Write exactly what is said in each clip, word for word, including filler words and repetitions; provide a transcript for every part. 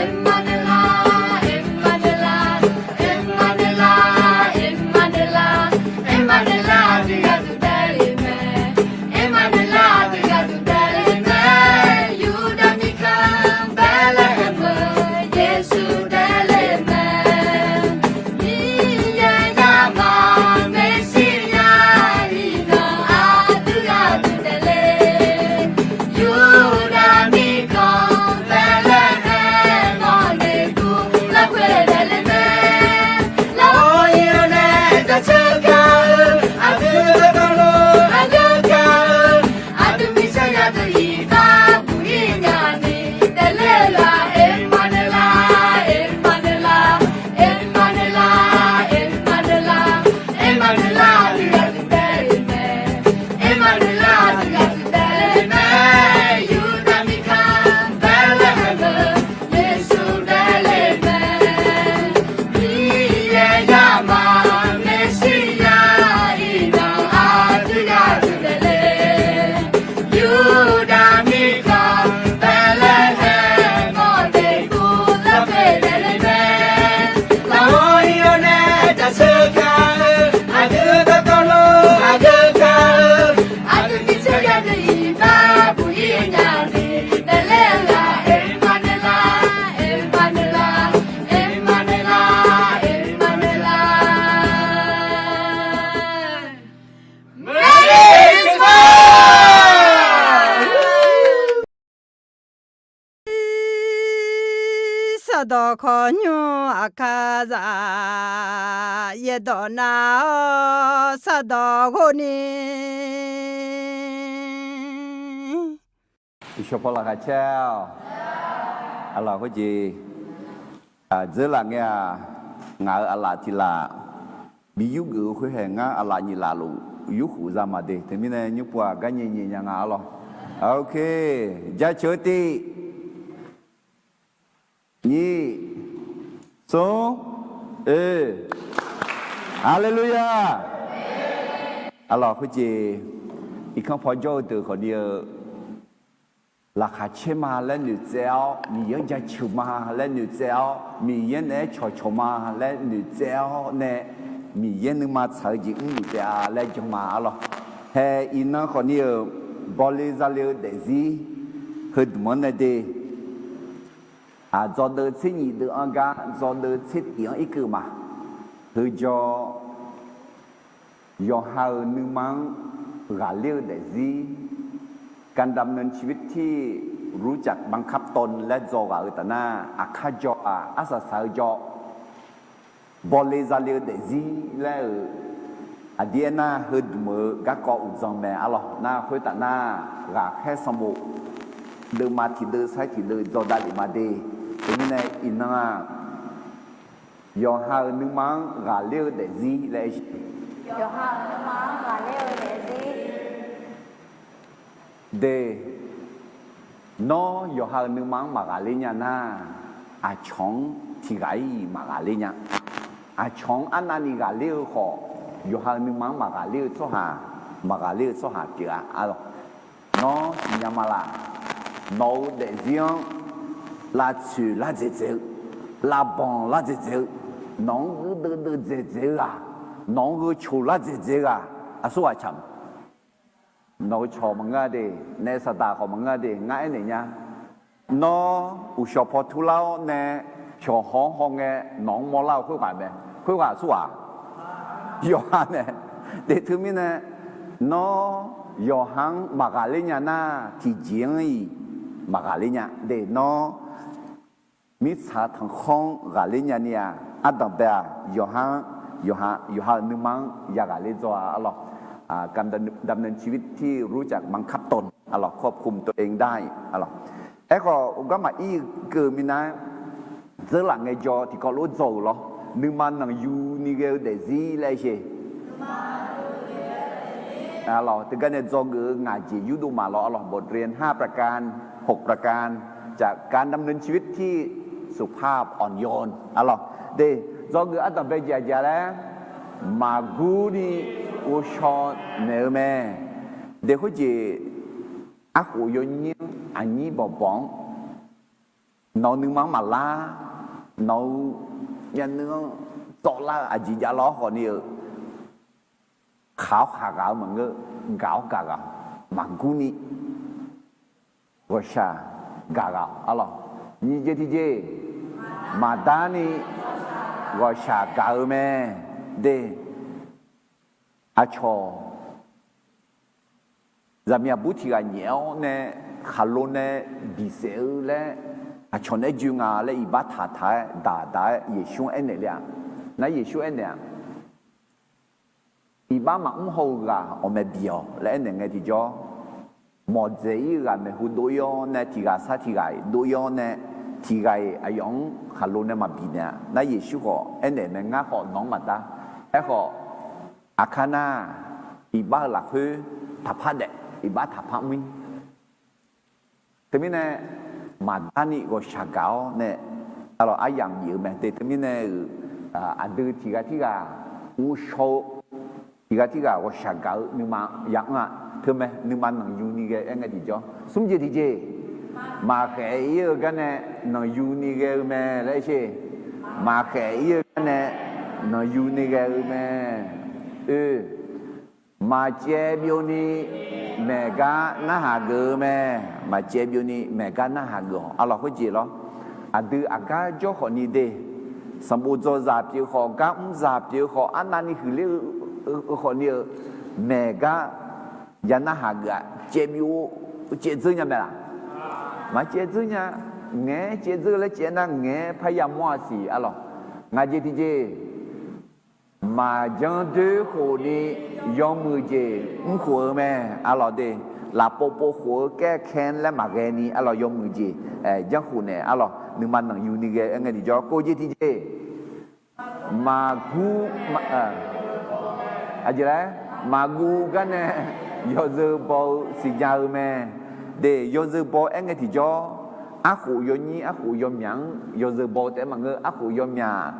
Emmanuel, Emmanuel, Emmanuel, Emmanuel, Emmanuel, Emmanuel, Yurdav mirkhanq Bethlehem-eu Yeqsur daefle mae. Miqyaer yamaf Meqsirya iqnan aqdui aqdui daefle. Yurdav mirkhanq Bethlehem-anr noeqduq lafkhoer daefle mae. Lafkhoer-anr nae jaceuq gaq-eu aqdui dawqtawvluf aqgeu gaq-eu aqdui micaer yadui iqbax buq-ir nyani daefle-eu la Emmanuel, Emmanuel, Emmanuel, Emmanuel, Emmanuel, Emmanuel, Emmanuel, Yurdav mirkhanq Bethlehem-eu Yeqsur daefle mae. Miqyaer yamaf Meqsirya iqnan aqdui aqdui daefle. Yurdav mirkhanq Bethlehem-anr noeqduq lafkhoer daefle mae. Lafkhoer-anr nae jaceuq gaq-eu aqdui dawqtawvluf aqgeu gaq-eu aqdui micaer yadui iqbax buq-ir nyani daefle-eu la Emmanuel, Emmanuel, Emmanuel, Emmanuel. Merry Christmas! Sardawq khawqnymr aqkar za, yaerdawq nar-awr sardawq ghov ni. Uqshawq paw laqkhaq caer-awq. Aqlaf khoerjeq dzeurlaf ngae-aq, ngaq-euq aqlaf tiq laf bi yurgeuf-eu khoer hae ngar aqlaf nyiq laf luf yurkhof za ma de. Teumirnae nymr pov-aq gar nyae nyae nya nga arlawr. Ok, jaceuq-eu tiv nyiq smr oe. Haleluya! Arlawr khoerjeq irkanr paw jawr-eu deuq khawfni-eu laqkhaq caer ma laer noeqtsaev-awr, Miqyaer-anr jaceuq ma laer noeqtsaev-awr, Miqyaer naeq-aer cawqcawq ma laer noeqtsaev-awr nae, Miqyaer nuima tsaq-eu jeq mrluf taef-a laer jan ma arlawr. Hae iqnan khawfni-euq bawle zale-eu daefzir heudmq-anr nae de. Aq, dzawdeuv tser nyiq deuv-anr gar dzawdeuv tser tif-anr irkeuv ma. Heujawr, yawqha-euq nuima-anr ghaqler-eu daefzir, การดำเนินชีวิตที่รู้จักบังคับตน laer dzaw ghaq-euq taf nar, aqkar jawr-aq, arsaq saq-eu jawr, bawle zale-eu daefzir laer-euq, aqdir aernar heudmq-eu garkawv uqdzan mae arlawr. Nar khoertaf nar, ghaqkhaer sanqbof deuvma tiqdeuv sair tiqdeuv dzaw davlef ma de. Teumirnae iqnan-aq, yawqha-euq nuima-anr ghaqler-eu daefzir laer aer-eu, yawqha-euq nuima-anr ghaqler-eu daefzir. De, nawr yawqha-euq nuima-anr maqghaqler nya nar, aqcawq-anr tiqghaq-ir maqghaqler nya. Aqcawq-anr arnavni ghaqler-eu khawf, yawqha-euq nuima-anr maqghaqler-eu tsawrhaq, maqghaqler-eu tsawrhaq pyeuf-a arlawr. Nawr siqnya ma laq? Nawq-euq daefzir-anr lavtsoeq lar dzaeqdzaeq-eu, lavbanq lar dzaeqdzaeq-eu, nawq-anr guirdeuv deuv dzaeqdzaeq-eu ghaq, nawq-anr gheu coq lar dzaeqdzaeq-eu ghaq, aqsurghaq caq ma. Nawq-euq cawq maqngeur-a de, naef saqdaq khawf maqngeur-a de, ngar aernaeq nya. Nawr uqshawq paw turlar-awr nae pyawq haw-anr hawngae nawq-anr mawrlar-eu khoerghaq mae. Khoerghaq aqsurghaq? Yawqha mae. De teumirnae, nawr yawqha-anr maqghaqler nya nar, tiqjeq-anr-iq maqghaqler nya. De nawr mirtsaq tanqkhawr-anr ghaqler nyani-aq, ardanqbae-aq, yawqha-anr, yawqha, yawqha-euq nuima-anr yaghaqler dzaw-a arlawr. การดำเนินชีวิตที่รู้จักบังคับตน arlawr, ควบคุมตัวเองได้ arlawr. Aerkhawf, garma ir-eu keuv minav-aer, dzeurlaf ngaejawr tiqkawv lof dzaw-euq lawr. Nuima nanqyuni ghae-eu daefzir laer aer-eu. Arlawr, teugar nae dzawgeuf-eu ngaq jeq yurdov maqlawr arlawr, บทเรียนห้าประการ หกประการ จากการดำเนินชีวิตที่สุภาพอ่อนโยน arlawr. De, dzawgeuf ardanqbae jeq aqjeq laer, maqgurni ghovshaw naeq-eu mae. De khoerjeq arkhof yawnyir-anr aqnyir bawqbawq-anr, nawq-eu nuima-anr maqlar, nawq-eu myavnuiv-anr tsawvlar-eu aqjeq javlar-awr khawfni-euq, khaq-awr khaq ghaq-eu maqngeur, gaq-awr gaq ghaq-awq, maqgurni ghawqshaq gaq ghaq-awq arlawq. Nyiq jeq tiqjeq, maqdarni ghawqshaq gaq-eu mae. De, aqcawq zaqmiq aqbur tiq ghaq nyaef-awr nae khaqlo nae bisaef-eu laer aqcawq nae aer joe nga laer iqbax taqtaq-aer daqdaq-aer Yeqsur-anr aernaeq le-aq, nar Yeqsur aernaeq-aq, iqbax maqmr haw-eu ghaq awqmae bi-awq laer aernaeq ngae tiqjawr, mawqdzaeq-ir-eu ghaq maeqhu dov-ir-awr nae tiq ghaq sar tiq ghaq-iq dov-ir-awr nae, tiq ghaq-iq aqyawf-anr khaqlo nae maqbi naeq-a. Nar Yeqsur khawf aernaeq mae, ngar khawf nawq-anr maqdar. Aerkhawf, aqkar nar, iqbax-eu lafkhoer taqpar daef, iqbax taqpar mr-ir. Teumirnae maqdarni ghawqshaq gaq-awr nae, arlawq, aryamq bif-eu mae. Te teumirnae-euq aqdui tiq ghaq tirghaq ghovshaw-eu, tiq ghaq tirghaq ghawqshaq gaq-eu nuima ya anr-a. Teumae nuima nanqyuni ghae-eu aer ngae tiqjawr, smr jeq tiqjeq, maqkhaeq-ir-eu garnae nanqyuni ghae-eu mae laer sher. Maqkhaeq-ir-eu garnae nanqyuni ghae-eu mae. Oe, maqcaev byovni maeqgar narhaq geuf-eu mae. Maqcaev byovni maeqgar narhaq geuf-awq arlawq. Khoerjeq lawr, aqdui aqgar jawr khawfni de, sanqbof dzawzaq pyeuf khawf, gar mrzaq pyeuf khawf, arnavni huiqler-eu khawfni-euq maeqgar ya narhaq geuf-aq, caev byov, caev dzeur nya mae laq? Maqcaev dzeur nya. Ngaeq-aer caev dzeur laer caev nar, ngaeq-aer parya mawr-a siq arlawq. Ngaq jeq tiqjeq, maqjanr doer khofni yawmuiq jeq mr khof-eu mae arlawq de. Lafpov pov khof-eu kaer kaer laer maqghae ni arlawq, yawmuiq jeq janr khof naeq arlawq, nuima nanqyuni ghae-eu aer ngae tiqjawr. Kov jeq tiqjeq, maqgur, aqjeq laer, maqguv garnae yawzeu baw-eu siqnya-eu mae. De, yawzeu baw aer ngae tiqjawr, arkhof yawnyir arkhof yawmyaq-anr yawzeu baw taef-aer maqngeur, arkhof yawmyaq,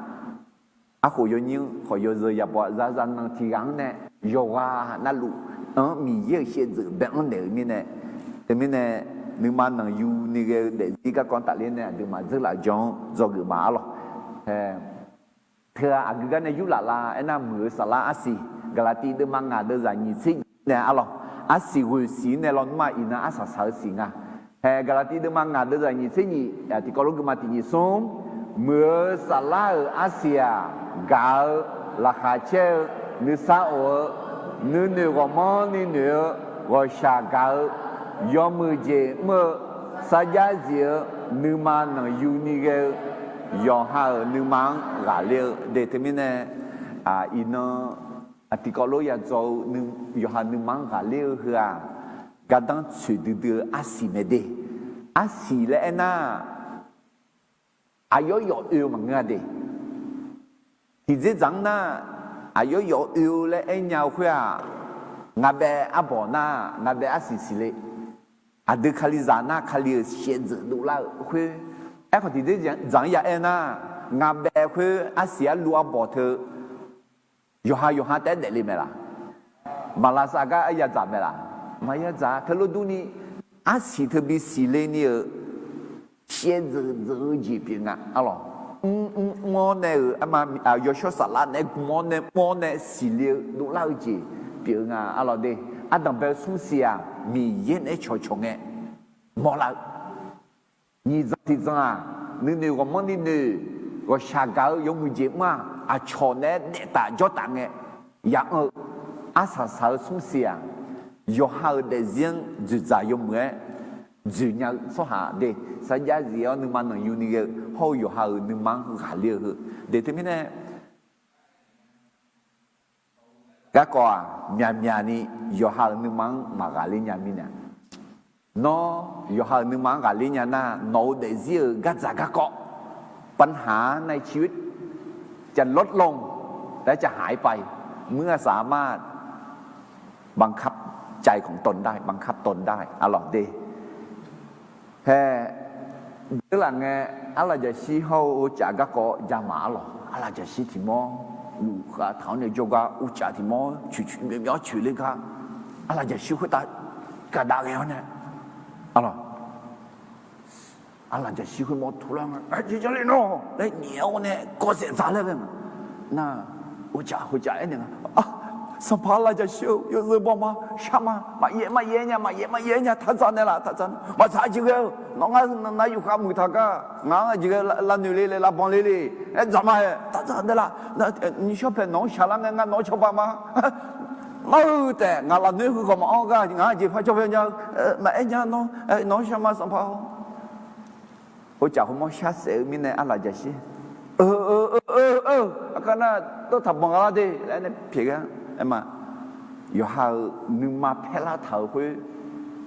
arkhof yawnyir-anr khawf yawzeu ya baw-a. Zaqzaq nanq tiq ghaq-anr nae yawqghaq navluf-anr Miqyaer-euq shaevdzeuf bae-anr naeq-euq mirnae, teumirnae nuima nanqyuni ghae-eu daefzir garkawv tafler nae aqduimaf dzeurlaf-eu jan-anr dzawgeuf ma arlawq. Teu-aq aqgeu gar nae yurlaf la aernar, muiq-eu saflar arsiq, Gaqlaqtiv deuvma ngaq deuvzaq nyiq tser nyiq nae arlawq, arsiq ghoeq siq-ir nae lawnmr-aq iqnan arsaq saq-eu siq nga. Hae, Gaqlaqtiv deuvma ngaq deuvzaq nyiq tser nyiq, tiqkawv lof geufma tiq nyiq smr, muiq-eu saflar-euq arsiq-aq, gaq-eu, laqkhaq caer-eu, nuisar of-eu, nuinoeq ghawqmanrni noeq-eu, ghawqshaq gaq-eu, yawmuiq jeq mr-eu, sarjax zif-eu, nuima nanqyuni ghae-eu, yawqha-euq nuima-anr ghaqler-eu de. Teumirnae iqnan tiqkawv lof ya dzaw-eu yawqha nuima-anr ghaqler-eu heu-aq, gardanr tsoeq duidui-eu arsiq mae de. Arsiq laer aernar, aqyawf yawf oe-eu maqngeur-a de. Tiqdzerdzaq-anr nar, aqyawf yawf oe-eu laer aernya-eu khoer-aq, ngaqbaev arbawq nar, ngaqbaev arsiq siqle. Aqdui Kalizaq nar, Kali-euq shaevdzeuf dovlar-eu khoer. Aerkhawf tiqdzerdzaq-anr ya aer nar, ngaqbaev khoer arsiq arluv arbawq teu yawqha yawqha taef-aer daefle mae laq? Maqlavsav gar aryadzaq mae laq? Maqyadzaq. Teulof durni, arsiq teu bisiqle ni-euq shaevdzeuf dzeuf-eu jeq pyeuf nga arlawq. Mr mr mr-awr nae-euq, yawshawr saflar naeq-aer gm-awr nae mr-awr nae siqle-eu dovlar-eu jeq pyeuf-eu nga arlawq de. Ardanq bae-eu smr siq-aq, Miqyaer naeq-aer cawqcawq ngae mawrlar-eu. Nyiq dzanq tiq dzanq-aq, nuinoeq ghawqmanrni noeq, ghawqshaq gaq-eu yawmuiq jeq mr-aq, aqcawq naeq-aer daef taf jawr taf ngae ya anr-eu. Arsaq saq-eu smr siq-aq, yawqha-euq daefzir-anr dzoeqdzaq yawmuiq-aer dzoeq nya-eu tsawrhaq de. Sarjax zif-awr nuima nanqyuni ghae-eu hawr-eu yawqha-euq nuima-anr ghaqler-eu heu de. Teumirnae garkawv-aq, myaqmyaq ni yawqha-euq nuima-anr maqghaqler nya mirnae, nawr yawqha-euq nuima-anr ghaqler nya nar, nawq-euq daefzir-euq gardzaq garkawv ปัญหาในชีวิตจะลดลง และจะหายไป เมื่อสามารถบังคับใจของตนได้ บังคับตนได้ arlawq de. Hae, dzeurlaf ngae, arlaqjaq shir hawr-eu caf garkawv jama arlawq. Arlaqjaq shir tiq mawr luf khav taq-awr nae jawrgar uvcaf tiq mawr coeq coeq myawf myawf-awr coeq ler gar, arlaqjaq shir khoertav gaqdav ghae-awr nae Arlawq, arlaqjaqshir khoermawr tov lar nga, Aqjeq jarle nawr laer nyaef-awr nae kawvsaef dzaq laer ghae nga. Nar, hovcaf hovcaf aernaeq nga, Sanqpaq arlaqjaqshir-eu, yawzeu bawma, shar ma, maqyaef maqyaef nya, maqyaef maqyaef nya, taq dzaq naeqlaf, taq dzaq nae, maqdzaq jeq ghae-eu, nawr ngar nar yufkhav muiq taq gar, ngaq-anr aqjeq ghae lavnoeq le le, lavbanq le le, aer dzaq ma-aer, taq dzaq naeqlaf, nishawr paeq nawq-anr shaqlar ngae, ngar nawq-anr cawba ma. Mar-eu taef, ngaq lafnoer heu khawf maqanr gar, ngaq-anr aqjeq par cawba nya-eu, maqaer nya nawr, nawq-anr shar ma Sanqpaq-or. Hovcaf khoermawr sharsaef-eu mirnae arlaqjaqshir, eu, eu, eu, eu, eu, aqkar nar tawr taq banq gha lar de laer nae pyaeq ghae-a. Aer ma, yawqha-euq nuima paerlar taq-euq khoer,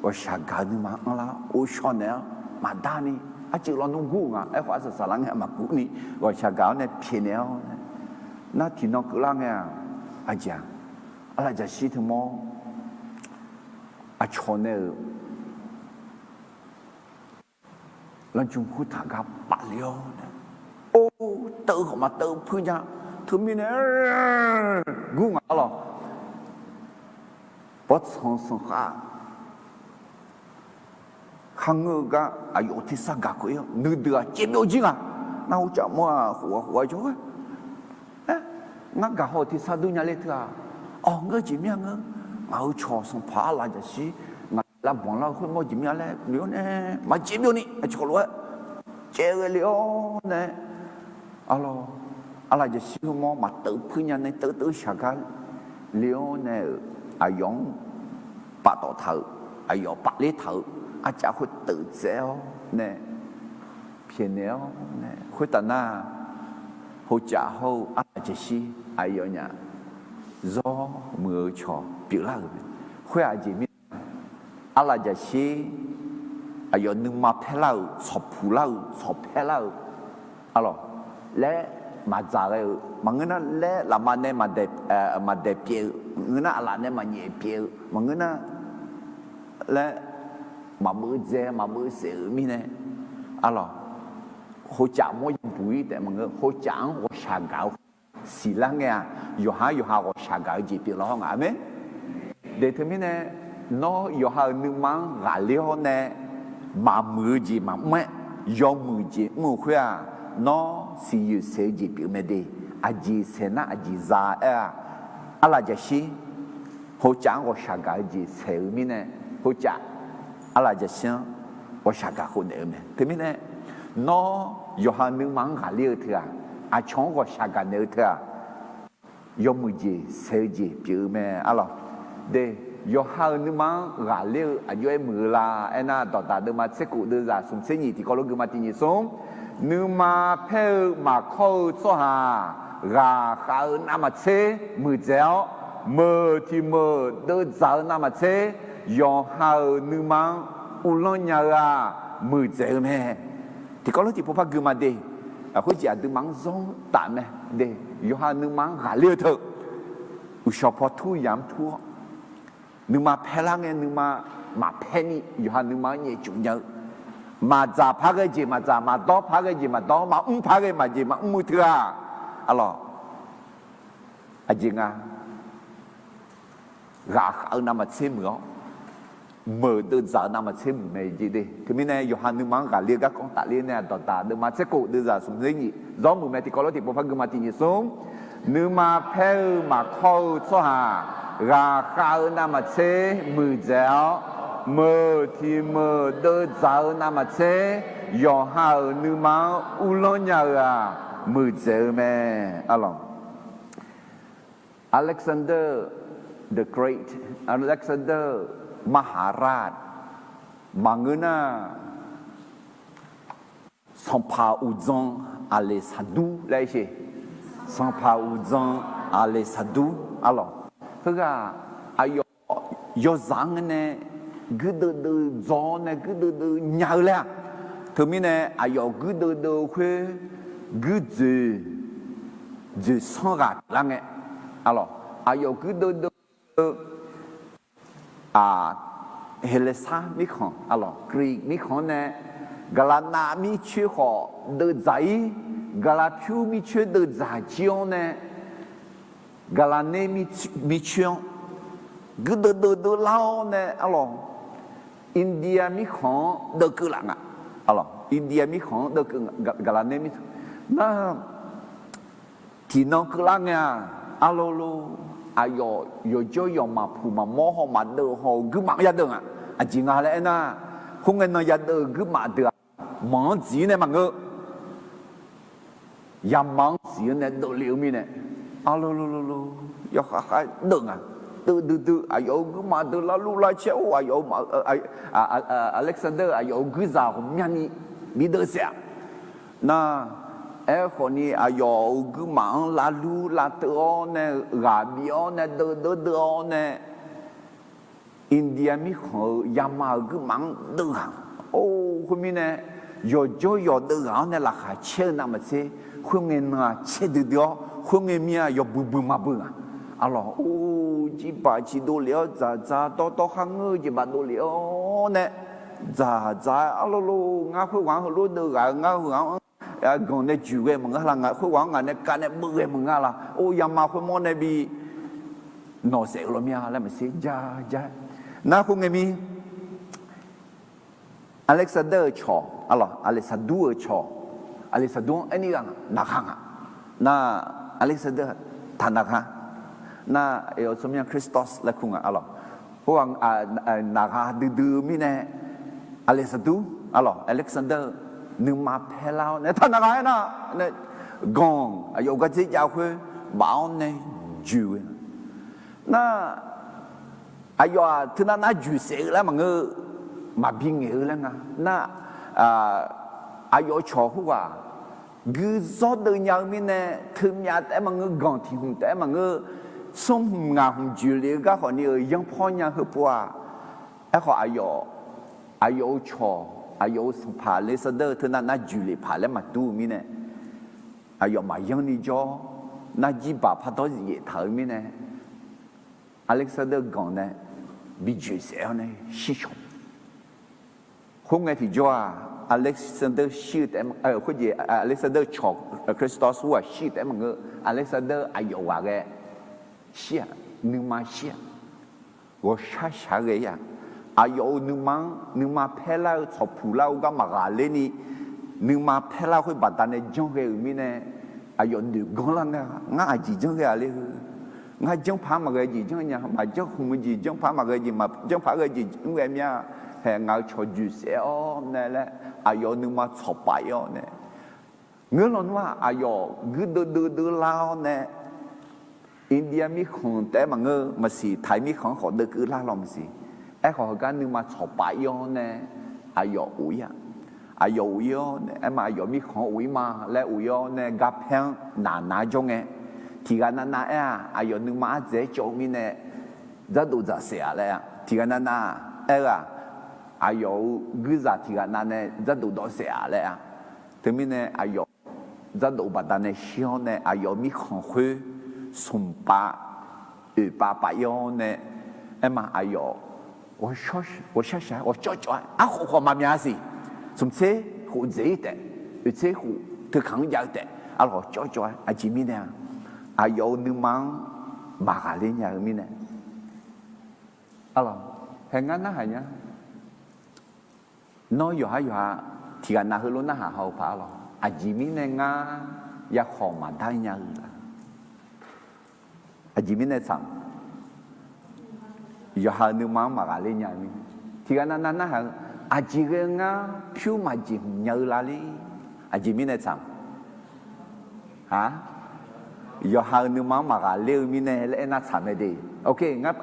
ghawqshaq gaq-eu nuima anrlar, ghovshaw naeq-anr maqdar ni, arcuiv lawnmr gur nga, aerkhawf arsaq saqlar ngae maqgur ni, ghawqshaq gaq-awr nae pyaeqnaeq-awr nae, nar tiqnan keuvlar ngae-aq, aqjeq-aq, arlaqjaqshir teumawr, aqcawq nae-euq lanqjmq khoertaq gar pafle-awr nae, or, teuv-eu khawf maqteuv puir nya. Teumirnae gur ngaq arlawq, bawrtsanq sanqkhav kharngeur-eu gar aqyawf tersar gaq keuv-ir-awr, nuideuq-aq caevbyov jir nga. Nar hovcaf mawr-aq khof-a khof-a jawr-aer, ngar gaqhaw-euq tersar dur nya ler teu-aq, awq, ngeur jeq mir-a ngeur, ngaq-euq cawq sanqpaq arlaqjaqshir ngaq lavbanq lar-eu khoermawr jeq mir-a laer noeq-awr nae, maqcaevbyov ni aqcawq lof-aer caev ghae le-awr nae, arlawq, arlaqjaqshir khoermawr maqteuv puir nya nae teuv teuv shaq gar le-awr nae-euq, aqyawf-anr paftawf taq-euq, aqyawf pafler taq-euq arcav khoer teuv tsaev-awr nae pyaeqnaeq-awr nae, khoertaf nar, hovcaf hawr-eu arlaqjaqshir aqyawfnyaf zawr muiq-eu cawq pyeuflar-euq mae. Khoer-aq aqjeq mirnae, arlaqjaqshir aqyawf nuima paerlar-euq, tsawqpuq lar-euq, tsawq paerlar-euq, arlawq, laer maqdzaq ghae-euq maqngeur nar, laer lafma nae maqdaeq pyaeq-eu maqngeur nar, aqlaf nae maqnyaef pyaeq-eu maqngeur nar, laer maqbeuv dzae maqbeuv saef-euq mirnae, arlawq, hovcaf mawr yabuq-ir taef maqngeur, hovcaf-anr ghawqshaq gaq-eu siqlar ngae-aq, yawqha-anr yawqha ghawqshaq gaq-eu jeq pyeuflar hawr nga. Aqmeq. De teumirnae, nawr yawqha-euq nuima-anr ghaqler-awr nae maqmuiq-eu jeq maqmr-aer, yawmuiq jeq mr-euq khoer-aq, nawr siqyoeq saeq-eu jeq pyeuf mae de. Aqjeq saeq nar aqjeq za-aer-aq, arlaqjaqshir hovcaf-anr ghawqshaq gaq-eu jeq saeq-eu mirnae, hovcaf arlaqjaqshir-anr ghawqshaq gaq khofnaeq-eu mae. Teumirnae, nawr yawqha nuima-anr ghaqler-eu teu-aq, aqcawq-anr ghawqshaq gaq naeq-eu teu-aq, yawmuiq jeq saeq-eu jeq pyeuf-eu mae, arlawq. De, yawqha-euq nuima-anr ghaqler-eu aqjox-aer muiq-eu la aernar, Dawqdaq deuvma tser kof deuvzaq smq tser nyif tiqkawv lof guima tiq nyif smr, nuima paer-eu maqkawr-eu tsawrhaq ghaqkhav-eu navmaqtser muiqdzaeq-awr, meuq tiq meuq deuvdzaq-eu navmaqtser yawqha-euq nuima-anr uvlanr nya-eu-aq muiqdzaeq-eu mae. Tiqkawv lof tiqpov par guima de. Khoerjeq aqduimaf-anr zanr taf mae de. Yawqha nuima-anr ghaqler-eu teu, uqshawq paw tur yamq-anr tur-awr, nuima paerlar ngae nuima maqpaer ni yawqha nuima-anr nyaefcuf nya-eu, maqdzaq par ghae jeq maqdzaq, maqdawr par ghae jeq maqdawr, maqmr par ghae maqjeq maqmr-eu teu-aq, arlawq, aqjeq nga, ghaqkhav-eu navmaqtser muiq-awr, meuq deuvdzaq-eu navmaqtser muiq mae jeq de. Teumirnae yawqha nuima-anr ghaqler-eu garkawv tafler nae, Dawqdaq deuvma tser kof deuvzaq smq tser nyif zawr muiq mae. Tiqkawv lof tiqpov par guima tiq nyif smr, nuima paer-eu maqkawr-eu tsawrhaq ghaqkhav-eu navmaqtser muiqdzaeq-awr, meuq tiq meuq deuvdzaq-eu navmaqtser yawqha-euq nuima-anr uvlanr nya-eu-aq muiqdzaeq-eu mae, arlawq. Alexander the Great, Alexander Maharaj maqngeur nar, sanqpaq uqdzan Aqleqsaqdur laer sheq. Sanqpaq uqdzan Aqleqsaqdur, arlawq, heughaq aqyawf yawzaq-anr nae guirdeuv deuv dzaw-awr nae guirdeuv deuv nya-eu laer-aq, teumirnae aqyawf guirdeuv deuv-eu khoer guirdzoeq dzoeqsanr ghaq pyeuflar ngae, arlawq, aqyawf guirdeuv deuv-eu Heqlesar mirkhanq, arlawq, Greek mirkhanq-anr nae gaqlaqnav mircoer khawf deuvdzaq-ir, gaqlaqpyur mircoer deuvdzaq jir-awr nae, gaqlaqner mircoer-anr guirdeuv deuv deuv lar-awr nae, arlawq, India mirkhanq-anr deuvkeuv laf nga. Arlawq, India mirkhanq-anr deuvkeuv gaqlaq nae mir nar, tiqnan keuvlar ngae-aq, arlawlo, aqyawf yawqjawr yawq maqpuq maqmawr haw maqdeuv haw-euq guirmaf-anr yadeuv nga. Aqjeq nga laer aernar, khoerngae nan yadeuv-euq guirmaf deuq-aq, manq-anr dziq nae maqngeur. Yama-anr siq-anr nae deuvle-eu mirnae, arlawlo, yawkhav khav deuv nga. Deuv duidui aqyawf-euq guirmaf deuq lavluv lavcaer-or, aqyawf-euq Alexander aqyawf-euq guirzaq ghawqmyani bideuv saef-aq. Nar, aerkhawf ni aqyawf-euq guirmaf-anr lavluv lavteuv-awr nae ghaq bif-awr nae deuvdeuv deuv-awr nae, India mirkhanq-euq Yama-euq guirmaf-anr deuvghaq. Or, khoermirnae, yawqjawr yawq deuvghaq-awr nae laqkhaq caer-eu navmaqtser, khoerngae nan-aq caer duidui-awr, khoerngae mir-aq yawbui bui maqbui nga. Arlawq, or, jirbaq ciq dovlef-awr dzaqdzaq dawrdawr kharngeur-eu jeq baf dovlef-awr nae, dzaqdzaq-aer arlawlo, ngar khoerghaq-anr heulof deuvghaq-eu ngar heughaq-anr ganq nae juiq ghae maqngeur la, ngaq khoerghaq-anr ngaq nae kav nae beuv ghae maqngeur la. Or, Yama khoermawr nae bi nawq saef-eu lawmya laer maqtser ja ja. Nar khoerngae mir, Alexander-euq cawq, arlawq, Alexander-euq cawq, Alexander-anr aerni ghaq naqgha nga. Nar, Alexander taq naqgha. Nar, aqyawf tsawrmyanr Christos laer kur nga, arlawq. Khoerghaq naqgha duidui-eu mirnae, Alexander, arlawq, Alexander nuima paerlar-awr nae taq naqgha aernar, ganq aqyawf gardzer jav khoer baf-awr nae juiq-eu. Nar, aqyawf-aq teunav nav juiq saef-eu laer maqngeur, maqbi ngaeq-eu laer nga. Nar, aqyawf-euq cawq khoerghaq guizawr deuv nya-eu mirnae, teumyav taef-aer maqngeur, ganq tiq hmq taef-aer maqngeur, smr hmq ngaq hmq juiq lef-eu gar khawf ni-euq yanrpawr nya heupov-aq. Aerkhawf, aqyawf, aqyawf-euq cawq, aqyawf-euq sanqpaq Alexander teunav nav juiq lef paq laer maqdur-eu mirnae, aqyawf maqyanr ni jawr, nar jirbaq pardawr zif yaef taq-euq mirnae, Alexander ganq nae bi joeq saef-awr nae shir caw. Khoerngae tiqjawr-aq, Alexander shir-eu taef, khoerjeq Alexander cawq Christos ur-aq shir-eu taef-aer maqngeur, Alexander aqyawf ghaq ghae shir-aq, nuima shir-aq, ghawqshar shaq-aer ghae-ir-aq, aqyawf-euq nuima-anr nuima paerlar-eu tsawqpuq lar-eu gar maqghaqler ni, nuima paerlar khoer baqdanae janrghae-euq mirnae, aqyawf noeq ganr lar nga, ngar aqjeq janrghae-aq le heu. Ngar janrpaq-anr maqghae jeq janr nya, maqjanr khmq-eu jeq janrpaq-anr maqghae jeq, maqjanrpaq-anr ghae jeq mr ghae mya. Hae, ngaq-euq cawq joeq saef-awr nae laer aqyawf-euq nuima tsawqpaf ir-awr nae, ngeur lawnmr-aq, aqyawf guirdeuv deuvdeuv lar-awr nae, India mirkhanq taef-aer maqngeur, maqsiq, taq-iq mirkhanq-anr khawf deuvkeuv lar law maqsiq. Aerkhawf heugar nuima tsawqpaf ir-awr nae, aqyawf of ir-aq. Aqyawf of ir-awr nae, aerma aqyawf mirkhanq of ir ma laer of ir-awr nae, garpaer-anr naq nav jawr ngae, tiqghaq navnav aer-aq, aqyawf nuima ardzaeq-aer cawv-eu mirnae, dzardof dzaq saef-aq laer-a. Tiqghaq navnav aer-eu-aq, aqyawf-euq guirzaq tiqghaq navnav nae dzardof dawv saef-aq laer-a. Teumirnae aqyawf dzardof baqdanae shir-awr nae, aqyawf mirkhanq khoer smq pav oeq pav pav ir-awr nae, aerma aqyawf ghawqshar shaq-aer ghawqcawv cawv-aer arkhof khawf maqmya siq. Smq tser khof dzaeq-ir taef, oeq tser khof teukaq-anr jav-eu taef, arlawq cawv cawv-aer aqjeq mirnae-a, aqyawf-euq nuima-anr maqghaqler nya-eu mirnae. Arlawq, hae ngar narhaq nya. Nawr yawqhar yawqha tiqghaq nav heulof narhaq haw-eu paq arlawq. Aqjeq mirnae ngar yakhawq maqdar nya-eu la? Aqjeq mirnae tsaq, yawqha-euq nuima-anr maqghaqler nya-eu mirnae. Tiqghaq navnav narhaq-eu, aqjeq ghae-eu ngar pyur maqjeq hmq nya-eu la le? Aqjeq mirnae tsaq, a, yawqha-euq nuima-anr maqghaqler-eu mirnae laer aernar tsaq mae de. Ok, ngar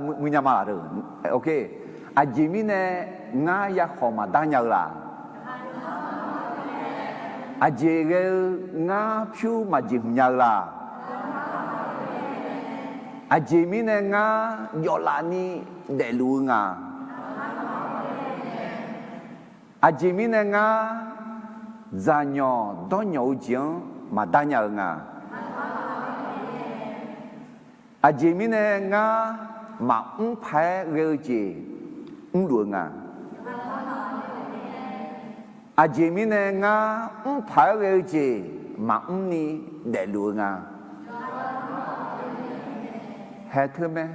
muiqnya ma laq de. Ok, aqjeq mirnae ngar yakhawq maqdar nya-eu la? Aqjeq ghae-eu ngar pyur maqjeq hmq nya-eu la? Aqjeq mirnae ngar jawvlaf ni daefluf-eu nga? Aqjeq mirnae ngar dzaqnyawq dawrnyawq-eu jeq-anr maqdar nya-eu nga? Aqjeq mirnae ngar maqmr paq-aer ghae-eu jeq mrluf-eu nga? Aqjeq mirnae ngar mr paq-aer ghae-eu jeq maqmr ni daefluf-eu nga? Hae teu mae.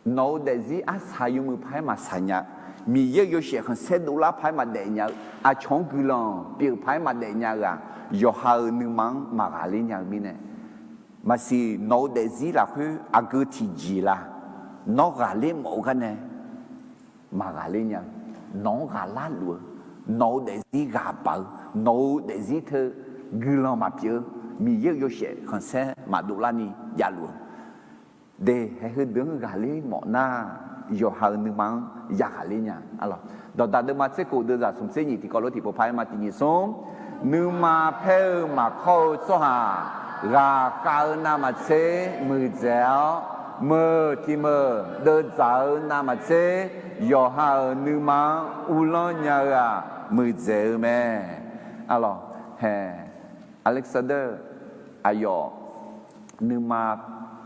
Nawq-eu daefzir arsaq yawmuiq paq-aer maqsaq nya-eu, Miqyaer-euq yawshaef khanqsaer dovlar paq-aer maqdaef nya-eu, aqcawq-anr guiqlanq pyeuf paq-aer maqdaef nya-eu-aq, yawqha-euq nuima-anr maqghaqler nya-eu mirnae, maqsiq nawq-eu daefzir lafkhoer aqgeu tiqjeq la, nawr ghaqler mawf-eu gar nae maqghaqler nya-eu, nawq-anr ghaqlar luf-eu, nawq-eu daefzir ghaq baq-eu, nawq-eu daefzir teu guiqlanq maqpyeuf-eu, Miqyaer-euq yawshaef khanqsaer maqdov larni javluf-eu, de, haeq heudeuq-anr ghaqler mawf nar, yawqha-euq nuima-anr yaghaqler nya. Dawqdaq deuvma tser kof deuvzaq smq tser nyiq tiqkawv lof tiqpov paq-aer ma tiq nyiq smr. Nuima paer-eu maqkawr-eu tsawrhaq, ghaqkhav-eu navmaqtser muiqdzaeq-awr, meuq tiq meuq deuvdzaq-eu navmaqtser, yawqha-euq nuima-anr uvlanr nya-eu-aq, muiqdzaeq-eu mae. Alawq, hae, Alexander aqyawf nuima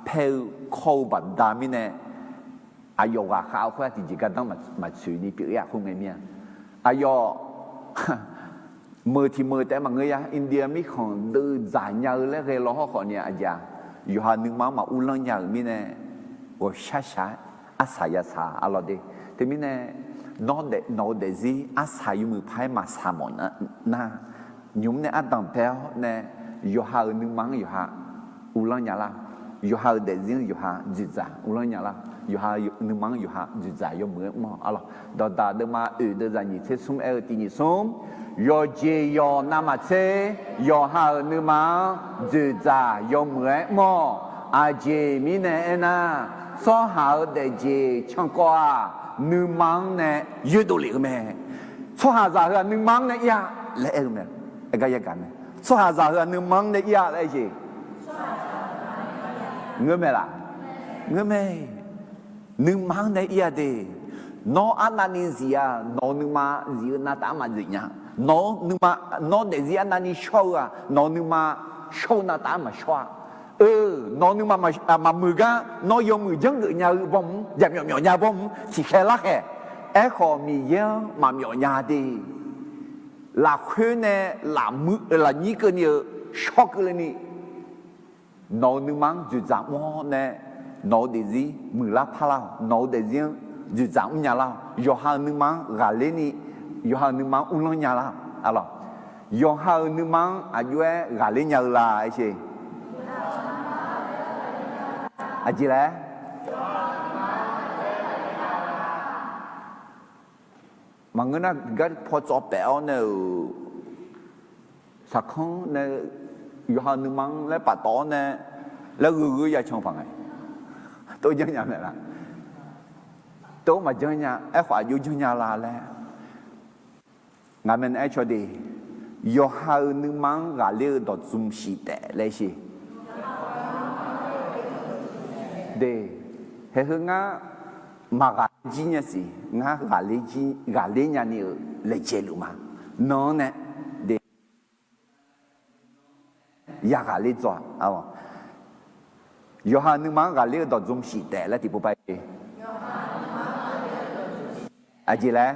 paer-eu kawr-eu baqda mirnae, aqyawf ghaqkhav-eu khoer-aq tiqjeq gardanr maqtsoeq ni pyeuf-ir-aq khoerngae mir-a. Aqyawf meuq tiq meuq taef-aer maqngeur ya, India mirkhanq deuvdzaq nya-eu laer ghae law hawrkhawf ni aqjeq-aq, yawqha nuima-anr maquvlanr nya-euq mirnae, ghawqshaq shaq-aer arsaq yasaq arlawq de. Teumirnae, nawr daef, nawq-eu daefzir arsaq yawmuiq paq-aer maqsaq mawf nar, nymq-mr nae ardanq bae-awr nae, yawqha-euq nuima-anr yawqha uvlanr nya lar, yawqha-euq daefzir-anr yawqha dzoeqdzaq uvlanr nya lar, yawqha nuima-anr yawqha dzoeqdzaq yawmuiq-aer mr-awq arlawq. Dawqdaq deuvma oeq deuvzaq nyiq tser smr aer-eu tiq nyiq smr. Yawqjeq yawq navmaqtser, yawqha-euq nuima-anr dzoeqdzaq yawmuiq-aer mr-awq. Aqjeq mirnae aernar, tsawrhaq-euq daefjeq cankawv-aq, nuima-anr nae yoerdov lef-eu mae. Tsawrhaqzaq heu-aq nuima-anr nae ir-a laer aer-eu mae. Aer gar yagaq mae. Tsawrhaqzaq heu-aq nuima-anr nae ir-a laer aer jeq. Ngeur mae laf? Ngeur mae. Nuima-anr nae ir-a de. Nawr arnavni zif-aq, nawq-eu nuima zif-eu navtaf-anr maqdzoeq nya. Nawq-eu nuima, nawr daefzir arnavni shawr-eu-aq, nawq-eu nuima shawr-eu navtaf-anr maqshawr-a. Eu, nawq-eu nuima maqmuiq gar nawr yawmuiq janrgeuf nya-eu bawrmq-anr, jaqmyawf myawf nya bawrmq-anr tiqkhaeq larkhaeq. Aerkhawf Miqyaer-anr maqmyawf nya de. Lafkhoer nae lafnyir keuvni-eu shawr keuvle ni, nawq-eu nuima-anr dzoeqdzaq mr-awr nae, nawq-eu daefzir muiqlar parlar-awq. Nawq-eu daefzir-anr dzoeqdzaq mrnya lar-awq. Yawqha-euq nuima-anr ghaqler ni, yawqha-euq nuima-anr uvlanr nya lar-awq. Alawq, yawqha-euq nuima-anr aqjox-aer ghaqler nya-eu la aer sher. Aqjeq laer? Maqngeur nar, tiqgar paw tsawv paef-awr nae-euq, saqkanr nae, yawqha-euq nuima-anr laer paftawf-awr nae, laer gheu gheu ya can paq ngae, tov janrnya mae laf? Tov maqjanr nya. Aerkhawf aqjox janrnya la laer, ngaq mae nae aer caw de. Yawqha-euq nuima-anr ghaqler-eu dawqdzmq shif taef laer sher. De, haeq heu ngar maqghaqler jir nya siq, ngar ghaqler jir, ghaqler nyani-euq laejae luf ma. Nan-anr nae, de, yaghaqler dzaw-a. Yawqha-euq nuima-anr ghaqler-eu dawqdzmq shif taef laer tiqpov pav sher. Aqjeq laer?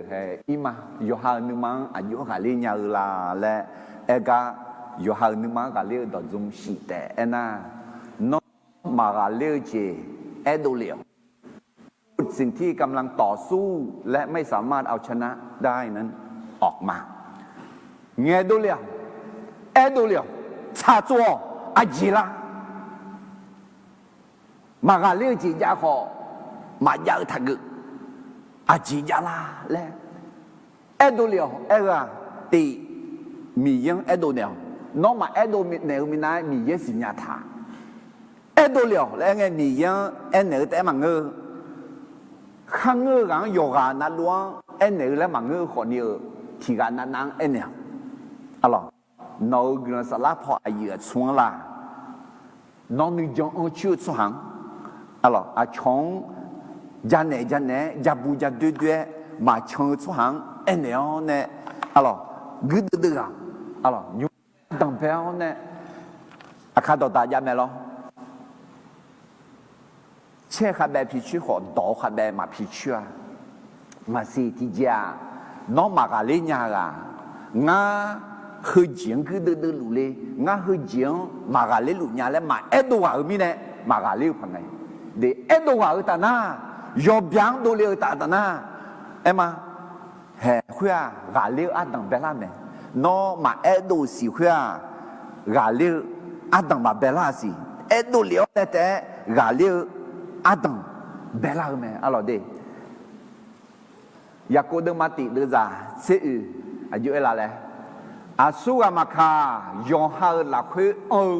Hae, ir ma. Yawqha-euq nuima-anr aqjox-aer ghaqler nya-eu la laer aer gar, yawqha-euq nuima-anr ghaqler-eu dawqdzmq shif taef aernar, nawr maqghaqler-eu jeq aerdov lef-awq. สิ่งที่กำลังต่อสู้และไม่สามารถเอาชนะได้นั้นออกมา ngaeqdov lef-awq. Aerdov lef-awq. Tsaqtsov-awq. Aqjeq lar? Maqghaqler-eu jeq jav khawf, maqjav-eu taqgeuf. Aqjeq jav lar laer aerdov lef-awq. Aer-eu-aq, tiq, Miqyaer-anr aerdov naeq-awq. Nawr maqaerdov naeq-eu minav-aer Miqyaer siqnya taq. Aerdov lef-awq laer aer ngae, Miqyaer-anr aernaeq-eu taef-aer maqngeur-eu, kharngeur-eu ghaq-anr yawqghaq navluf-anr aernaeq-eu laer maqngeur-eu khawfni-eu, tiqghaq navnav-anr aernaeq-awq. Alawq, nawq-euq guiqlanq saflar paw aqyuif aqtsu-anr la, nawr nuijan anr coer-eu tsawrhaq-anr, alawq, aqcawq-anr janaeq janaeq-aer, jabu jadoer doer-aer maqcan-eu tsawrhaq-anr aernaeq-awr nae, alawq, guirdeuv deuv ghaq, alawq, nymr danqbae-awr nae, aqkar dawqdaq jav mae lawr. Caer khavbaev pi coer khawf, dawq-eu khavbaev maqpi coer-a. Maqsiq tiqjeq-aq, nawr maqghaqler nya-eu ghaq, ngar heujeq-anr guirdeuv deuvluf le, ngar heujeq-anr maqghaqler luf nya laer maqaer dov ghaq-euq mirnae, maqghaqler-eu paq nga. De, aer dov ghaq-euq taf nar, yawbya-anr dovle-eu taf taf nar, aer ma, haeq khoer-aq ghaqler-eu ardanq baelar mae. Nawr maqaer dov-euq siq khoer-aq, ghaqler-eu ardanq maqbaelar-a siq. Aer dovle-awr nae taef-aer ghaqler-eu ardanq baelar-eu mae arlawq de. Yaqkov deuvma tiq deuvzaq tser oeq aqjox aer laf laer, aqsurghaq maqkaq, yawqha-euq lafkhoer anr-eu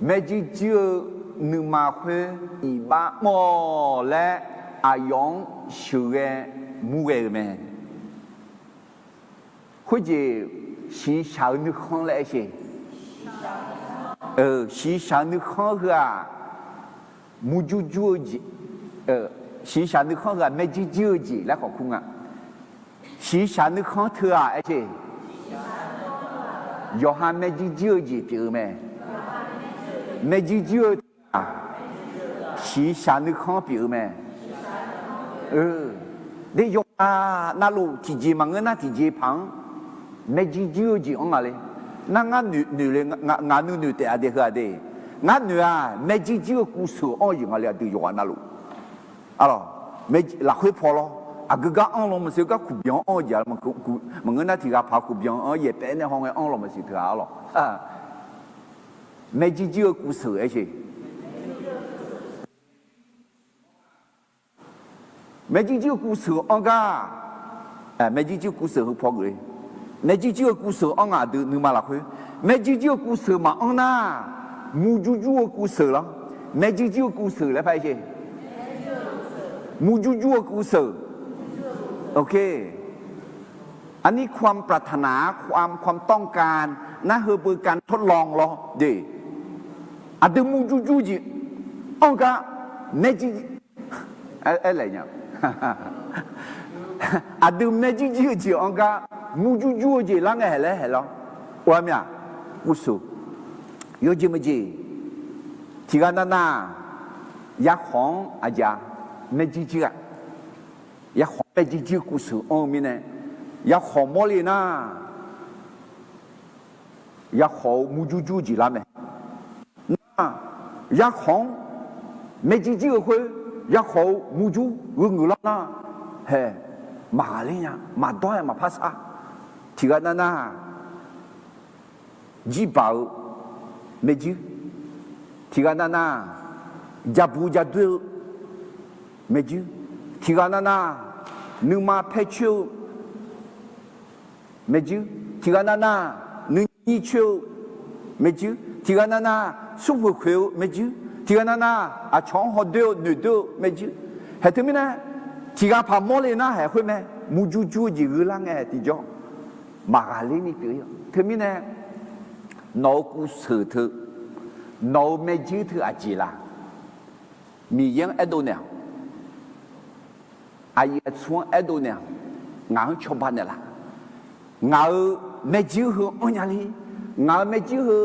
maerjuir juir-eu nuima khoer iqbax mr-awq laer, aqyawf-anr sheuqghae murghae-eu mae. Khoerjeq shiqshaq-eu nuikhanr laer aer sheq. Shiqshaq-eu nuikhanr heu-aq, murjur jur-eu jeq, shiqshaq nuikhanr heu-aq maerjuir juir-eu jeq laer khawf kur nga. Shiqshaq nuikhanr teu-aq aer sheq. Yawqha maerjuir juir-eu jeq pyeuf-eu mae. Maerjuir juir-eu teu-aq, shiqshaq nuikhanr pyeuf-eu mae. De, yawqha navluf tiqjeq maqngeur nar tiqjeq paq-anr maerjuir juir-eu jeq anr nga le. Nar ngar noeq, noeq le, ngaq nuinoeq taef-a de heu-aq de. Ngar noeq-aq maerjuir juir-eu kuvseuq anr-eu jeq nga le aqdui yawqghaq navluf. Arlawq, lafkhoer paw lawr. Aqgeu gar anr law maqsiq gar kuqbyan anr-eu jeq-a, maqngeur nar tiq ghaq paq kuqbyan anr yaeq paev nae haw ngae anr law maqsiq teu-aq arlawq. Maerjuir juir-eu kuvseuq aer sheq. Maerjuir juir-eu kuvseuq anr gar, maerjuir juir kuvseuq heu paw geuf-eu, maerjuir juir-eu kuvseuq anr nga aqdui nuima lafkhoer. Maerjuir juir-eu kuvseuq maqanr nar, murjur jur-eu kuvseuq lawr. Maerjuir juir-eu kuvseuq laer par aer sheq. Murjur jur-eu kuvseuq. อันนี้ความปรารถนา ความ ความต้องการ nar heubeu การทดลอง lawr de. Aqdui murjur jur jeq anr gar, maerjuir, aer laeq nya. Aqdui maerjuir juir-eu jeq anr gar, murjur jur-eu jeq lar ngae haeq laer haeq lawr. Or-a mir-aq, kuvseuq. Yawjeq maqjeq, tiq ghaq navnav, yarkhawq-anr aqjeq-a, maerjuir juir-a. Yarkhawq-anr maerjuir juir-eu kuvseuq anr-eu mirnae, yarkhawq mawrle nar, yarkhawq-eu murjur jur-eu jeq lar mae. Nar, yarkhawq-anr maerjuir juir-eu khoer, yarkhawq-eu murjur gheu ngeuq lar nar, haeq, maqghaqler nya, maqdawr-aer maqpar sar. Tiq ghaq navnav, jirbaq-eu maerjuir, tiq ghaq navnav, jabu jadoer-eu maerjuir, tiq ghaq navnav, nuima paer coer-eu maerjuir, tiq ghaq navnav, nuinyir coer-eu maerjuir, tiq ghaq navnav, smrkhoeq khoeq-eu maerjuir, tiq ghaq navnav, aqcawq-anr hawdoer-eu noeqdoer-eu maerjuir. Haeq teumirnae, tiq ghaq paq mawrle nar haeq khoer mae, murjur jur-eu jeq gheu lar ngae tiqjawr, maqghaqler ni pyeuf-ir-a. Teumirnae, nawq-euq kuvseuq teu, nawq-euq maerjuir teu aqjeq la? Miqyaer-anr aerdov naeq-aq, aqyuif aqtsu-anr aerdov naeq-aq, ngaq-anr cawba naeqlaf? Ngaq-euq maerjuir heu anrnya li? Ngaq-euq maerjuir heu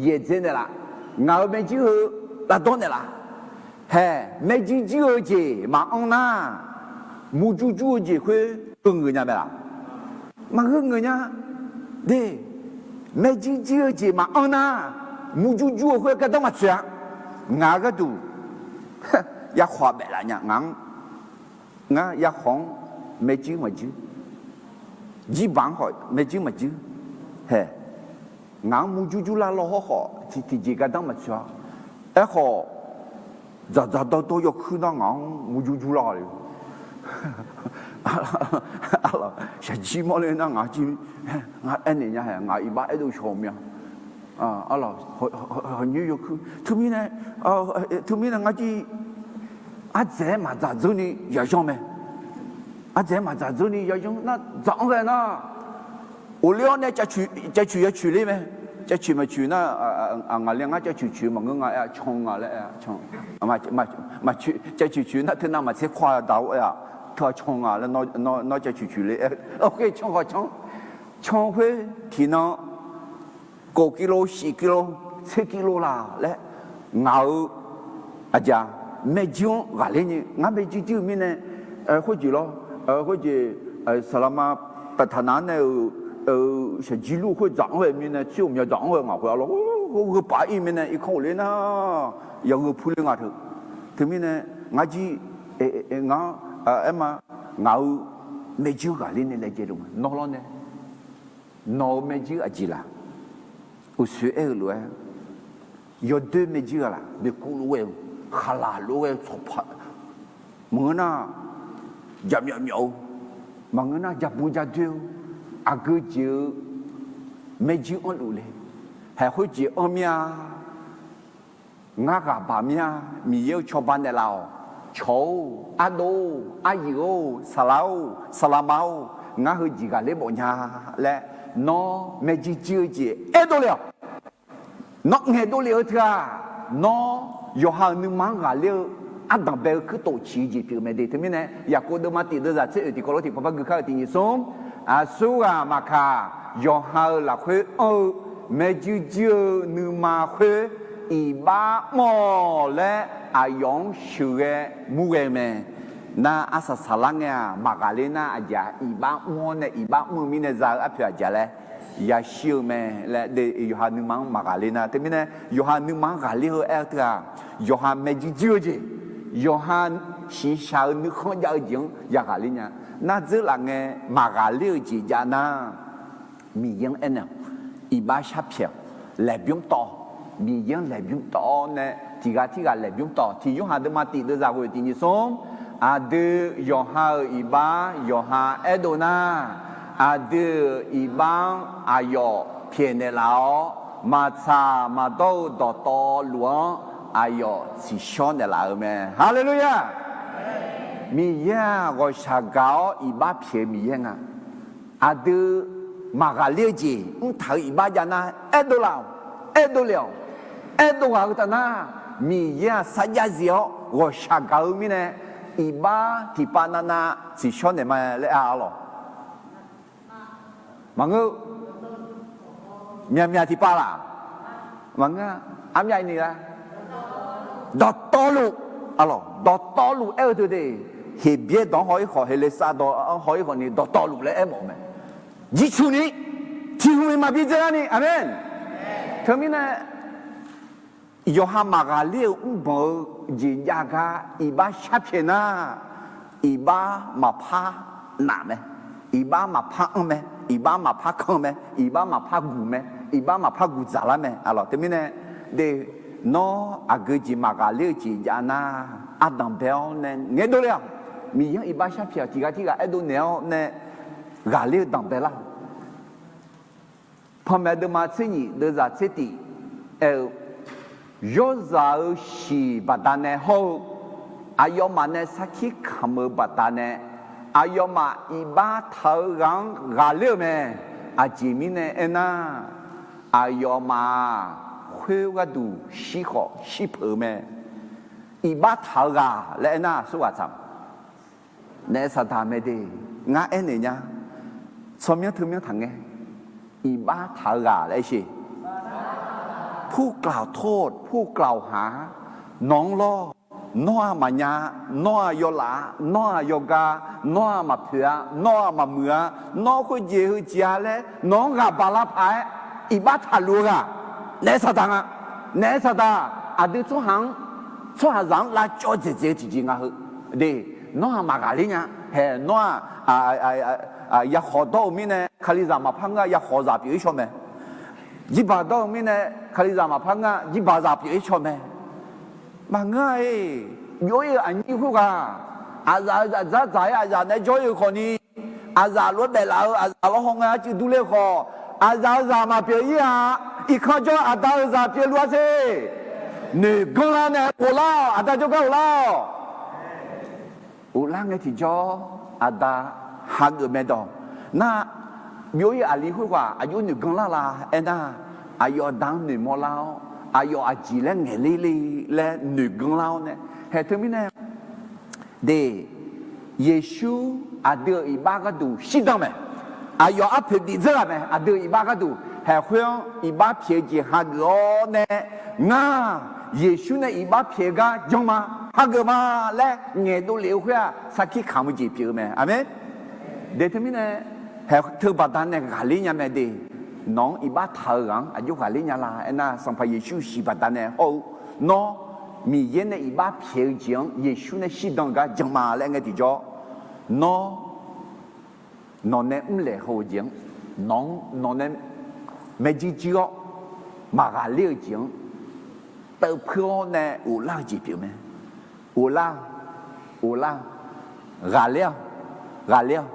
yaeqdzae naeqlaf? Ngaq-euq maerjuir heu lavdawr naeqlaf? Haeq, maerjuir juir-eu jeq maqanr nar, murjur jur-eu jeq khoer gheu ngeuq nya mae laf? Maqgheu ngeuq nya. De, maerjuir juir-eu jeq maqanr nar, murjur jur-eu khoer gardanr maqtsoeq-a. Ngaq-euq gharduq yarkhawq-aq baeflaf nya ngaq-anr. Ngar yarkhawq-anr maerjuir maqjuir, jirbaq-anr khawf maerjuir maqjuir. Haeq, ngaq-anr murjur jur lar law hawr khawf tiqjeq gardanr maqtsoeq-a. Aerkhawf, dzaqdzaq dawrdawr yawkuir nar ngaq-anr murjur jur lar le. Shaqjir mawrle nar ngaq jir, ngar aernaeq nya haeq, ngaq iqbax aerdov shawq-eu mya. Arlawq, hawqnyoer yawkuir teumirnae, teumirnae ngar jir ardzaeq-aer maqdzaq dzeur ni yayanr mae. Ardzaeq-aer maqdzaq dzeur ni yayanr nar dzaq-anr ghae nar, ghofler-awr nae cavcoeq yacoeq ler mae. Cavcoeq maqcoeq nar, ngaqli ngar cavcoeq coeq maqngeur nga aer-a, can nga laer aer-a, can. Cavcoeq coeq nar teunav maqtser kawr-a daq-or aer-a, teu-a can nga laer, nawr cavcoeq coeq ler aer, can khawf can. Can khoer tiqnan กว่ากิโล สิบกิโล tser กิโล laq laer, ngaq-euq aqjeq-a, maerjuir-anr ghaqler ni ngar maerjuir juir-eu mirnae, khoerjeq lawr, khoerjeq, saqlaqma ปัฏฐานา nae-euq shaqjir lur khoer dzaq-anr ghae mirnae, tsoer ghawqmya dzaq-anr ghae ngaq khoer-a lawr, gheu paf-ir mirnae irkanr ghofler nar, yagheu purler nga teu. Teumirnae ngar jir, ngar, aerma, ngaq-euq maerjuir ghaqler nae laejae luf ma. Nawr lawr nae, nawq-euq maerjuir aqjeq laq? Uqsoer aer-eu lof-aer, yawdoer maerjuir ghaq laq? Boeqkuv lof-aer-eu, khaqlaq lof-aer-eu, tsawqpaq, maqngeur nar jaqmyawf myawf-eu, maqngeur nar jaqbu jadoer-eu, aqgeu jeq-eu maerjuir anrluf le. Haeq khoerjeq anr mir-a. Ngar ghaq baq mir-a. Miqyaer-eu cawba naeqlaf-awq. Cawq-or, ardov-or, aryuif-or, saqlaq-or, saqlaqma-or, ngar heujeq ghaqler mawf nya laer, nawr maerjuir juir-eu jeq aerdov le-awq. Nawr ngaeqdov lef-eu teu-aq, nawr yawqha-euq nuima-anr ghaqler-eu ardanq bae-eu kuirtof ciq-eu jeq pyeuf mae de. Teumirnae Yaqkov deuvma tiq deuvzaq tser oeq tiqkawv lof tiqpavpar gui kar-eu tiq nyiq smr, aqsurghaq maqkaq, yawqha-euq lafkhoer anr-eu maerjuir juir-eu nuima khoer iqbax mr-awq laer aqyawf-anr sheuqghae murghae-eu mae. Nar arsaq saqlar ngae-aq, maqghaqler nar aqjeq-aq, iqbax mr-awr nae iqbax mr-eu mirnae za-eu arpoeq aqjeq laer yashir-eu mae laer, yawqha nuima-anr maqghaqler nar. Teumirnae yawqha nuima-anr ghaqler-eu aer-eu teu-aq, yawqha maerjuir juir-eu jeq, yawqha shiqshaq-eu nuikhanr jav-eu jeq-anr yaghaqler nya. Nar dzeur laf ngae maqghaqler-eu jeq jav nar, Miqyaer-anr aernaeq-awq. Iqbax sharpyaeq-awq. Laeqbymr tawv-awq. Miqyaer-anr laeqbymr tawv-awr nae, tiq ghaq tirghaq laeqbymr tawv-awq. Tiq Yorhaq deuvma tiq deuvzaq ghoeq tiq nyiq smr, aqdui yawqha-euq iqbax yawqha aerdov nar, aqdui-euq iqbax-anr aqyawf pyaeqnaeq laf-awr, maqtsaq maqdawr-eu dawqtawvluf-anr aqyawf tsiqshawr naeqlaf-euq mae. Haleluya! Miqyaer-aq, ghawqshaq gaq-awr iqbax pyaeq-eu Miqyaer nga. Aqdui maqghaqler-eu jeq mrtaq-euq iqbax jav nar, aerdov laf-awq, aerdov lef-awq. Aerdov ghaq-eu taf nar, Miqyaer-aq sarjax zif-awr ghawqshaq gaq-eu mirnae, iqbax tiqpav navnav tsiqshawr naeq ma laer ar lawq. Maqngeur, myaqmyaq tiqpav laf, maqngeur, armyav ni laer, dawqtawvluf, dawqtawvluf aer-eu teu de. Heqbyaer dawq-anr haw-ir khawf, Heqleqsav dawq-anr haw-ir khawf ni dawqtawvluf laer aermawf-eu mae. Jircuf ni, tiq hmq maqbi dzae lar ni, aqmeq. Teumirnae yawqha maqghaqler-eu mrbanq-eu jeq jav gar iqbax sharpyaeq nar, iqbax maqpar naf mae, iqbax maqpar anr mae, iqbax maqpar kan mae, iqbax maqpar guq mae, iqbax maqpar guq dzaqlar mae. Aqlawq teumirnae de, nawr aqgeu jeq maqghaqler-eu jeq jav nar, ardanq bae-awr nae ngaeqdov le-awq. Miqyaer-anr iqbax sharpyaeq-awq. Tiq ghaq tirghaq aerdov naeq-awr nae ghaqler-eu danqbae lar. Panmaeq deuvma tser nyiq deuvzaq tser tiq aer-eu, yawrzaq-euq shiq baqdanae hawr-eu, aqyawfmaf nae sarkir kamq-eu baqdanae, aqyawfmaf iqbax taq-eu ghaq-anr ghaqler-euq mae. Aqjeq mirnae aernar, aqyawfmaf-aq, khoer gharduq shir khawf shir peuq-eu mae. Iqbax taq-eu ghaq laer aernar, aqsurghaq tsaq naef saqdaq mae de. Ngar aernaeq nya, tsawrmyanr teumyanr taqngae, iqbax taq-eu ghaq laer sheq. ผู้กล่าวโทษ ผู้กล่าวหา nawq-anr lawr. Nawr-aq maqnya-a, nawr-aq yawlaf-a, nawr-aq yawga, nawr-aq maqpoeq-a, nawr-aq maqmuiq-a, nawr khoerjeq heujeq-a laer nawq-anr ghaq baq lavpaq-aer iqbax taqluf-eu ghaq, naef saqdaq nga. Naef saqdaq, aqdui tsawrhaq-anr, tsawrhaqzaq-anr lavcawv dzaeqdzaeq-eu tiqjeq nga heu de. Nawr-aq maqghaqler nya. Hae, nawr-aq yakhawf dawr-eu mirnae Kalizaq maqpar ngeur-a, yakhawf zaq pyeuf-ir shaw mae. Jirbaq dawr-eu mirnae Kalizaq maqpar ngeur-a, jirbaq zaq pyeuf-ir shaw mae. Maqngeur-a-iq, byov-ir-euq aqnyir khoerghaq, aqzaf-euq zaqdzar dzaq-aer aqzaf naeq-aer jawr-ir-euq khawfni, aqzaf lof-aer daeflaf-eu aqzaf lawrhaw ngae arcuiv durler-eu khawf, aqzaf-euq zaq maqpyeuf-ir-a. Irkanr jawr aqda-euq zaq pyeufluf-a sher. Noeqganr lar nae ghoflar-awq, aqda jawrgar ghoflar-awq. Ghoflar ngae tiqjawr aqda hageuf mae dawq. Nar, byov-ir aqli khoerghaq aqjox noeqganr lar la aernar, aqyawf aqda-anr noeqmawr lar-awr, aqyawf aqjeq laer ngaeqler le laer noeqganr lar-awr nae, hae teumirnae de, Yeqsur aqdui-euq iqbax gharduq shirdan mae. Aqyawf arpoeq bif dzeur ghaq mae, aqdui-euq iqbax gharduq. Haeq khoer-anr iqbax pyaeq-eu jeq hageuf-awr nae, ngar Yeqsur nae iqbax pyaeq gar jan ma, hageuf ma laer ngaeqdov lef-eu khoer-aq, sarkir kamq-eu jeq pyeuf-eu mae. Aqmeq. De teumirnae, Haeq teu baqdanae ghaqler nya mae de. Nawq-anr iqbax taq-eu ghaq-anr aqjox ghaqler nya la aernar, Sanqpaq Yeqsur siq baqdanae hawr-eu, nawr Miqyaer nae iqbax pyaeq-eu jeq-anr Yeqsur nae shirdan-eu gar jan ma laer ngae tiqjawr, nawr nawq nae mrlaeq haw-eu jeq-anr, nawq-anr nawq nae maeqjir jir-awr maqghaqler-eu jeq-anr teuvpui-awr nae ghoflar-eu jeq pyeuf mae. Ghoflar-awq, ghoflar-awq, ghaqler-awq, ghaqler-awq.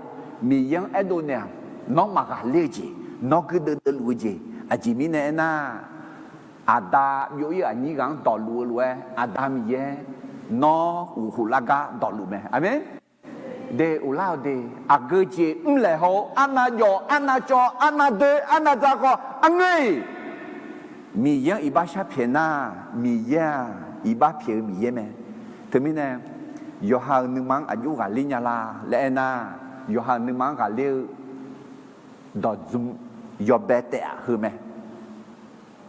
Miqyaer-anr aerdov naeq-aq, nawr maqghaqler-eu jeq, nawr guirdeuv deuvluf-eu jeq, aqjeq mirnae aernar, Aqda byov-ir aqnyir ghaq-anr dawqluf-eu lof-aer, Aqda Miqyaer nawr ghoflar gar dawqluf mae. Aqmeq. De ghoflar-awq de, aqgeu jeq mrlaeq haw-eu, arnav jawf, arnav cawv, arnav doe, arnav dzaq khawf arngeur-iq, Miqyaer-anr iqbax sharpyaeq nar, Miqyaer-aq iqbax pyaeq-eu Miqyaer mae. Teumirnae, yawqha-euq nuima-anr aqjox ghaqler nya la laer aernar, yawqha-euq nuima-anr ghaqler-eu dawqdzm yawbae taef-aq heu mae.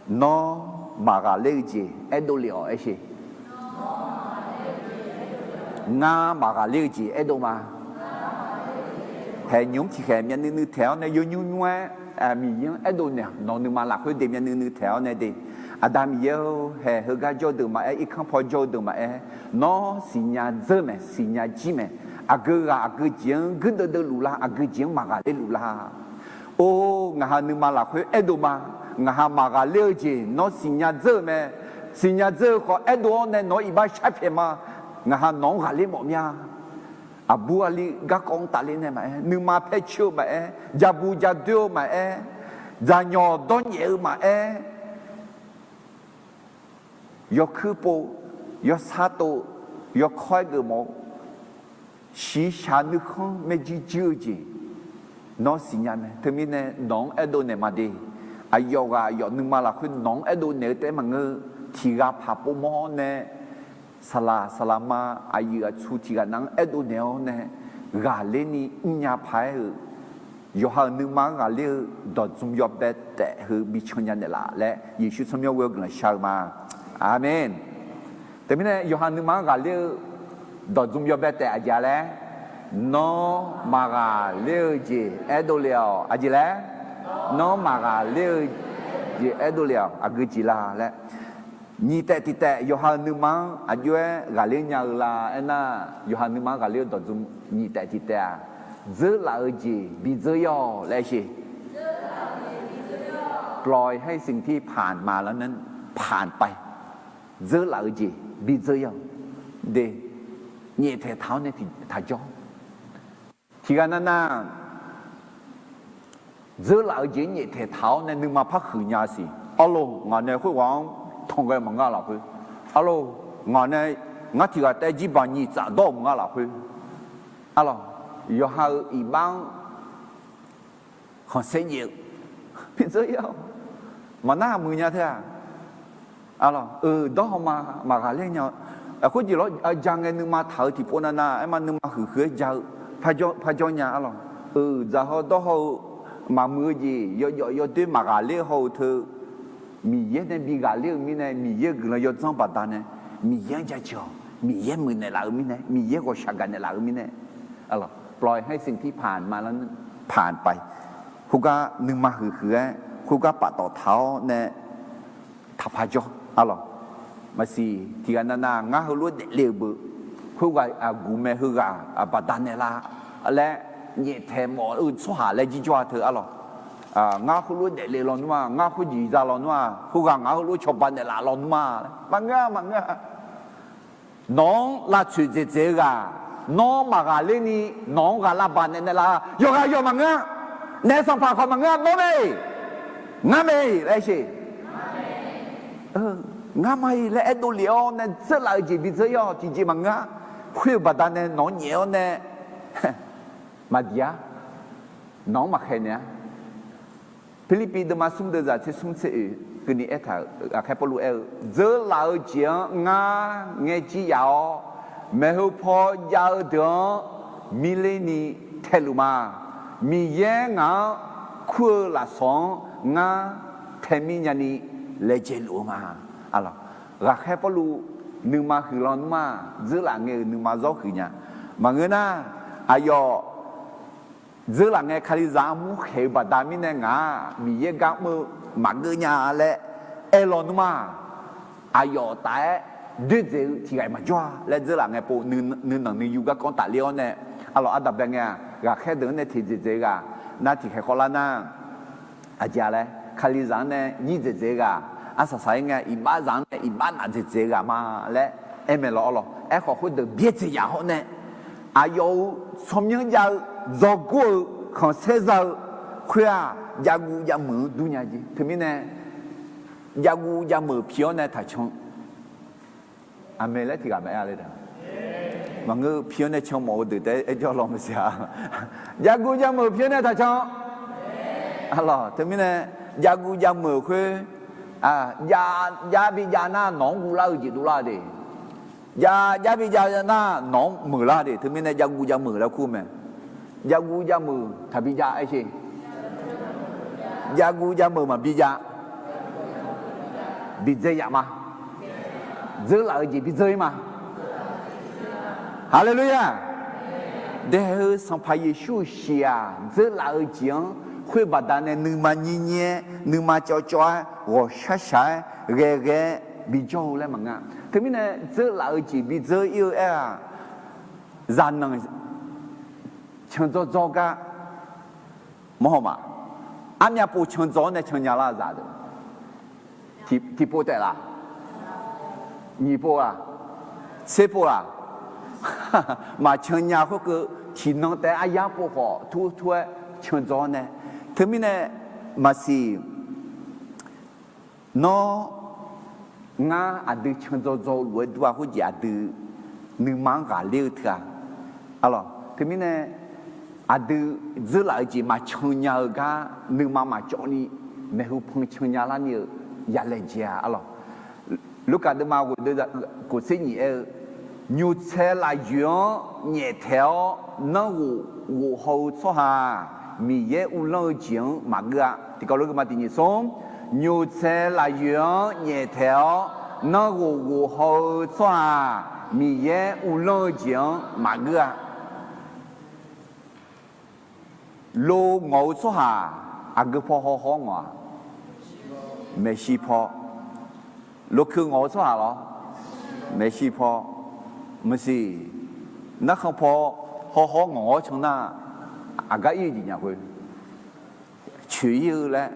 Nawr maqghaqler-eu jeq aerdov lef-awq aersheq. Ngar maqghaqler-eu jeq aerdov ma. Haeq nymq-mr tiqkhaeq myavnuiv nuiv taeq-awr nae yawnymr nymr-aer, Miqyaer-anr aerdov naeq-aq, nawq nuima lafkhoer de myavnuiv nuiv taeq-awr nae de, Aqda Miqyaer-or, haeq heugar jawr-eu deuq maqaer, irkanr paw jawr-eu deuq maqaer, nawr siqnya dzeur mae, siqnya jir mae. Aqgeu ghaq aqgeu jeq-anr guirdeuv deuvluf la, aqgeu jeq-anr maqghaqler luf la. Or, ngaq ha nuima lafkhoer aerdov ma. Ngaq ha maqghaqler-eu jeq nawr siqnya dzeur-eu mae. Siqnya dzeur-eu khawf aerdov-awr nae nawq-anr iqbax sharpyaeq ma. Ngaq ha nawq-anr ghaqler mawf mya. Aqbur aqli garkawv-anr tafler nae maqaer, nuima paer coer-eu maqaer, ja bu ja doer-eu maqaer, dzaqnyawq dawrnyaef-eu maqaer, yawkuir pov, yawsar tov, yawkawr-aer geufmawf-eu, shiqshaq nuikhanr maerjuir juir-eu jeq, nawr siqnya mae. Teumirnae nawq-anr aerdov naeq ma de. Aqyawf ghaq aqyawf nuima lafkhoer nawq-anr aerdov naeq-eu taef-aer maqngeur. Tiq ghaq paq pov mawr-awr nae, saqlaq saqlaqma, aqyuif aqtsu tiq ghaq nav-anr aerdov naeq-awr nae, ghaqler ni mrnya paq-aer-euq, yawqha-euq nuima-anr ghaqler-eu dawqdzm yawbae taef heu bi can nya naeqlaf laer, Yeqsur tsawrmyanr ghoe-awr guiqlanq shar-eu ma. Aqmeq. Teumirnae yawqha nuima-anr ghaqler-eu dawqdzm yawbae taef aqjeq-a laer, nawr maqghaqler-eu jeq aerdov le-awq. Aqjeq laer, nawr maqghaqler-eu jeq aerdov le-awq. Aqgeu jeq la laer, nyiq taef tiq taef yawqha-euq nuima-anr aqjox-aer ghaqler nya-eu la aernar, yawqha nuima-anr ghaqler-eu dawqdzm nyiq taef tiq taef-aq, dzeurlaf-eu jeq bi dzeur-ir-awq laer sheq. ปล่อยให้สิ่งที่ผ่านมาแล้วนั้น ผ่านไป. Dzeurlaf-eu jeq bi dzeur-ir-awq. De, nyaeftaeq taq-awr nae taqjawr. Tiqghaq navnav dzeurlaf-eu jeq-anr nyaeftaeq taq-awr nae nuima par huiq nya siq. Arlawr, ngaq nae khoerghaq-anr tanqghae maqngeur lafkhoer. Arlawr, ngaq nae, ngar tiqghaq taef-aer jirbaq nyiq tsaf dawr-euq maqngeur lafkhoer. Arlawr, yawqha-euq iqbax-anr khanqsaer nyaef-eu bi dzeur-ir-awq. Maqnar muiq nya teu-aq. Arlawr, euq dawr haw ma, maqghaqler nya-eu. Khoerjeq lawr, ja ngae nuima taq-eu tiqpov navnav aerma nuima huiqhuiq-aer ja-eu, parjawr nya arlawr. Euq dzaq haw dawr haw-eu maqmuiq-eu jeq yawjawf yawdoer maqghaqler haw-eu teu, Miqyaer nae bi ghaqler-eu mirnae, Miqyaer-euq guiqlanq yawdzanr baqdanae, Miqyaer-anr jaceuq-awq. Miqyaer muiqnaeq laf-eu mirnae, Miqyaer ghawqshaq gaqnaeq laf-eu mirnae, arlawr, ปล่อยให้สิ่งที่ผ่านมาแล้วนั้น ผ่านไป. Khoergar nuima huiqhuiq-aer, khoergar paftawf taq-awr nae taqpar jawr arlawr. Maqsiq tiqghaq navnav ngar heulof-aer daefle-eu beu, khoerghaq aqguq mae heughaq baqdanae la laer nyaeftaeq mawf-eu tsawrhaq laer jirjawr-a teu arlawr. Ngar heulof-aer daefle lawnmr-aq, ngar khoerjeq za lawnmr-aq, khoerghaq ngaq heulof-aer cawba naeqlaf lawnmr-a. Maqngeur-a, maqngeur-a. Nawq-anr lavtsoeq dzaeqdzaeq-eu ghaq, nawr maqghaqler ni nawq-anr ghaq lavbaq naeqnaeq laf-a, yawqghaq yawq maqngeur-a. Naef sanqpaq khawf maqngeur-a, nawr mae, ngar mae laer sheq. Ngar ma-iq laer aerdov lef-awr nae dzeurlaf-eu jeq bi dzeur-ir-awq. Tiqjeq maqngeur-a. Khoer-eu baqdanae nawq-anr nyaef-awr nae maqdiq-a. Nawq-anr maqkhaeq naeq-a. Pirlirpiv deuvma smr deuvzaq tser smr tser oeq keuvni aertaq-euq, ghaqkhaer Pawrluv aer-eu, dzeurlaf-eu jeq-anr ngar ngaejir yaf-awr, maeqhu paw jav-eu deuq-anr mirler ni taeluf ma. Miqyaer ngaq-anr kur-eu lafsawq-anr ngar taemir nyani laejae luf-eu ma. Ghaqkhaer Pawrluv nuima huiq lawnmr-aq, dzeurlaf ngae-euq nuima zawr huiq nya. Maqngeur nar, aqyawf Dzeurlaf ngae Kalizaq armur khaeq-eu baqda mirnae ngaq-aq Miqyaer gar mr-eu maqgeur nya laer aerlaw nmr-aq, aqyawf taf-aer doerdzaeq-eu tiq ghaq-iq maqjawr-a laer dzeurlaf ngae pov nuinanq nuiyu garkawv tafler-awr nae, arlawq ardanqbae ngae-aq ghaqkhaer deuq-anr nae teqdzaeq dzaeq-eu ghaq nar tiqkhaeq khawvlar nar, aqjeq-a laer Kalizaq-anr nae nyir dzaeq dzaeq-eu ghaq, arsaq saq-aer ngae iqbaxzaq-anr nae iqbax naf dzaeq dzaeq-eu ghaq ma laer aer mae lawr arlawq. Aerkhawf khoerdeuq byaerdzaeq yaf hawr nae, aqyawf-euq tsawrmyanr jav-eu dzawgor-eu khanqsaer za-eu khoer-aq, javguv javmeuq-anr dur nya jeq. Teumirnae javguv javmeuq pi-awr nae taqcan. Aqmeq laer tiq ghaq maqaer-a le da. Maqngeur pi-awr nae can mawf-eu deuq taef-aer aer jawr law maqsiq-a. Javguv javmeuq pi-awr nae taqcan. Arlawq teumirnae javguv javmeuq khoer, jav jav bijav nar nawq-anr guvlar-eu jeq dovlar de. Jav jav bijav nar nawq-anr meuqlar de. Teumirnae javguv javmeuq laer kur mae. Javguv javmeuq taqbi jav aer sher. Javguv javmeuq maqbi jav. Bidzae yaf ma. Dzeurlaf-eu jeq bidzeur-ir ma. Haleluya! Dae-eu Sanqpaq Yeqsur-euq shiq-aq, dzeurlaf-eu jeq-anr khoer baqdanae nuima nyir nyir-aer, nuima cawv cawv-aer, ghawqshaq shaq-aer, ghae ghae-aer bijawr-eu laer maqngeur-a. Teumirnae dzeurlaf-eu jeq bidzeur-ir-eu aer-aq, zaqnanq candzawr dzawr gar mawrhaw ma. Armyav pov candzawr-awr nae cannya lar-eu zaq deuq tiqpov taef laf? Nyiq pov-aq, tser pov laf? Maqcannya khoerkeuv tiqnan taef-aer aryar pov khawf tur tur-aer candzawr-awr nae. Teumirnae maqsiq Nawr, ngar aqdui candzawr dzawr-eu lof-aer dur-a khoerjeq aqdui nuima-anr ghaqler-eu teu-a. Arlawq teumirnae aqdui dzeurlaf-eu jeq maqcan nya-eu gar nuima maqcawv ni maeqhu pan cannya larni-eu yalaejae-a. Arlawq Lurkaf deuvma ghoeq deuv kof tser nyiq aer-eu, nymqtsaev lafyoeq-anr nyaeftaeq-awr nanrghof ghofhaw-eu tsawrhaq-aq, Miqyaer uvlanr-eu jeq-anr maqgeur-a. Tiqkawv lof-aer geufma tiq nyiq smr, nymqtsaev lafyoeq-anr nyaeftaeq-awr nanrghof ghofhaw-eu tsawrhaq-aq, Miqyaer uvlanr-eu jeq-anr maqgeur-a. Lo ngawq-eu tsawrhaq aqgeu paw haw haw-awr ngawq-aq, maeqshi paw. Lokeu ngawq-eu tsawrhaq lawr, maeqshi paw. Maqsiq, narkhan paw haw haw-awr ngawq-awr can nar, aqgar ir-eu jeq nya khoer coeq ir-eu laer,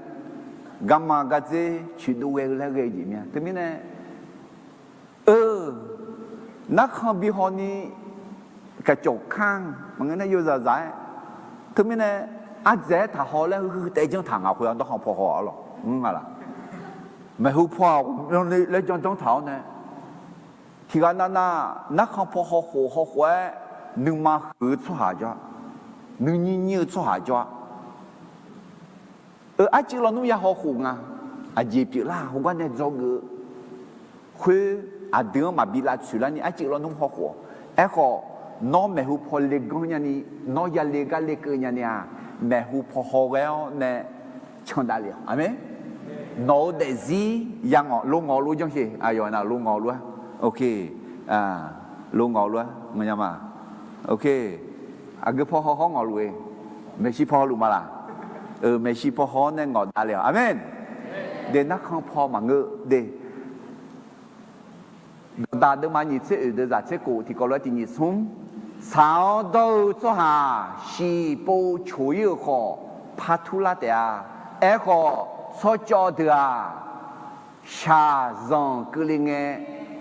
garma gardzer coeqdov ghae-eu laer ghae-eu jeq mya. Teumirnae, eu, narkhan bi haw ni kaqcawq kar maqngeur nar yozaq zaq-aer, teumirnae ardzaeq-aer taqhaw laer huiq taev janr taq ngaq khoer-a, narkhan paw haw-awr lawq mr nga laq? Maeqhu paw-aq, laer janr janr taq-awr nae, tiqghaq navnav narkhan paw haw khof haw khof-aer nuima huiq-eu tsawrhaq jawr-a, nuinyir nyir-eu tsawrhaq jawr-a. Eu, arcuiv lawnmr ya haw khof nga. Aqjeq pyeuflar khoergar nae dzawgeuf-eu khoer, aqdui-anr maqbi lavtsoeq larni arcuiv lawnmr haw khof-awq. Aerkhawf, nawr maeqhu paw le ganr nyani, nawr yale gar le keuv nyani-aq, maeqhu paw haw ghae-awr nae candav le-awq. Aqmeq. Nawq-eu daefzir ya ngawq lo ngawq lof janr sher. Aqyawf na lo ngawq lof-aer, lo ngawq lof-aer nganyama. Aqgeu paw haw hawr ngawq luf-eu, maeqshi paw haw luf ma laq? Eu, maeqshi paw haw-awr nae ngawq dav le-awq. Aqmeq. De narkhan paw maqngeur de. Dawqdaq deuvma nyiq tser oeq deuq zaq tser kof tiqkawv lof-aer tiq nyiq smr, tsaq-awr dawr-eu tsawrhaq shiqpov coq ir-euq khawf par turlar taef-a. Aerkhawf, tsawrcawv deuq-aq, shaqzanq keuvle ngae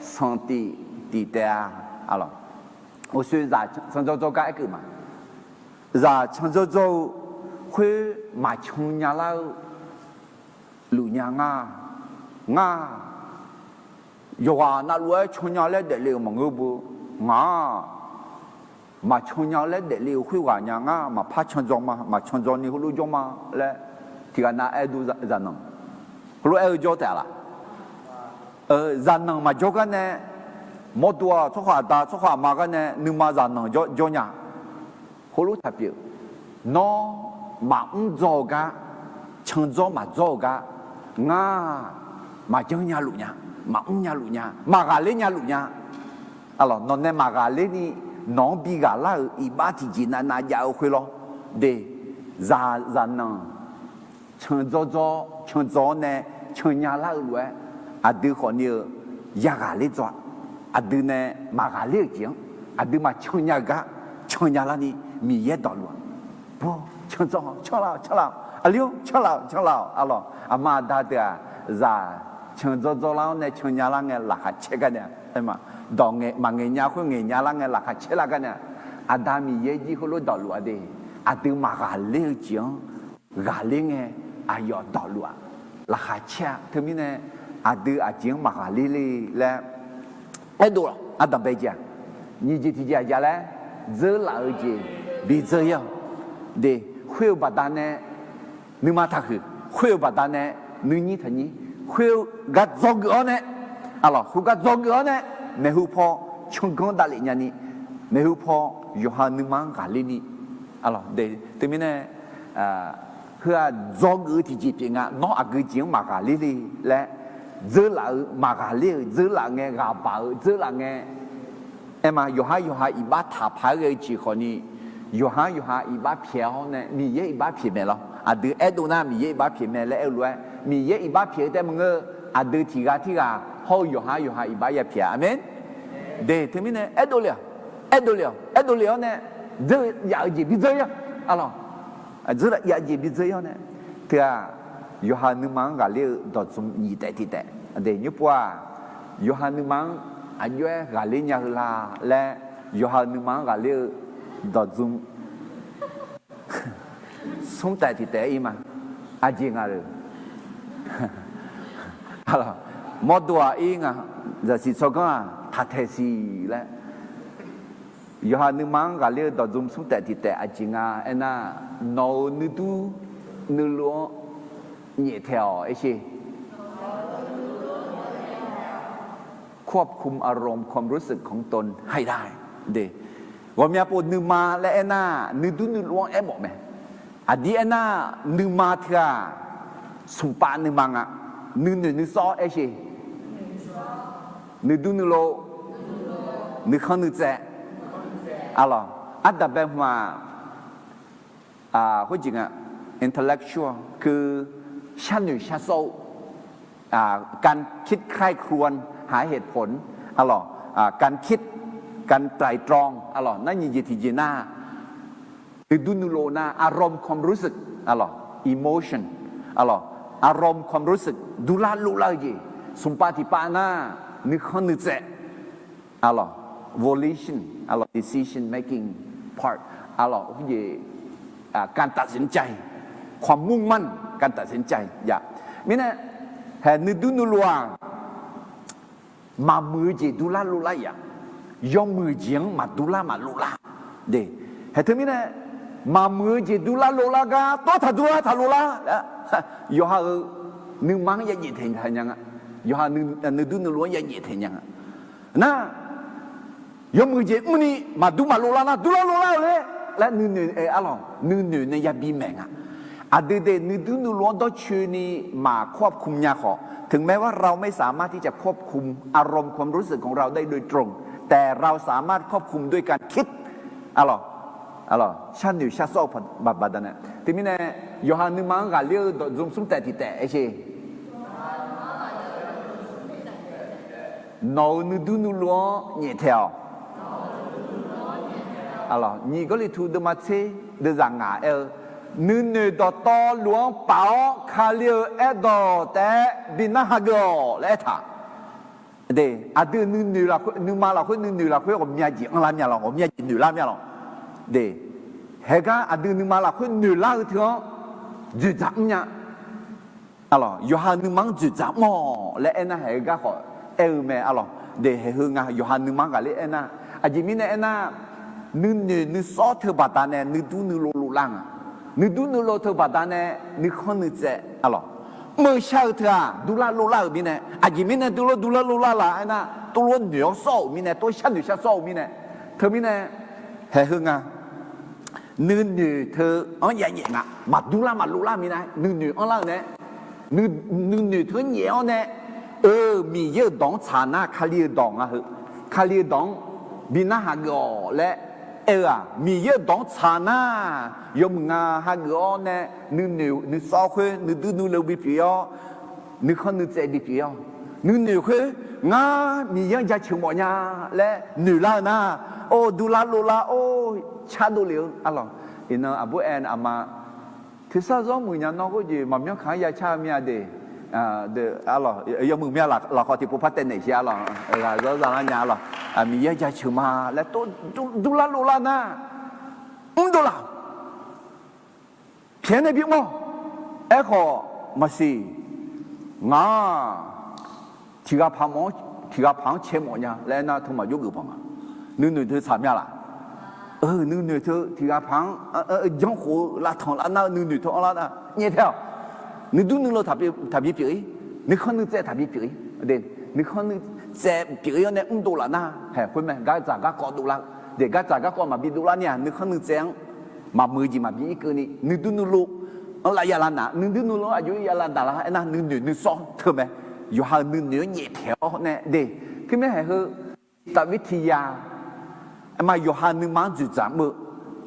sanqtif tif taef-a. Uqshoe zaq candzawr dzawr gar aerkeuv ma. Zaq candzawr dzawr-eu khoer maqcan nya lar-eu luf nya ngar, ngar yawqghaq navluf-aer cannya laer daefle-euq maqngeur beu, ngaq-aq, maqcan nya laer daefle-euq khoerghaq nya ngar, maqpar can dzaw ma, maqcan dzaw ni heulof jawr ma laer, tiqghaq nav aer dur zaqnanq heulof aer-eu jawr taef-a laq? Zaqnanq maqjawr gar nae, mawrdo-aq tsawrhaq aqda tsawrhaq aqma gar nae nuima zaqnanq jawr nya. Heulof taq pyeuf. Nawr maqmr dzaw-eu gar, candzawr maqdzawr-eu gar, ngar maqjanr nya luf nya, maqmr nya luf nya, maqghaqler nya luf nya. Nawq nae maqghaqler ni, nawq-anr bi ghaqlar-euq iqbax tiqjeq navnav jav-eu khoer lawr de. zaq, zaqnanq, can dzawr dzawr, can dzaw-awr nae, can nya lar-eu lof-aer, aqdui khawfni-eu ya ghaqler dzaw-a. Aqdui nae maqghaqler-euq jeq-anr, aqdui maqcan nya-eu gar, can nya larni Miqyaer dawqluf-aq. Bawr, can dzawr, canlaf-awq, canlaf-awq, aqli-or, canlaf-awq, canlaf-awq, arlawq. Aqma aqda deuq-aq, zaq can dzawr dzawr lar-awr nae can nya lar ngae laqkhaq caer gar nae, aer ma, dawq ngaeq maqngaeq nya khoer ngaeq nya lar ngae laqkhaq caer lar gar nae, Aqda Miqyaer jir heulof dawqluf-a de. Aqdui maqghaqler-eu jeq-anr ghaqler ngae, aqyawf dawqluf-aq, laqkhaq caer-a. Teumirnae aqdui aqjeq-anr maqghaqler le laer aerdov-awq. Ardanqbae jeq-aq, nyiq jeq tiqjeq aqjeq laer, dzeurlaf-eu jeq bidzeur-ir-awq. De, khoer-eu baqdanae nuima taqhuiq, khoer-eu baqdanae nuinyir taqnyir, khoer-eu gar dzawgeuf-awr nae, arlawq, khoergar dzawgeuf-awr nae, maeqhu paw canganr davlef nyani, maeqhu paw yawqha nuima-anr ghaqler ni, arlawq, de, teumirnae, heu-aq dzawgeuf-eu tiqjeq pyeuf nga. Nawr aqgeu jeq-anr maqghaqler le laer, dzeurlaf-eu, maqghaqler-euq dzeurlaf ngae, ghaqbaq-eu dzeurlaf ngae, aer ma, yawqhar yawqha iqbax taqpaq-aer ghae-eu jeq khawfni, yawqhar yawqha iqbax pyaeq-awr nae Miqyaer iqbax pyaeq mae lawr. Aqdui aerdov nar Miqyaer iqbax pyaeq mae laer aer-eu lof-aer, Miqyaer iqbax pyaeq-eu tae maqngeur-eu, aqdui tiqghaq tirghaq hawr-eu yawqhar yawqha iqbax yapyaeq-a. Aqmeq. De, teumirnae aerdov le-awq, aerdov le-awq, aerdov le-awr nae, dzeur yaf-eu jeq bidzeur-ir-awq, arlawq. Dzeur yaf-eu jeq bidzeur-ir-awr nae, teu-aq, yawqha nuima-anr ghaqler-eu dawqdzm nyiq taef tiq taef. De, nymr pov-aq, yawqha nuima-anr aqjox-aer ghaqler nya-eu la laer, yawqha nuima-anr ghaqler-eu dawqdzm smr taef tiq taef-aer ir ma. Aqjeq nga le. Mawrdo-aq ir nga, zaqsiq tsawrganr-aq taqtaeq siq laer. Yawqha nuima-anr ghaqler-eu dawqdzm smr taef tiq taef aqjeq nga aernar, nawq-euq nuidur nuilov-anr nyaeftaeq-awq aersher. ควบคุมอารมณ์ความรู้สึกของตนให้ได้ de. Ghawqmya pov nuima laer aernar, nuidur nuilov-anr aermawf mae. Aqdir aernar, nuima teu-aq, smqpav nuima nga. Nuinoeq nuisawr aersher. Nuidur nuilov, nuikhanr nuitsaev, arlawq. Ardanqbae hmq-aq, khoerjeq nga, intellectual, คือ sharnoeq sharsawr-eu, การคิดใคร่ครวญหาเหตุผล arlawq, การไตร่ตรอง arlawq. Nar nyiq jeq tiqjeq nar, nuidur nuilov nar อารมณ์ความรู้สึก arlawq, emotion, arlawq, อารมณ์ความรู้สึก durlar lovlar-eu jeq. Smqpav tiqpav nar, nuikhanr nuitsaev, arlawq, volition, arlawq, decision making part, arlawq, khoerjeq, การตัดสินใจ ความมุ่งมั่น การตัดสินใจ ya. Mirnae, haeq nuidur nuilov-aq, maqmuiq-eu jeq durlar lovlar ya. Yawmuiq jeq-anr maqdurlar maqlovlar. De, haeq teumirnae, maqmuiq-eu jeq durlar lovlar gar tawr taq durlar taq lovlar. Yawqha-euq nuima-anr ya nyaeftaeq taq nya nga. Yawqha nuidur nuilov-anr ya nyaeftaeq nya nga. Nar, yawmuiq jeq mrni maqdur maqlovlar nar durlar lovlar-eu laer, laer nuinoeq, arlawq, nuinoeq nae yabi maeq nga. Aqdui de nuidur nuilov-anr dawrcoeni maq ควบคุม nya khawf, ถึงแม้ว่าเราไม่สามารถที่จะควบคุมอารมณ์ความรู้สึกของเราได้โดยตรง แต่เราสามารถควบคุมด้วยการคิด arlawq, arlawq, sharnoeq sharsawr-eu baqdanae. Teumirnae, yawqha nuima-anr ghaqler-eu dawqdzm smr taef tiq taef aersher. Nawq-euq nuidur nuilov-anr nyaeftaeq-awq. Arlawq, nyiq Gawrliqtu deuvma tser deuvzaq ngaq aer-eu, nuinoeq dawqtawvluf-anr paf-awr Kali-euq aerdawq taef-aer bi narhaq geuf-awq laer aertaq. De, aqdui nuinoeq lafkhoer, nuima lafkhoer nuinoeq lafkhoer ghawqmya jeq anrlar mya lawq, ghawqmya jeq noeqlar mya lawq. De, haeqgar aqdui nuima lafkhoer noeqlar-eu teu-anr dzoeqdzaq mrnya. Arlawq, yawqha nuima-anr dzoeqdzaq mr-awq laer aernar, haeq-eu gar khawf aer-eu mae. Arlawq, de, haeq heu nga, yawqha nuima-anr ghaqler aernar, aqjeq mirnae aernar, nuinoeq nuisawr teu baqdanae nuidur nuilov lovlar nga. Nuidur nuilov teu baqdanae nuikhanr nuitsaev, arlawq, mr-eu shar-eu teu-aq durlar lovlar-euq mirnae, aqjeq mirnae durlar durlar lovlar la aernar, tov lor noeq-awr sawr-euq mirnae, tov sharnoeq sharsawr-euq mirnae. Teumirnae, haeq heu nga, nuinoeq teu-anr ya nyaef nga. Maqdurlar maqlovlar mirnae nuinoeq anrlar-eu nae, nuinoeq teu-anr nyaef-awr nae, eu, Miqyaer-euq dawq-anr tsaq nar Kali-euq dawq nga heu. Kali-euq dawq-anr bi narhaq geuf-awq laer aer-eu-aq, Miqyaer-euq dawq-anr tsaq nar, yawmuiq nga hageuf-awr nae, nuinoeq nuisawr khoer nuidur nuilov bipyeuf-awr, nuikhanr nuitsaev bipyeuf-awr, nuinoeq khoer ngar Miqyaer-anr jaceuq mawf nya laer noeq lar-eu nar, or, durlar lovlar, or, cardov lef-eu arlawq. Iqnan aqbur aer aqma tersar zawr muiq nya nawr khoerjeq maqmyanr kaq-anr ya car-eu mir-a de. Arlawq, yawmuiq mir-a lafkhawf tiqpov par taev naeq sher arlawq. Ghaq zawr zalar nya arlawq. Miqyaer jaceuq ma laer tov durlar lovlar nar, mrdov laf-awq. Pyaeq-aer nae bimr-awq. Aerkhawf maqsiq, ngaq-aq tiq ghaq paq-anr, tiq ghaq paq-anr cae mawf nya laer aernar, teu maqjawr geuf paq nga. Nuinoeq teu tsaq mya laf? Nuinoeq teu tiq ghaq paq-anr janrkhof-eu lavtanq lar nar-eu nuinoeq teu anrlar nar nyaeftaeq-awq. Nuidur nuilov taqbi pyeuf-ir, nuikhanr nuitsaev taqbi pyeuf-ir, nuikhanr nuitsaev pyeuf-ir-awr nae mrdov laf nar, haeq khoer mae, gardzaq garkawv dovlar-eu de. Gardzaq garkawv maqbi dovlar ni-aq, nuikhanr nuitsaev-anr maqmuiq-eu jeq maqbi irkeuv ni, nuidur nuilov-anr lav ya lav naq, nuidur nuilov-anr aqjox-aer ya lav daq lar aernar, nuinoeq nuisawr teu mae. Yawqha-euq nuinoeq-anr nyaeftaeq-awr nae de. Teumirnae haeq heu จิตวิทยา aerma, yawqha nuima-anr dzoeqdzaq mr-eu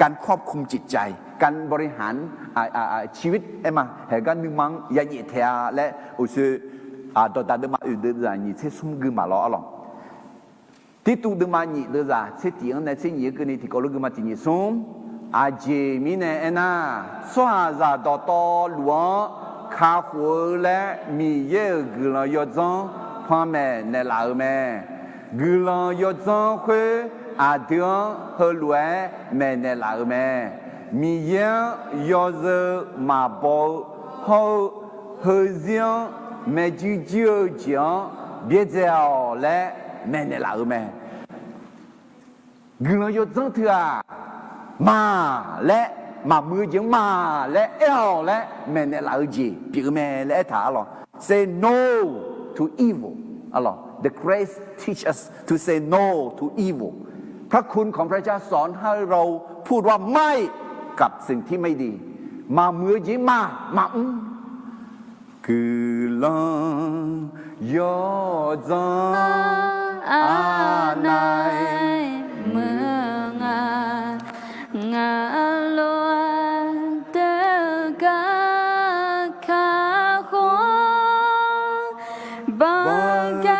การควบคุมจิตใจ การบริหารชีวิต aerma, haeq gar nuima-anr ya nyaeftaeq-a laer uqshoe dawqdaq deuvma oeq deuvzaq nyiq tser smr gui maqlawr arlawq. Tirtuv deuvma nyiq deuvzaq tser tiq-anr nae tser nyiq-anr keuvni tiqkawv lof gui ma tiq nyiq smr. Aqjeq mirnae aernar, tsawrhaqzaq dawqtawvluf-anr kakhof-eu laer Miqyaer-euq guiqlanq yawdzanr panmaeq naeqlaf-euq mae. Guiqlanq yawdzanr khoer aqdui-anr heulof-aer maeqnaeq laf-euq mae. Miqyaer-anr yawzeu maqbaw-eu hawr-eu, heuzir-anr maeqjuir juir-eu jeq-anr byaerdzae-awq laer maeqnaeq laf-euq mae. Guiqlanq yawdzanr teu-aq, ma laer, maqmuiq-eu jeq-anr ma laer aer-awq laer maeqnaeq laf-eu jeq pyeuf-eu mae laer aertaq arlawq. Say no to evil. The grace teach us to say no to evil. พระคุณของพระเจ้าสอนให้เราพูดว่าไม่กับสิ่งที่ไม่ดี Maqmuiq-eu jeq-anr ma, maqmr. Guiqlanq yawdzanr aqnaeq muiq nga. Ngaq lof-aer deuq gar kakhof-anr, banqgar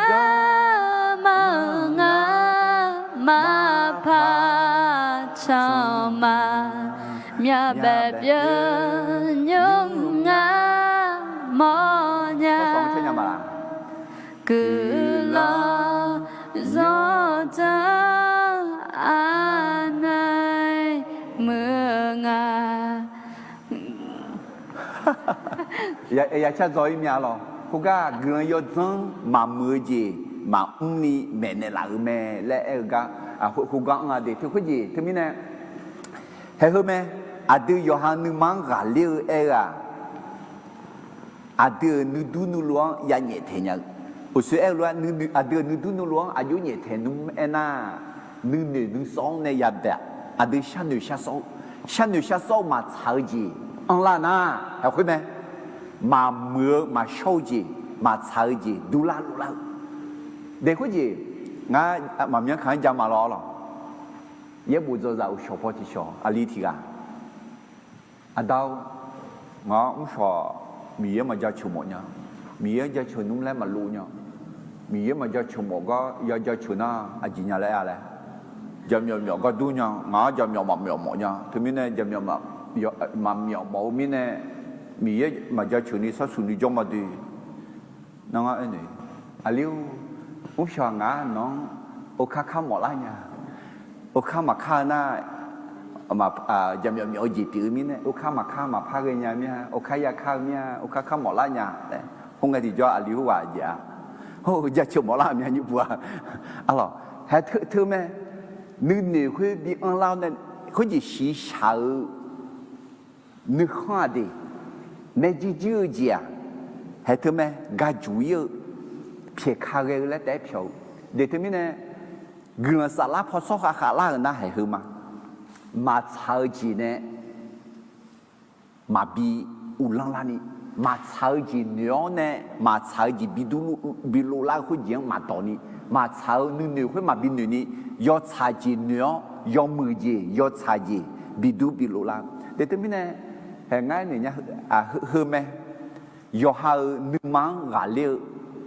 maqngeur, maqpar canq ma, myavbaef byov nymr ngar mawrnya. Guiqlanq yawdzanr aqnaeq muiq nga. Ya car dzaw-ir mya lawq. Khoergar guiqlanq yawdzanr maqmuiq-eu jeq maqmr ni maeqnaeq laf-euq mae laer aer-eu gar, khoergar anr-a de. Teu khoerjeq teumirnae, haeq heu mae, aqdui yawqha nuima-anr ghaqler-eu aer-eu-aq, aqdui-euq nuidur nuilov-anr ya nyaeftaeq nya-eu. Uqshoe aer-eu lof-aer, aqdui-euq nuidur nuilov-anr aqjox nyaeftaeq nmr aernar, nuinoeq nuisawr-anr nae yadaef, aqdui sharnoeq shar sawr-eu, sharnoeq shar sawr-eu maqtsaq-eu jeq anrlar nar, haeq khoer mae. Maqmuiq-eu maqshawr-eu jeq, maqtsaq-eu jeq durlar lovlar-eu. Daef khoerjeq, ngar maqmyanr kaq-anr ja ma lawr lawq. Yaerbof dzawzaq uqshawq paw tiqshawq aqli tiq ghaq, aqda-or, ngaq-anr mrshawq Miqyaer maqjaceuq mawf nya. Miqyaer jaceuq nmr laer maqlov nya. Miqyaer maqjaceuq mawf gar ya jaceuq nar aqjeq nya laer-a laer. Jaqmyawf myawf gar dur nya. Ngaq-anr jaqmyawf maqmyawf mawf nya. Teumirnae jaqmyawf maqmyawf mawf-eu mirnae, Miqyaer maqjaceuq ni sharsuq ni jawr ma doe. Nar ngar aernaeq, aqli-or, mrshawq ngaq-anr nawq-anr okar kar mawflar nya. Okar maqkar-eu nar, jaqmyawf myawf-eu jeq pyeuf-eu mirnae, okar maqkar maqpar ghae nya mir-a, okar ya kar-eu mir-a, okar kar mawflar nya laer. Khoerngae tiqjawr aqli khoerghaq jeq-a, hawr-eu jaceuq mawflar-eu mya nymr puq-a. Arlawq, haeq teu teu mae. Nuinoeq khoer bi anrlar-awr nae, khoerjeq shiqshaq-eu nuikhanr-aq de, maerjuir juir-eu jeq-aq, haeq teu mae, gaq juq-ir-eu, pyaeq ka ghae-eu laer taef-aer pyawq-eu. De teumirnae, guiqlanq saflar paw sawr khav khavlar-euq nar haeq heu ma. Maqtsaq-eu jeq nae maqbi uvlanr larni, maqtsaq-eu jeq noeq-awr nae, maqtsaq-eu jeq bi dur, bi lovlar-eu khoerjeq-anr maqdawq ni, maqtsaq-eu nuinoeq khoer maqbi noeq ni, yawtsaq jeq noeq-awr yawmuiq jeq yawtsaq jeq bidur bilov lar-eu. Teumirnae, hae ngar aernaeq nya heu, heu mae, yawqha-euq nuima-anr ghaqler-eu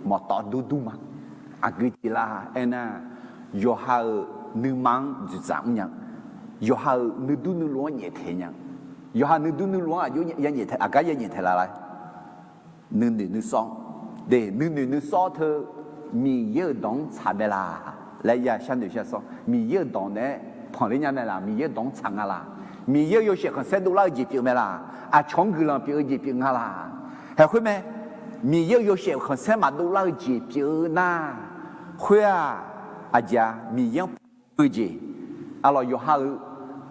mawqtawf dur dur ma. Aqgeu jeq la aernar, yawqha-euq nuima-anr dzoeqdzaq mrnya-eu, yawqha-euq nuidur nuilov-anr nyaeftaeq nya-eu, yawqha nuidur nuilov-anr aqjox ya nyaeftaeq, aqgar ya nyaeftaeq laf la. Nuinoeq nuisawr, nuinoeq nuisawr teu Miqyaer-euq dawq-anr tsaq mae laq laer ya sharnoeq shar sawr. Miqyaer-euq dawq naeq-aer panqler nya mae laq? Miqyaer-euq dawq-anr tsaq nga laq? Miqyaer-euq yawshaef khanqsaer dovlar-eu jeq pyeuf mae laq? Aqcawq-anr guiqlanq pyeuf-eu jeq pyeuf nga laq? Haeqkhoer mae, Miqyaer-euq yawshaef khanqsaer maqdovlar-eu jeq pyeuf-eu nar, khoer-aq, aqjeq-a Miqyaer-anr eu jeq, arlawq yawqha-euq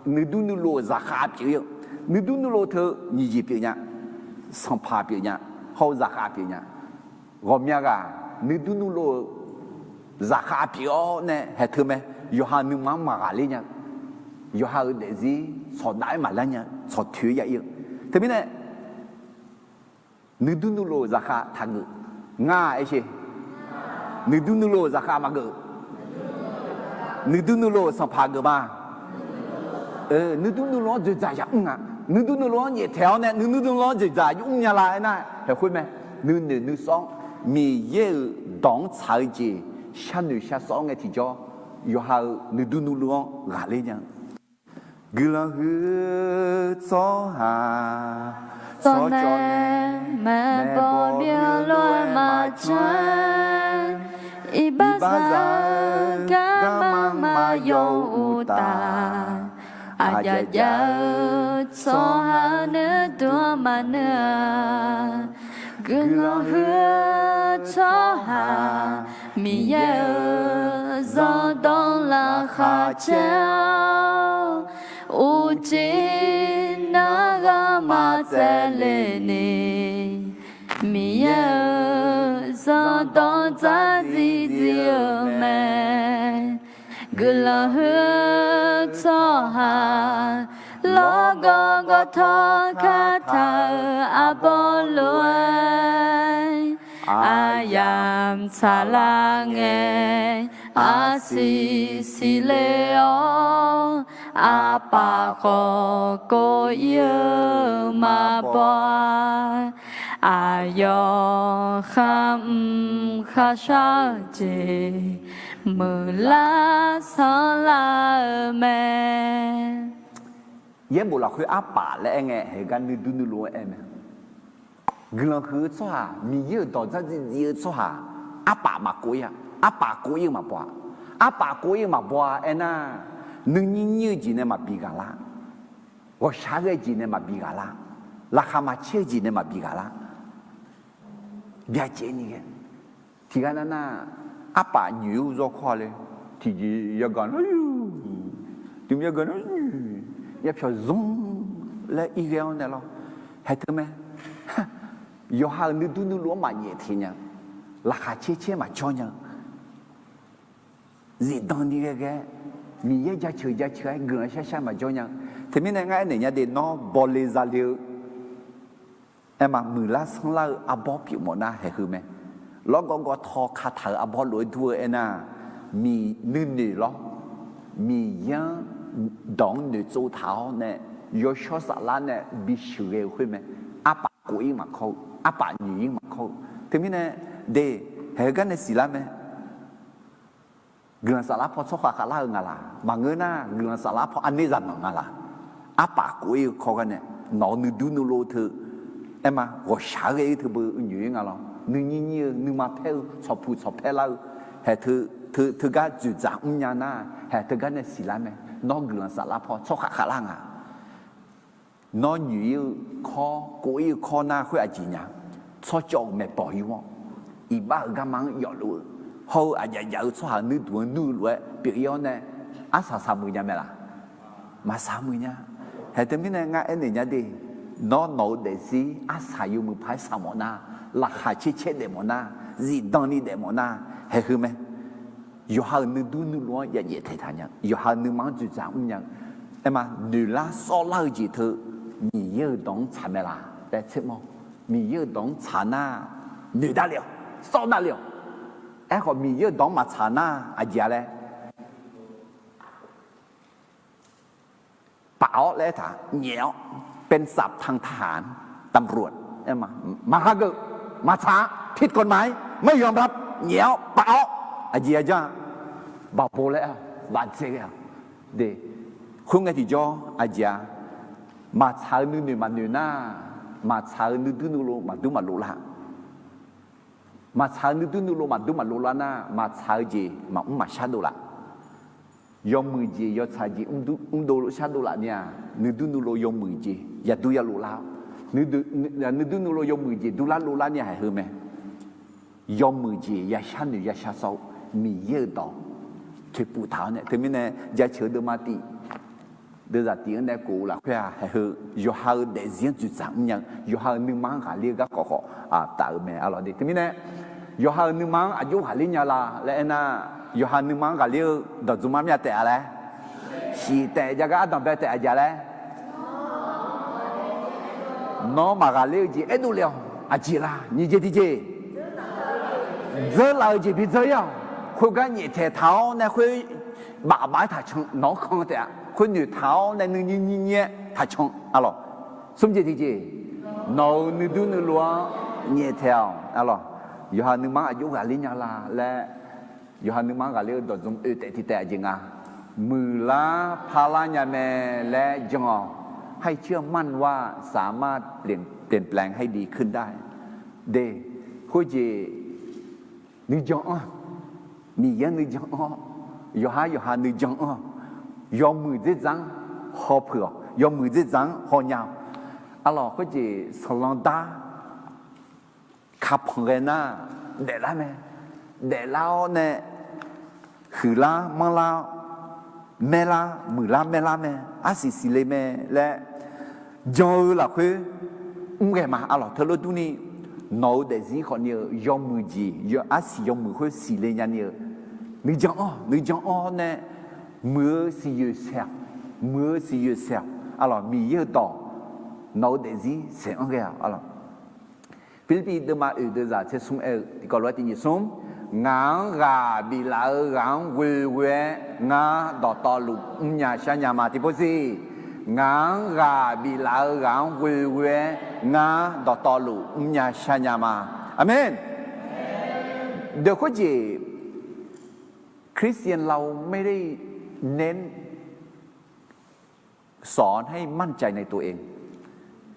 nuidur nuilov-euq zaqkhav pyeuf-ir-eu, nuidur nuilov teu nyiq jeq pyeuf nya, sanqpaq pyeuf nya, hawr-eu zaqkhav pyeuf nya. Ghawqmya ghaq nuidur nuilov-euq zaqkhav pyeuf-awr nae haeq teu mae, yawqha nuima-anr maqghaqler nya-eu, yawqha-euq daefzir tsawqdav-aer maqlar nya-eu tsawqtoeq-aer ya ir-eu. Teumirnae, nuidur nuilov-euq zaqkhav taqgeuf nga aer sher. Nuidur nuilov-euq zaqkhav maqgeuf. Nuidur nuilov-euq sanqpaq geuf ma. Nuidur nuilov-anr dzoeqdzaq yamr nga. Nuidur nuilov-anr nyaeftaeq-awr nae nuidur nuilov-anr dzoeqdzaq yamr nya la aernar, haeqkhoer mae, nuinoeq nuisawr, Miqyaer-euq dawq-anr tsaq-eu jeq sharnoeq shar sawr ngae tiqjawr, yawqha-euq nuidur nuilov-anr ghaqler nya-eu. Guiqlanq huiq-eu tsawrhaq, tsawrcawv nae maeqbawq bif-eu lof-aer maqcan-aer, iqbaxzaq-eu garma maqyawf-eu uqtaf, aqjav jav-eu tsawrhaq nuidur-anr maqnuir-a. Guiqlanq huiq-eu tsawrhaq, Miqyaer-euq zanqdanq laqkhaq caer-awr, uqcif narghanr maqtsaevle ni, Miqyaer-euq zanqdanq dzardziv dziv-eu mae. Guiqlanq huiq-eu tsawrhaq, lawrgawv gawvtawv kataq-euq arbawr lof-aer, aqyamq tsaqlar ngae, arsiq siqle-awr, arpaf khawf kov ir-eu maqbaw-a. Aqyawf kharmq kharshar-eu jeq, muiqlar sanrlar-eu mae. Yaerbof lafkhoer arpaf laer aer ngae, haegar nuidur nuilov-anr aer mae. Guiqlanq huiq-eu tsawrhaq, Miqyaer-euq dawq dzardziv dziv-eu tsawrhaq, arpaf maqkov ir-a. Arpaf kov ir-eu maqbaw-a. Arpaf kov ir-eu maqbaw-a aernar, nuinyir nyir-eu jeq nae maqbi ghaq lar. Ghawqshaq ghae-eu jeq nae maqbi ghaq lar. Laqkhaq maqcaer-eu jeq nae maqbi ghaq lar. Byacaevni ghae. Tiqghaq nav nar, arpaf nyoeq-eu zawr kawr-a le. Tiqjeq yagaq nar, tiqmr yagaq nar, yapyawq zmr laer irghae-awr nae lawr. Haeq teu mae. Yawqha-euq nuidur nuilov-anr maqnyaef teq nya-eu, laqkhaq caer caer maqjawr nya-eu, zifdan ni ghae ghae, Miqyaer jaceuq jaceuq-aer guiqlanq shar shar maqjawr nya-eu. Teumirnae ngar aernaeq nya de, nawr bawle zale-eu aerma, muiqlar sanrlar-eu arbawr pyeuf mawf nar haeq heu mae. Lawrgawv gawvtawv kataq-euq arbawr lof-aer dur-eu aernar, nuinoeq lawr, Miqyaer-anr dawq-anr noeqtsov taq-awr nae, yawshawr saflar nae bisheuq ghae-eu khoer mae. Arpaf kov ir maqkawr-eu, arpaf nyoeq ir maqkawr-eu. Teumirnae de, haeq heugar nae siqlar mae. Guiqlanq saflar paw tsawrkhaq khavlar-eu nga laq? Maqngeur nar, guiqlanq saflar paw anaer zaqnanq nga laq? Arpaf kov ir-eu kawr gar nae, nawq-euq nuidur nuilov teu, aerma ghawqshaq-aer ghae ir teu beu nyoeq ir nga lawr. Nuinyir nyir-eu, nuima paer-eu, tsawqpuq tsawqpaer lar-eu, haeq teu, teugar dzoeqdzaq mrnya nar, haeq teugar nae siqlar mae. Nawr guiqlanq saflar paw tsawrkhaq khavlar nga. Nawr nyoeq ir-eu kawr, kov ir-eu kawr nar khoer aqjeq nya? Tsawrcawv-euq maeqbawq yur-awr, iqbax-euq garma-anr yawfluf-eu, hawr-eu aqjaf jaf-eu tsawrhaq nuidur-anr nuir-eu lof-aer pyeuf ir-awr nae, arsaq saqmuiq nya mae laq? Maqsaqmuiq nya. Haeq teumirnae ngar aernaeq nya de, nawr nawq-eu daefzir arsaq yawmuiq paq-aer saq mawf nar, laqkhaq caer caer daef mawf nar, zifdan ni daef mawf nar, haeq heu mae. Yawqha-euq nuidur nuilov-anr ya jaef taeq taq nya, yawqha-euq nuima-anr dzoeqdzaq mrnya-eu, aerma noeqlar sawrlar-eu jeq teu Miqyaer-euq dawq-anr tsaq mae laq laer tsermawr. Miqyaer-euq dawq-anr tsaq nar, noeq davle-awq, sawr davle-awq. Aerkhawf Miqyaer-euq dawq-anr maqtsaq nar aqjeq-a laer, Paf-awr laer aertaq, nyaef-awr, เป็นสับทางทหาร ตำรวจ aer ma, maqhageuf, maqtsaq-a, ผิดกฎหมาย ไม่ยอมรับ, nyaef-awr paf-awr, aqjeq yajanr-a, baqbo laer-a, baqdzae ghae-a. De, khoerngae tiqjawr aqjeq-a, maqtsaq-eu nuinoeq maqnoeq nar, maqtsaq-eu nuidur nuilov maqdur maqlov lar. Maqtsaq-eu nuidur nuilov maqdur maqlov lar nar, maqtsaq-eu jeq maqmr maqshar dovlaf. Yawmuiq jeq yawtsaq jeq mrdov shardov laf ni-aq, nuidur nuilov yawmuiq jeq yadur yalov lar-awr, nuidur nuilov yawmuiq jeq durlar lovlar ni-aq haiq heu mae. Yawmuiq jeq yashar noeq yashar sawr-eu Miqyaer-euq dawq toeqpuf taq-awr nae, teumirnae jaceuq-eu deuvma tif, deuvzaq tif-anr nae kof-eu lafkhoer-aq, haiq heu yawqha-euq daefzir-anr dzoeqdzaq mrnya-eu, yawqha-euq nuima-anr ghaqler-eu garkawv khawf taf-eu mae, arlawq de. Teumirnae, yawqha-euq nuima-anr aqjox ghaqler nya la laer aernar, yawqha nuima-anr ghaqler-eu dawqdzmq-anr myav taef-a laer, shiq taef jav gar ardanq bae taef-a jeq laer, nawr maqghaqler-eu jeq aerdov le-awq. Aqjeq la, nyiq jeq tiqjeq, dzeurlaf-eu jeq bidzeur ir-awq. Khoergar nyaeftaeq taq-awr nae khoer bafbaf-aer taqcan nawq-anr kan taef-a. Khoer noeqtaq-awr nae nuinyir nyir nyir-aer taqcan, arlawq. Smr jeq tiqjeq, nawq-euq nuidur nuilov-anr nyaeftaeq-awq, arlawq. Yawqha nuima-anr aqjox ghaqler nya la laer, yawqha nuima-anr ghaqler-eu dawqdzmq oe taef tiq taef aqjeq nga, muiqlar parlar nya mae laer jan-awq. ให้เชื่อมั่นว่าสามารถเปลี่ยน เปลี่ยนแปลงให้ดีขึ้นได้ de. Khoerjeq nuijan anr, Miqyaer nuijan anr-awr, yawqhar yawqha nuijan anr-awr, yawmuiq dzerdzaq-anr hawpeuq-awq, yawmuiq dzerdzaq-anr hawnya-awq. Arlawq, khoerjeq sanqlanq dar kapanq ghae nar, daeflar mae. Daeflar-awr nae huiqlar manrlar-awr, maerlar muiqlar maerlar mae. Arsiq siqle mae laer jan-eu lafkhoer mr ghae ma. Arlawq, teulof durni nawq-euq daefzir khawfni-euq yawmuiq jeq, arsiq yawmuiq khoer siqle nyani-euq nuijan anr-awq, nuijan anr-awr nae muiq-eu siqyoeq saeq-awq, muiq-eu siqyoeq saeq-awq. Arlawq, Miqyaer-euq dawq nawq-euq daefzir saeq anr ghae-awq. Arlawq, Pirlirpiv deuvma oeq deuvzaq tser smr aer-eu tiqkawv lof-aer tiq nyiq smr, ngaq-anr ghaq biflaf-eu ghaq-anr ghoeghoe-aer ngar dawqtawvluf mrnya sharnya ma. Tiqpov-iq, ngaq-anr ghaq biflaf-eu ghaq-anr ghoeghoe-aer ngar dawqtawvluf mrnya sharnya ma. Aqmeq. Deuq khoerjeq คริสเตียนเราไม่ได้เน้น สอนให้มั่นใจในตัวเอง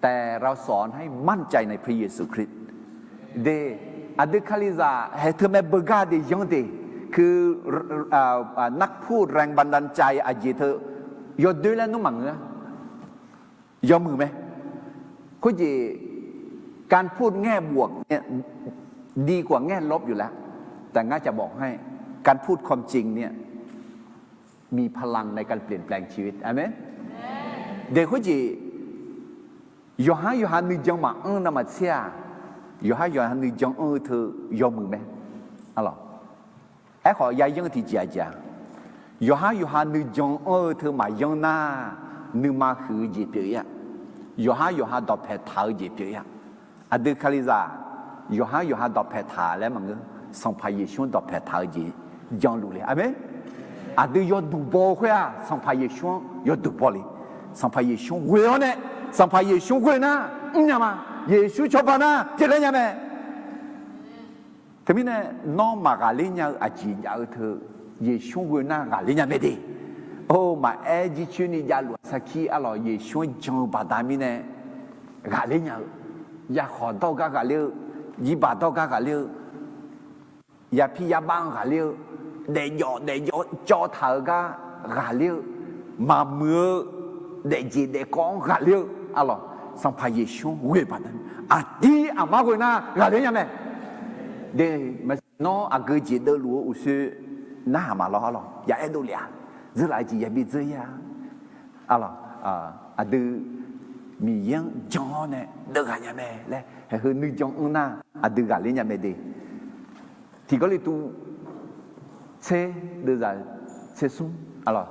แต่เราสอนให้มั่นใจในพระเยซูคริสต์ de. Aqdui Kalizaq haeq teu mae beugar de yanr de, คือ นักพูดแรงบันดาลใจ aqjeq teu yawdoer laer nmr maqngeur-a. Yawmuiq mae. Khoerjeq การพูดแง่บวกเนี่ย ดีกว่าแง่ลบอยู่แล้ว แต่ ngar จะบอกให้ การพูดความจริงเนี่ย มีพลังในการเปลี่ยนแปลงชีวิต Aqmeq. De khoerjeq, yawqhar yawqha nuijan maqanr navmaqtser-aq, yawqhar yawqha nuijan anr-eu teu yawmuiq mae. Arlawq, aerkhawf yayanr tiqjeq aqjeq-aq, yawqhar yawqha nuijan anr-eu teu maqyanr nar, nuima huiq-eu jeq pyeuf-ir-a. Yawqhar yawqha dawqpae taq-eu jeq pyeuf-ir-a. Aqdui Kalizaq yawqhar yawqha dawqpae taq laer maqngeur, Sanqpaq Yeqsur-anr dawqpae taq-eu jeq janluf le. Aqmeq. Aqdui yawduq baw-eu khoer-aq, Sanqpaq Yeqsur-anr yawduq baw le. Sanqpaq Yeqsur ghoe-awr nae, Sanqpaq Yeqsur ghoe nar mrnya ma. Yeqsur cawba nar pyeufler nya mae. Teumirnae nawr maqghaqler nya-eu aqjeq jav-eu teu, Yeqsur ghoe nar ghaqler nya mae de. Or, maqaer jircoer ni javluf-aq sarkir arlawq, Yeqsur-anr jan-eu baqda mirnae ghaqler nya-eu, yakhawq dawr gar ghaqler-eu, jirbaq dawr gar ghaqler-eu, yapir yabav-anr ghaqler-eu, daefjawf daefjawf cawv taq-eu gar ghaqler-eu, maqmuiq-eu daefjeq daefkawv-anr ghaqler-eu arlawq, Sanqpaq Yeqsur-anr ghoe baqda, aqdir aqmar ghoe nar ghaqler nya mae. De, maqsiq nawr aqgeu jeq deuvluf-eu uqshoe narhaq maqlawr arlawq, ya aerdov lef-aq, dzeurlaf-eu jeq yabi dzeur-ir-a. Arlawq, aqdui Miqyaer-anr jan-awr nae deuvghaq nya mae laer haeq heu nuijan anr nar, aqdui ghaqler nya mae de. Tiq Gawrliqtu tser deuvzaq tser smr, arlawq,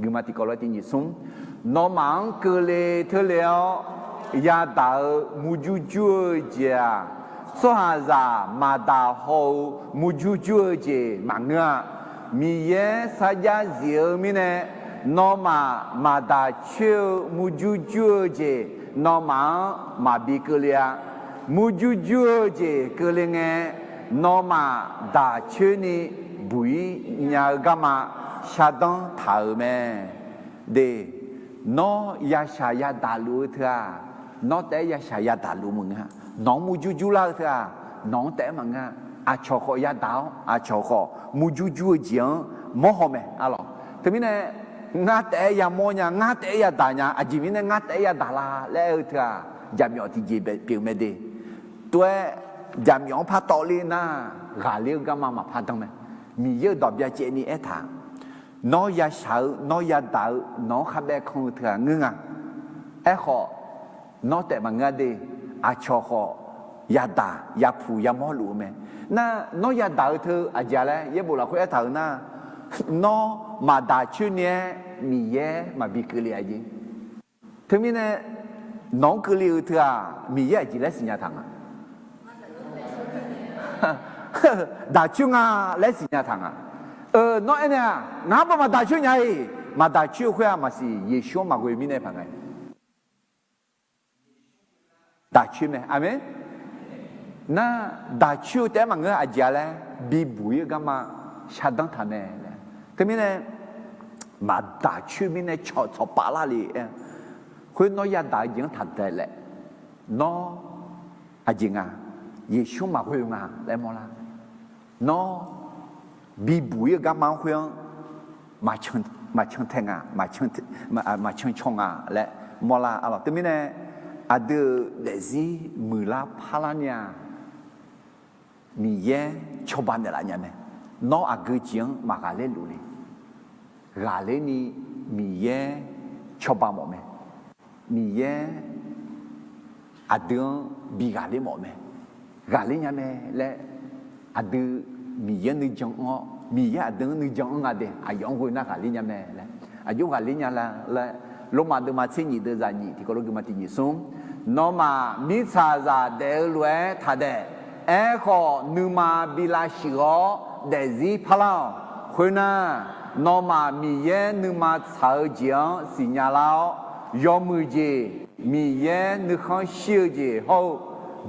guiqma tiqkawv lof-aer tiq nyiq smr, nawmaf-anr keuvle teurle-awr yadaq-eu murjur jur-eu jeq-aq, tsawrhaqzaq maqdaq haw-eu murjur jur-eu jeq maqngeur-a. Miqyaer sarjax zif-eu mirnae Nawmaf maqdaq coer-eu murjur jur-eu jeq, nawmaf-anr maqbi keuvle-a. Murjur jur-eu jeq keuvle ngae, nawmaf daq coer ni buq-ir nya-eu garma shardanr taq-euq mae. De, nawr yashaq yadaq luf-eu teu-aq, nawr taef-aer yashaq yadaq luf maqngeur-a. Nawq-anr murjur jur lar-eu teu-aq, nawq-anr taef-aer maqngeur-a. Aqcawq khawf yadaq-awr, aqcawq khawf murjur jur-eu jeq-anr mawrhaw mae, arlawq. Teumirnae, ngar taef-aer yamawr nya, ngar taef-aer yadaq nya, aqjeq mirnae ngar taef-aer yadaq la laer aer-eu teu-aq, jaqmyawf tiqjeq pyeuf mae de. Tov-aer jaqmyawf-anr par tawvler nar, ghaqler-eu garma maqpar danr mae. Miqyaer-euq dawq byacaevni aertaq, nawr yashaq-eu, nawr yadaq-eu, nawq-anr kharbaev kan-eu teu-aq ngeur nga. Aerkhawf, nawr taef maqngeur-a de, aqcawq khawf yadaq yapuq yamawr luf-eu mae. Nar, nawr yadaq-eu teu aqjeq-a laer yaerbof lafkhoer aertaq-euq nar, nawr maqdaq coer ni-aer Miqyaer maqbi keuvle-a jeq. Teumirnae, nawq-anr keuvle-eu teu-aq, Miqyaer aqjeq laer siqnya taq nga? Daq coer nga laer siqnya taq nga. Eu, nawr aernaeq-aq, ngaq-anr bae maqdaq coer nya-iq, maqdaq coer-eu khoer-aq maqsiq, Yeqsur-anr maqghoe mirnae paq ngae daq coer mae. Aqmeq. Nar, daq coer-eu taef-aer maqngeur, aqjeq-a laer bibuq-ir-eu garma shardanr taq mae. Teumirnae, maqdaq coer mirnae cawq tsawq paf lar le-aer, khoer nawr yadaq-eu jeq-anr taq daeq laer, nawr aqjeq nga, Yeqsur maqghoe-eu nga laer mawrlar. Nawr bibuq-ir-eu garma-anr khoer-anr maqcan tae nga, maqcan caw nga laer mawrlar, arlawq. Teumirnae, aqdui-euq daefzir muiqlar parlar nya-a, Miqyaer cawba naeqlaf nya mae. Nawr aqgeu jeq-anr maqghaqler luf le. Ghaqlerni Miqyaer cawba mawf mae. Miqyaer aqdui-anr bi ghaqler mawf mae. Ghaqler nya mae laer, aqdui Miqyaer nuijan-anr-awr, Miqyaer aqdui-anr nuijan-anr nga de, aqyawf-anr ghoe nar ghaqler nya mae laer, aqjox ghaqler nya la laer, Lormav deuvma tser nyiq deuv zaq nyiq tiqkawv lof geufma tiq nyiq smr, nawmaf mirtsaqzaq daef-eu lof-aer taq daef. Aerkhawf, nuima bi lavshuif-awr daefzir parlar-awq. Khoernar, nawmaf Miqyaer nuima tsaq-eu jeq-anr siqnya lar-awr, yawmuiq jeq, Miqyaer nuikhanr shir-eu jeq hawr-eu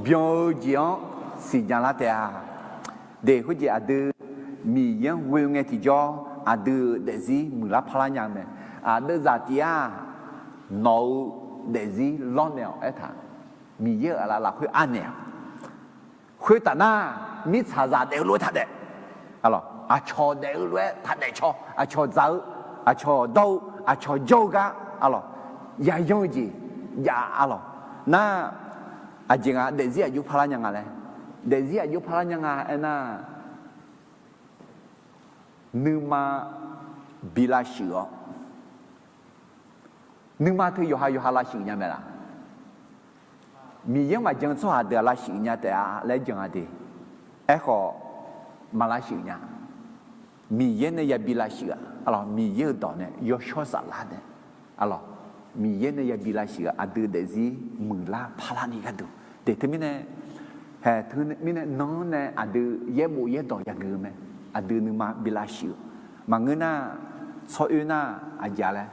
byan-eu jeq-anr siqnya lar taef-a. De, khoerjeq aqdui Miqyaer-anr ghoe ngae tiqjawr, aqdui-euq daefzir muiqlar parlar nya-eu mae. Aqdeuvzaq tif-aq, nawq-euq daefzir lawrnaeq-awq aertaq, Miqyaer-euq aqlaf lafkhoer anaeq-awq. Khoertaf nar, mirtsaqzaq daef-eu lof-aer taq daef. Aqcawq daef-eu lof-aer taq daef caw, aqcawq dzaq-eu, aqcawq dawr-eu, aqcawq jawr-eu gar, arlawq, yayan-eu jeq jav, arlawq. Nar, aqjeq nga daefzir aqjox parlar nya nga laer, daefzir aqjox parlar nya nga aernar, nuima bi lavshuif-awr, nuima teu yawqha yawqha lavshuif nya mae laf? Miqyaer-anr maqjan tsawrhaq deuq-aq lavshuif nya taef-a laer jan-a de. Aerkhawf, maq lavshuif nya. Miqyaer nae yabi lavshuif-aq, arlawq, Miqyaer-euq dawq nae yawshawr saflar nae, arlawq, Miqyaer nae yabi lavshuif-aq, aqdui daefzir muiqlar parlar ni gharduq de. Teumirnae, hae, teumirnae nan-anr nae aqdui yaerbof yaerdawq yageuf-eu mae. Aqdui nuima bi lavshuif-eu maqngeur nar, tsawroer nar, aqjeq laer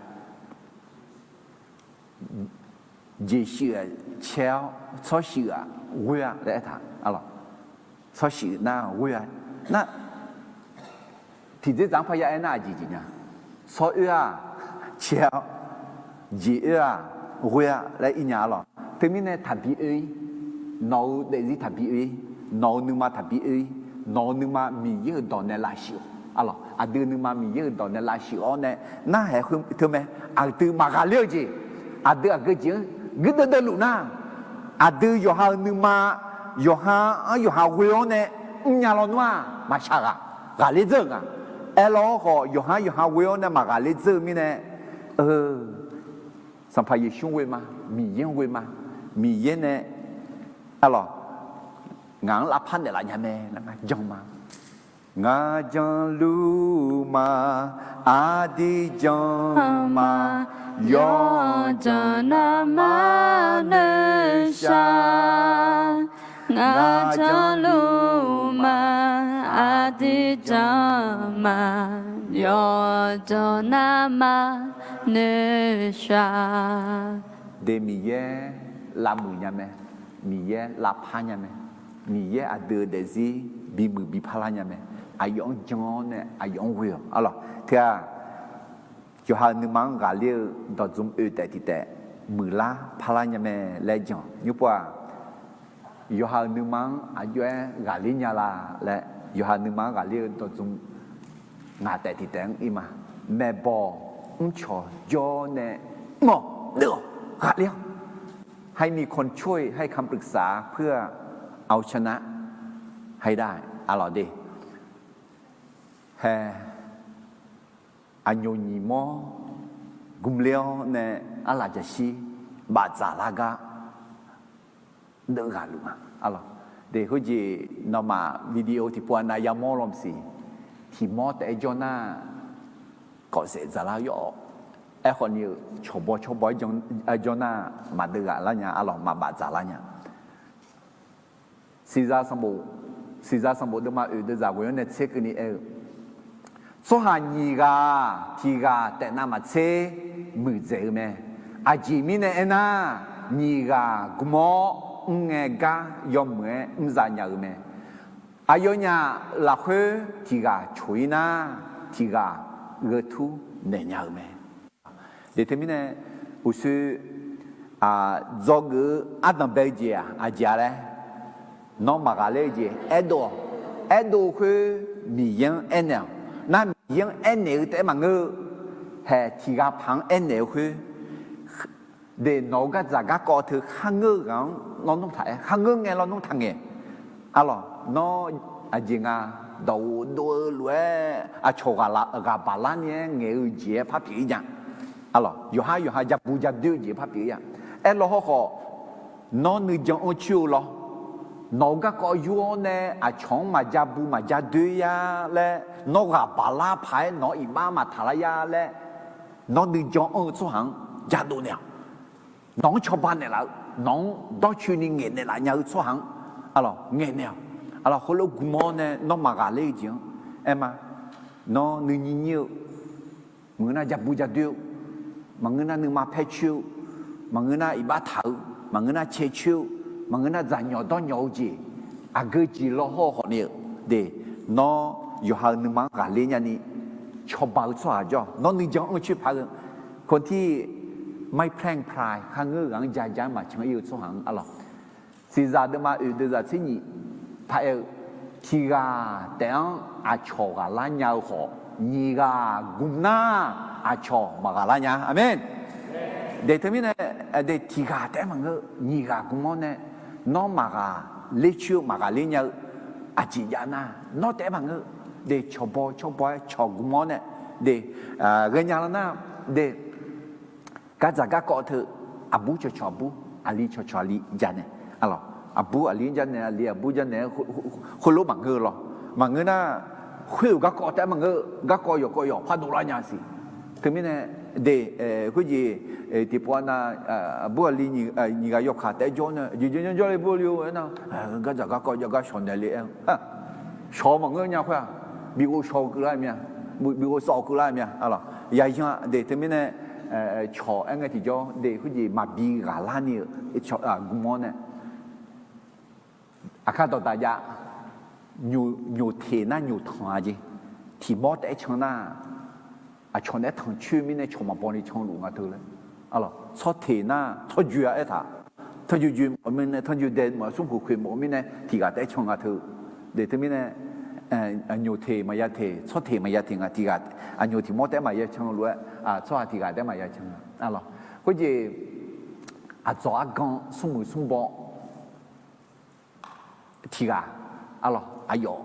jeqshuif-aq caer-awr, tsawrshuif-aq ghoer-a laer aertaq, arlawq. Tsawrshuif nar ghoer-a. Nar, tiqdzerdzaq-anr parya aernar aqjeq jeq nya. Tsawroer-aq caer-awr, jeqoer-aq ghoer-a laer ir nya, arlawq. Teumirnae taqbi oe-ir, nawq-euq daefzir taqbi oe-ir, nawq-euq nuima taqbi oe-ir, nawq-euq nuima Miqyaer-euq dawq nae lavshuif-awq, arlawq. Aqdui nuima Miqyaer-euq dawq nae lavshuif-awr nae, narhaq khoer teu mae. Aqdui maqghaqler-eu jeq, aqdui aqgeu jeq-anr guirdeuv deuv luf nar, aqdui yawqha-euq nuima, yawqha-anr yawqha ghoe-awr nae mrnya lawnmr-aq maqshaq ghaq, ghaqler dzeur-euq nga. Aerlawr khawf, yawqha-anr yawqha ghoe-awr nae maqghaqler dzeur-eu mirnae, eu, Sanqpaq Yeqsur-anr ghoe ma, Miqyaer-anr ghoe ma, Miqyaer nae, arlawq, ngaq-anr lavpar naeqlaf nya mae laer ngar jan ma. Ngaq janluf ma, aqdui jan ma, yawqjanq navmaqnoeq shaq. Ngaq janrluf ma, aqdui janr ma, yawqjawq navmaqnoeq shaq. De Miqyaer lavmuiq nya mae, Miqyaer lavpar nya mae, Miqyaer aqdui-eu daefzir bimuiq biparlar nya mae, aqyawf-anr jan-awr nae aqyawf-anr ghoe-awq. Arlawq, teu-aq, yawqha-euq nuima-anr ghaqler-eu dawqdzmq oeq taef tiq taef muiqlar parlar nya mae laer jan nymrpov-aq, yawqha-euq nuima-anr aqjox-aer ghaqler nya la laer, yawqha nuima-anr ghaqler-eu dawqdzmq ngaq taef tiq taef-anr ir ma. Maeqbawq mrcawq jawr nae mr-awq, deuv-awq, ghaqler-awq. ให้มีคนช่วย ให้คำปรึกษา เพื่อเอาชนะให้ได้ arlawq de. Hae, aqnyoq nyiq mawr gmler-awr nae arlaq jaqshir bafdzaq lar gar deuv ghaq luf ma. Arlawq, de khoerjeq nawmaf video tiqpov-a nav yamawr law maqsiq, tiq mawr taef-aer jawr nar, kawfsaef dzaqlar yawf-awq. Aerkhawf ni-euq cawqbaw cawrbaw-aer jawr nar, maqdeuv ghaq lar nya. Arlawq, maqbaf dzaq lar nya. Siqzaq sanqbof, Siqzaq sanqbof deuvma oeq deuvzaq ghoeq-anr nae tser keuvni aer-eu, tsawrhaq nyiq ghaq tiq ghaq taef navmaqtser muiqdzaeq-eu mae. Aqjeq mirnae aernar, nyiq ghaq gm-awr mr ngae gar yawmuiq-aer mr za nya-eu mae. Aqyawfnyaf lafkhoer tiq ghaq coq-ir nar, tiq ghaq gheu tur naeq nya-eu mae. De teumirnae, uqshoe dzawgeuf-eu ardanq bae-eu jeq-aq aqjeq-a laer, nawr maqghaqler-eu jeq aerdov-awq. Aerdov-eu khoer Miqyaer-anr aernaeq-awq. Nar Miqyaer-anr aernaeq-eu taef-aer maqngeur-eu, hae tiq ghaq paq-anr aernaeq-eu khoer, de nawq-eu gardzaq garkawv teu kharngeur-eu ghaq-anr lawnmr taq-aer, kharngeur ngae lawnmr taq ngaeq. Arlawq, nawr aqjeq nga dawqghof dov-eu lof-aer aqcawq ghaq baq lar ni-aer ngaeq-eu jeq-aer par pyeuf-ir nya. Arlawq, yawqhar yawqha ja bu ja doer-eu jeq par pyeuf-ir-a. Aerlaw hawrkhawf, nawr nuijan anr coer-eu law, nawq-eu garkawv yur-awr nae aqcawq-anr maqja bu maqja doer-ir-a laer, nawr ghaq baq lar paq-aer nawq-anr iqbax maqtaq lar-ir-a laer, nawr nuijan anr-eu tsawrhaq-anr jadov naeq-awq. Nawq-anr cawba naeqlaf-eu, nawq-anr dawrcoeni ngaeqnaeq laf nya-eu tsawrhaq-anr, arlawq, ngaeqnaeq-awq. Arlawq, heulof gm-awr nae nawr maqghaqler-eu jeq-anr aer ma. Nawr nuinyir nyir-eu, maqngeur nar ja bu ja doer-eu, maqngeur nar nuima paer coer-eu, maqngeur nar iqbax taq-eu, maqngeur nar cae coer-eu, maqngeur nar dzaqnyawq dawrnyawq-eu jeq, aqgeu jeq law hawr-eu khawf ni-eu, de, nawr yawqha-euq nuima-anr ghaqler nyani cawba-eu tsawrhaq jawr-awq. Nawr nuijan anr coer paq-eu, คนที่ไม่แพร่งพราย kharngeur-eu ghaq-anr ja ja-aer maqcan ir-eu tsawrhaq-anr, arlawq, Siqzaq deuvma oeq deuvzaq tser nyiq paraer-eu, tiq ghaq taef-anr aqcawq ghaqlar nya-eu khawf, nyiq ghaq gm nar aqcawq maqghaqlar nya. Aqmeq. De teumirnae, de tiq ghaq taef-aer maqngeur, nyiq ghaq gm-awr nae, nawr maqghaqler coer-eu maqghaqler nya-eu aqjeq jav nar, nawr taef-aer maqngeur, de cawqbaw cawrbaw-aer cawq gm-awr nae, de, ghaenya lar nar, de, gardzaq garkawv teu, aqbur cawqcawq aqbur, aqli cawqcawq aqli janaeq, arlawq, aqbur aqli janaeq, aqli aqbur janaeq-aer, khoerlof maqngeur-eu law. Maqngeur nar, khoer-euq garkawv taef-aer maqngeur, garkawv yawqkawv yawq pardov lar nya siq. Teumirnae, de, khoerjeq, tiqpov-a nav, aqbur aqli nyiq ghaq yawkaq taef-aer jawr nae, jeq jeq janr jawrle bur le-or aernar, gardzaq garkawv jav gar shawq naeq le aer, shawq maqngeur nya khoer-aq, bi ghov shawq-eu keuvlar-eu mya, bi ghov sawv-eu keuvlar-eu mya, arlawq, yayan de teumirnae, cawq aer ngae tiqjawr de khoerjeq maqbi ghaqlar ni-eu gm-awr nae, aqkar dawqdaq jav, nyoq teq nar nyoq tanq-a jeq, tiq mawr taef-aer can nar, aqcawq naeq-aer tanqcoer mirnae cawq maqbaw ni canluf nga teu laer, arlawq, tsawrteq nar tsawrjoe-a aertaq, tanrjoe joe mawf-eu mirnae, tanrjoe dae mawf-eu, smrkhoeq khoeq mawf-eu mirnae tiq ghaq taef-aer can nga teu, de teumirnae, nyoq teq maqya teq, tsawrteq maqya teq nga, tiq ghaq, aqnyoq tiq mawr taef-aer maqya can lof-aer, tsawrhaq tiq ghaq taef-aer maqya can nga, arlawq, khoerjeq, aqdzawq argan smrmuiq smrbaw tiq ghaq, arlawq, aqyawf,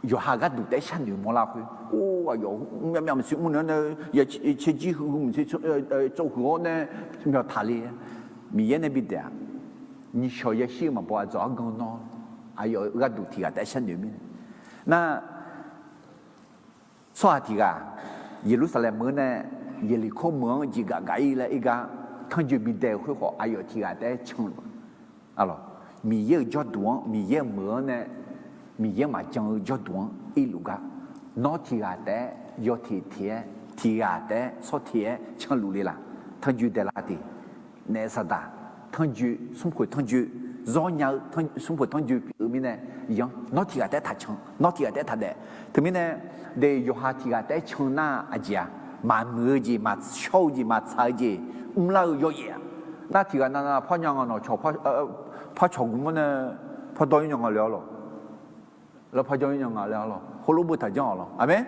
yawqha gharduq taef-aer sharnoeq mawrlar khoer, or, aqyawf myav myav maqsiq mr nae-awr nae, caerjir huiq maqsiq tsawv huiq-awr nae, myawq taqle-aer, Miqyaer nae bidaef-aq, nyiq shawq yashir-eu maqbaw aqdzawq argan nawr, aqyawf gharduq tiq ghaq taef-aer sharnoeq mirnae, nar, tsawrhaq tiq ghaq, Yeqlursaqlaeq meuq-anr nae Yeqliqkor meuq-anr jeqgaf gaf-ir laer ir gar, tanrjoe bidae-eu khoer khawf aqyawf tiq ghaq taef-aer canluf-a, arlawq, Miqyaer-euq jawrduq-anr, Miqyaer-euq meuq-anr nae, Miqyaer maqjan-eu jawrduq-anr irluf gar, nawr tiq ghaq taef-aer yawteq teq-aer, tiq ghaq taef-aer tsawrteq-aer canluf le laf, tanrjoe daeqlar tiq, naef saqdaq, tanrjoe, smrkhoeq tanrjoe, zawr nya-eu smrkhoeq tanrjoe pyeuf-eu mirnae, yanr nawr tiq ghaq taef-aer taqcan, nawr tiq ghaq taef-aer taqdaef. Teumirnae, de yawqha tiq ghaq taef-aer can nar aqjeq-a, maqmuiq-eu jeq, maqshawr-eu jeq, maqtsaq-eu jeq, mrlar-eu yawyaef-a. Nar tiq ghaq navnav par nya nga nawq cawq, par cawq gmr-awr nae, par dawr-ir nya nga le-awr lawq. Lawr par jawr-ir nya nga le-awr lawq. Heulof-aer boftaq janr-awq lawq. Aqmeq.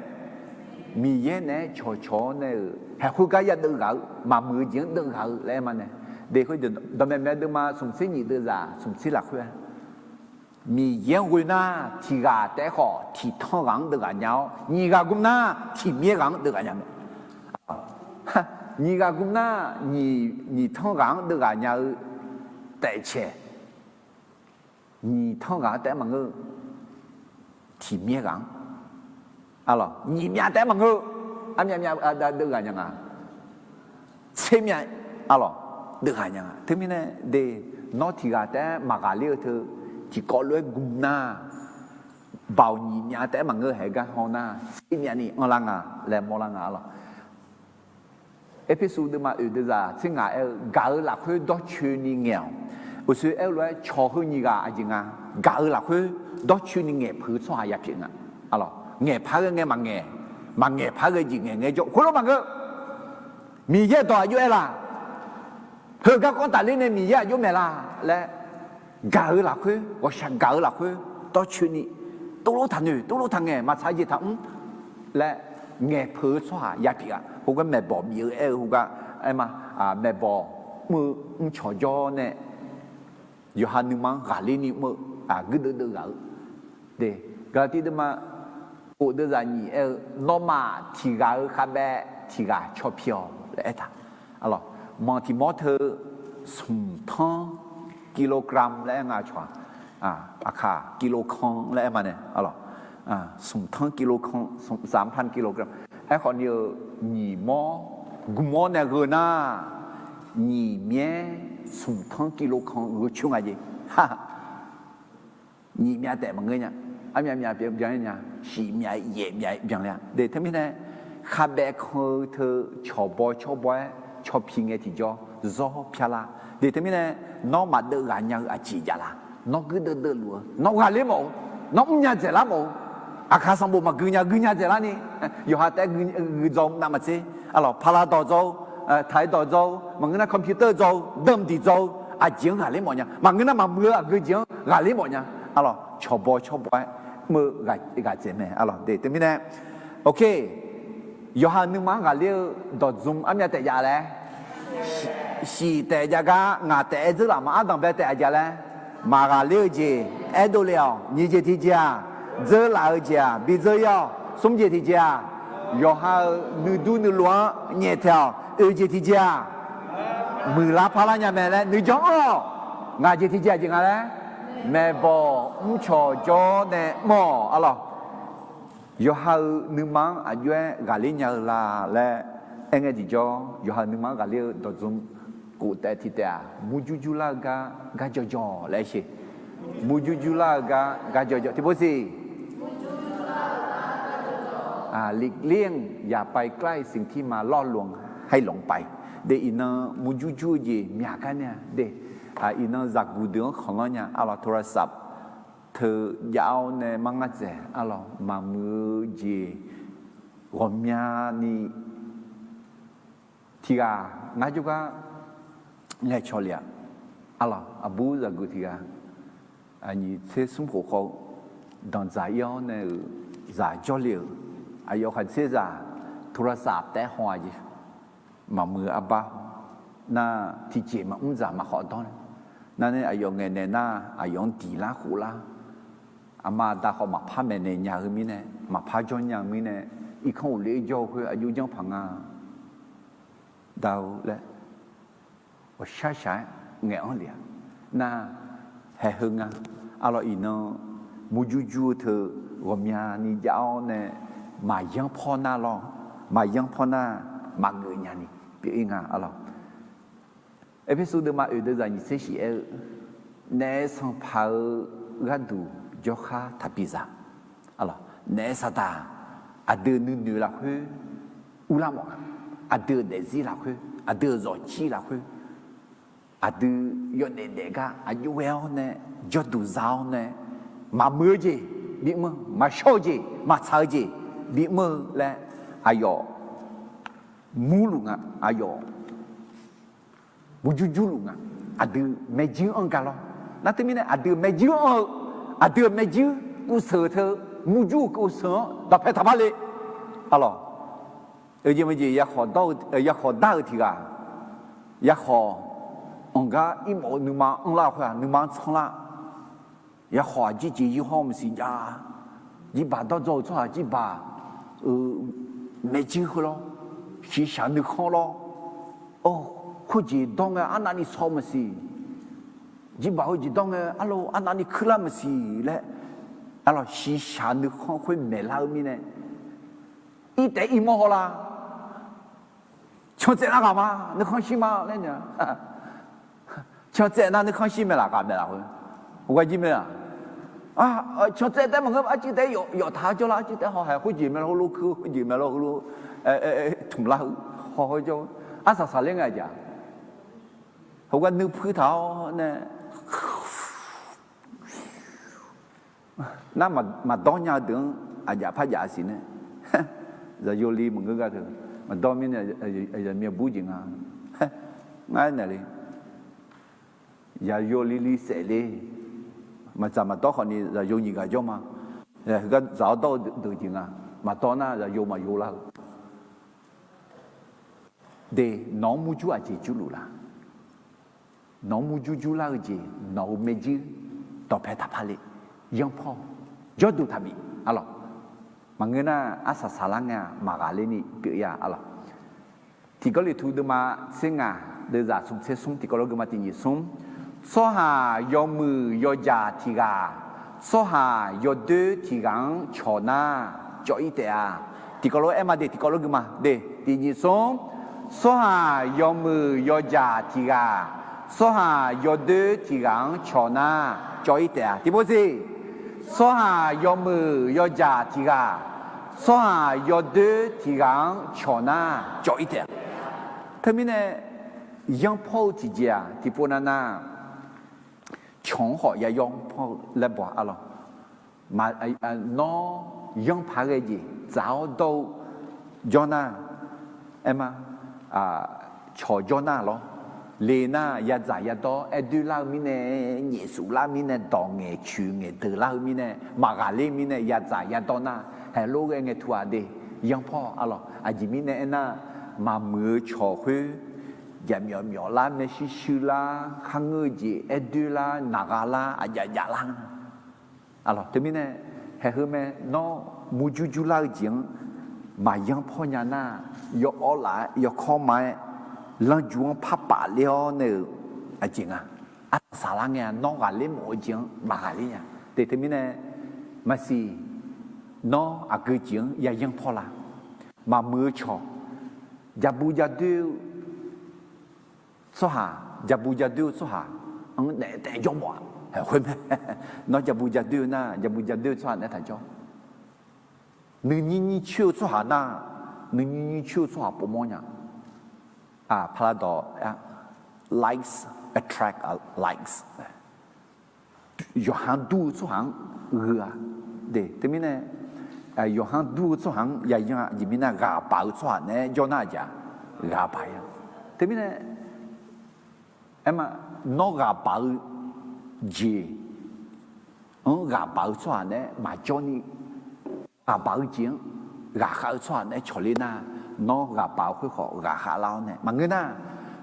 Miqyaer naeq-aer cawqcawq-awr nae-euq haeqkhoer gar yadeuv ghaq-eu, maqmuiq-eu jeq-anr deuv ghaq-eu laer aer ma nae. De khoer dawqmaeq maeq deuvma smqtser nyiq deuvzaq smqtser lafkhoer-a, Miqyaer-anr ghoe nar tiq ghaq taef-aer khawf tiq tanr ghaq-anr deuv ghaq nya-awr, nyiq ghaq gmr nar tiq myaer ghaq-anr deuv ghaq nya mae. Nyiq ghaq gmr nar nyiq tanr ghaq-anr deuv ghaq nya-eu taefcaeq, nyiq tanr ghaq-anr taef-aer maqngeur-eu, tiq myaer ghaq-anr, arlawq, nyiq myav taef-aer maqngeur-eu, armyav myav deuv ghaq nya nga, tser myav, arlawq, deuv ghaq nya nga. Teumirnae de, nawr tiq ghaq taef-aer maqghaqler-eu teu, tiqkawv lof-aer gmr nar, baoq nyiq myav taef-aer maqngeur haeq gar haw nar, tser myav ni anrlar nga laer mawrlar nga, arlawq. Erpersu deuvma oeq deuvzaq tser ngaq aer-eu, gaq-eu lafkhoer dawrcoeni ngaeq-awq. Uqshoe aer-eu lof-aer cawq heu nyiq ghaq aqjeq nga, gaq-eu lafkhoer dawrcoeni ngaeqpeuq-eu tsawrhaq yapyeuf nga. Arlawq, ngaeqpar ghae ngae maqngaeq, maqngaeqpar ghae jeq ngaeq ngae jawr khoerlof maqngeur. Miqyaer dawq aqjox aer la? Heugar kawv tafler nae Miqyaer aqjox maeq la laer, gaq-eu lafkhoer, ghawqshaq gaq-eu lafkhoer dawrcoeni, tuvlof taqnoeq, tuvlof taqngaeq, maqtsaq-eu jeq taqmr laer ngaeqpeuq-eu tsawrhaq yapyeuf-a. Khoergar maeqbawq bif-eu aer-eu khoergar aer ma, maeqbawq mr-eu mrcawq jawr nae yawqha nuima-anr ghaqler ni mr-eu, aqguir deuvdeuv ghaq-eu. De, Gaqlaqtiv deuvma khof deuvzaq nyiq aer-eu, nawmaf tiq ghaq-eu khavbaev tiq ghaq caw pi-awq laer aertaq. Arlawq, manq tiq mawr teu smq tanr kilogram laer aer nga cawq-aq, aqkaq kilokan laer aer ma nae, arlawq, smq tanr kilokan, saqmqpan kilogram. Aerkhawf ni-eu nyiq mawr gmq-awr nae gheu nar, nyiq myaer smq tanr kilokan gheu coer nga jeq. Nyiq myav taef maqngeur nya. Armyav myav byan nya, shif myav yaef myav byanle-a. De teumirnae, khavbaev kan-eu teu cawqbaw cawrbaw-aer caw pi ngae tiqjawr zawr pyar lar. De teumirnae, nawr maqdeuv ghaq nya-eu aqjeq jav la? Nawr guirdeuv deuvluf-eu, nawr ghaqler mawf-eu, nawr mrnya dzaeqlar mawf-eu, aqkaq sanqbof maqgui nya, gui nya dzaeqlar ni, yawqha taef-aer gui dzaw-eu navmaqtser, arlawq, pala dawq dzaw-eu, taq-aer dawq dzaw-eu, maqngeur nar computer dzaw-eu, deuq-eu mqdiq dzaw-eu, aqjeq-anr ghaqler mawf nya. Maqngeur nar maqmuiq-eu aqgeu jeq-anr ghaqler mawf nya. Arlawq, cawqbaw cawrbaw-aer mr-eu ghaq dzaeq mae, arlawq. De teumirnae, ok, yawqha-euq nuima-anr ghaqler-eu dawqdzm armyav taef jav laer, shif taef jav gar ngaq taef-aer dzeur laf ma. Ardanqbae taef-a jav laer, maqghaqler-eu jeq aerdov le-awq. Nyiq jeq tiqjeq-aq, dzeur laf-eu jeq-aq bidzeur ir-awq. Smr jeq tiqjeq-aq, yawqha-euq nuidur nuilov-anr nyaeftaeq-awq. Oeq jeq tiqjeq-aq, muiqlar parlar nya mae laer nuijanr anr-awq. Ngaq jeq tiqjeq aqjeq nga laer, maeqbawq mrcawq jawr nae mr-awq, arlawq. Yawqha-euq nuima-anr aqjox-aer ghaqler nya-eu la laer aerngae tiqjawr, yawqha-euq nuima-anr ghaqler-eu dawqdzm khof taef tiq taef-aq, murjur jurlar-eu gar gar jawrjawr laer aer sher. Murjur jurlar-eu gar gar jawrjawr tiqpov siq. หลีกเลี่ยง อย่าไปใกล้สิ่งที่มาล่อลวงให้หลงไป. De iqnan murjur jur-eu jeq myaq gar nae-a. De, iqnan zaqguq deuq-anr khanqlanr nya, arlawq, โทรศัพท์ teu jav-awr nae mar ngar dzaeq, arlawq, maqmuiq-eu jeq ghawqmyani tiqghaq ngar jawrgar ngaeqcawq le-aq, arlawq, aqbur zaqguq tiqghaq, aqnyiq tser smr khof khawf-eu danqdzaq ir-awr nae-euq zaq jawrle-euq, aqyawf khaqdzerzaq โทรศัพท์ taef-aer haw-aq jeq, maqmuiq-eu arbar nar, tiqjeq maqmr dzaq maqkhawf dawr. Nar nae aqyawf ngaeqnaeq nar, aqyawf-anr diq lar khof lar, aqma aqda khawf maqpar maeqnaeq nya-eu mirnae, maqpar jawr nya-eu mirnae, irkanr uqler jawr-eu khoer aqjox janr paq nga. Da-eu laer ghawqshaq shaq-aer ngaeq-anr le-aq, nar, haeq heu nga. Arlawq, iqnan murjur jur-eu teu ghawqmyani jav-awr nae maqyanr pawr nar lawr, maqyanr pawr nar maqgeuf nya ni pyeuf-ir nga, arlawq. Erpersu deuvma oeq deuvzaq nyiq tser shif aer-eu, Naef sanqpaq-eu gharduq jawrkhar taqbi za. Naef saqdaq aqdui nuinoeq lafkhoer urlar mawf nga. Aqdui-euq daefzir lafkhoer, aqdui-euq zawqjir lafkhoer, aqdui yawdaef daef gar aqjox ghae-awr nae, jawrduq za-awr nae, maqmuiq-eu jeq bimr-eu, maqshawr-eu jeq, maqtsaq-eu jeq bimr-eu laer aqyawf murluf nga, aqyawf murjur jurluf nga. Aqdui maerjuir anr ga lawr. Nar teumirnae aqdui-euq maerjuir anr-eu, aqdui-euq maerjuir kuvseuq teu, murjur-eu kuvseuq-anr dawqpae taqpar le. Arlawq, eujeq meujeq yakhawf dar-eu tiq ghaq, yakhawf anqgar irmawf-eu nuima anrlar-eu khoer-aq, nuima-anr tsanrlar. Yakhawf aqjeq jeq yir hawr maqsiq jav, jirbaq dawrdzaw-euq tsawrhaq jirbaq-euq maerjuir khoer lawr, shiqshaq nuikhanr lawr, or, khoerjeq dawr ngae arnavni saw maqsiq, jirbaq heujeq dawr ngae arlo arnavni kuirlar maqsiq laer, arlawq, shiqshaq nuikhanr khoer maeqlar-eu mirnae, irtaef irmawr hawlar. Cantsaev nar ghaq ma, nuikhanr shir ma laer nya. Cantsaev nar nuikhanr shir maeqlaf ghaq maeqlaf khoer, ghaq jir maeqlaf. Cantsaev taef maqngeur, arcuiv taef yawf taq-awr jawrlar, arcuiv taef hawhaeq khoerjeq maeqlar heulof kuir, khoerjeq maeqlar heulof tmqlar heu, haw heu jawr-eu, arsaq saqler ngae aqjeq-aq, heugar nuipuir taq-awr nae nar maqdawr nya-eu deuq-anr aqjaf par jaf siq nae, zaqyo li maqngeur gar teu, maqdawr mirnae zaqmiq bur jeq nga. Ngar naeq le, zaqyo li li saef le, maqdzaq maqdawr khawfni zaqyo nyiq ghaq jawr ma. Heugar dzaq-awr dawr-eu deuq jeq nga. Maqdawr nar zaqyo maqyo lar-eu. De, nawq-anr murjur aqjeq jurluf la? Nawq-anr murjur jurlar-eu jeq, nawq-euq maerjuir dawqpae taqpar le. Yanrpawr, jawrduq taqbif, arlawq. Maqngeur nar arsaq saqlar ngae-aq maqghaqler ni pyeuf-ir-a, arlawq. Tiqgawrliqtu deuvma tser ngaq, deuvzaq smq tser smr, tiqkawv lof geuvma tiq nyiq smr. Tsawrhaq yawmuiq yawjaq tiq ghaq, tsawrhaq yawdoer tiq ghaq-anr cawq nar cawv-ir taef-a. Tiqkawv lof-aer aer ma de, tiqkawv lof geuvma de, tiq nyiq smr. Tsawrhaq yawmuiq yawjaq tiq ghaq, tsawrhaq yawdoer tiq ghaq-anr cawq nar cawv-ir taef-a. Tiqpov siq, tsawrhaq yawmuiq yawjaq tiq ghaq, tsawrhaq yawdoer tiq ghaq-anr cawq nar cawv-ir taef-a. Teumirnae yanrpawr-eu tiqjeq-aq tiqpov nav nar, cawq-anr khawf ya yanrpawr-eu laer baw-a, arlawq. Nawr yanrpaq ghae jeq dzaq-awr dawr-eu jawr nar, aer ma, cawq jawr nar lawr. Le nar yadzaq yadawr aer doer lar-eu mirnae, nyaefsuf lar mirnae, dawq ngaeq coeq ngaeq deuq lar-eu mirnae, maqghaqler mirnae yadzaq yadawr nar, haeq lof ghae ngae tu-aq de, yanrpawr, arlawq. Aqjeq mirnae aernar, maqmuiq-eu cawq khoer, jaqmyawf myawf lar, maershuir shuir lar, kharngeur-eu jeq aer doer lar, naqgha lar, aqjav jav lar. Arlawq, teumirnae, haeq heu mae, nawr murjur jurlar-eu jeq-anr maqyanr pawr nya nar, yawawr laf-aer yawkawr ma-aer, lanrju-anr par paf ler-awr nae-euq aqjeq nga. Arsaq saqlar ngae-a, nawr ghaqler mawf-eu jeq-anr maqghaqler nya. Te teumirnae, maqsiq, nawr aqgeu jeq-anr yayanr pawr la? Maqmuiq-eu cawq, jabu jadoer-eu tsawrhaq, jabu jadoer-eu tsawrhaq-anr daef taef jawr mawf-a. Khoer mae, nawr jabu jadoer-eu nar, jabu jadoer-eu tsawrhaq naeq-aer taq jawr. Nuinyir nyir coer-eu tsawrhaq nar, nuinyir nyir coer-eu tsawrhaq povmawr nya. Aq, paradawq, likes attract likes. Yawqha-anr dur-eu tsawrhaq-anr gheu-a. De, teumirnae, yawqha-anr dur-eu tsawrhaq-anr yayanr-a. Aqjeq mirnae ghaq baq-eu tsawrhaq naeq-aer jawr nar aqjeq-a, ghaq baq-ir-a. Teumirnae, aer ma, nawr ghaq baq-eu jeq-anr ghaq baq-eu tsawrhaq naeq-aer maqjawr ni, ghaq baq-eu jeq-anr ghaqkhav-eu tsawrhaq naeq-aer cawq ler nar, nawr ghaq baq-eu khoer khawf ghaqkhav lar-awr nae maqngeur nar,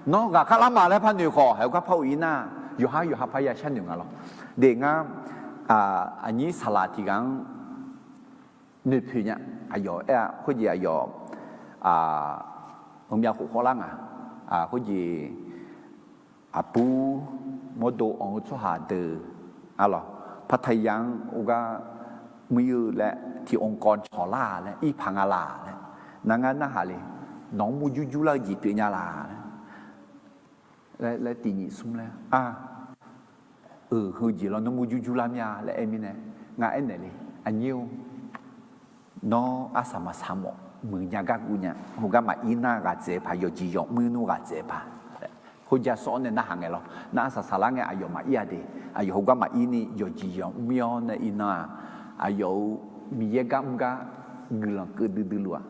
nawr ghaqkhav lar ma laer par noeq khawf, haeq gar par of-ir nar, yawqha yawqha par ya sharnoeq nga lawr. De ngar, aqnyir saqlaq tiq ghaq-anr noeqpoeq nya. Aqyawf aer-a, khoerjeq aqyawf, heumyav khof khawvlar nga. Khoerjeq aqbur mawrdo anq-eu tsawrhaq deuq, arlawq, พัทยา-anr or gar muir-eu laer tiq องค์กร cawq lar laer, ir paq nga laq laer, nar ngar narhaq le. Nawq-anr murjur jur lar-eu jeq pyeuf nya laq laer, laer tiq nyiq smr laer, a, Euq heujeq lawr nawr murjur jurlar mir-a laer aer mirnae, ngar aernaeq le, aqnyir-or, nawr arsaq maqsaq mawf muiq nya gar guv nya, heugar maqir nar ghaqtsaev paq, yawqjeq yawqmr nmr ghaqtsaev paq. Khoerja sawr-awr nae narhaq ngae lawr, nar arsaq saqlar ngae aqyawf maqir-a de, aqyawf heugar maqir ni yawqjeq yawqmr mir-awr nae iqnan-aq, aqyawf-euq Miqyaer gar mr gar guiqlanq keuv duidui luf-aq,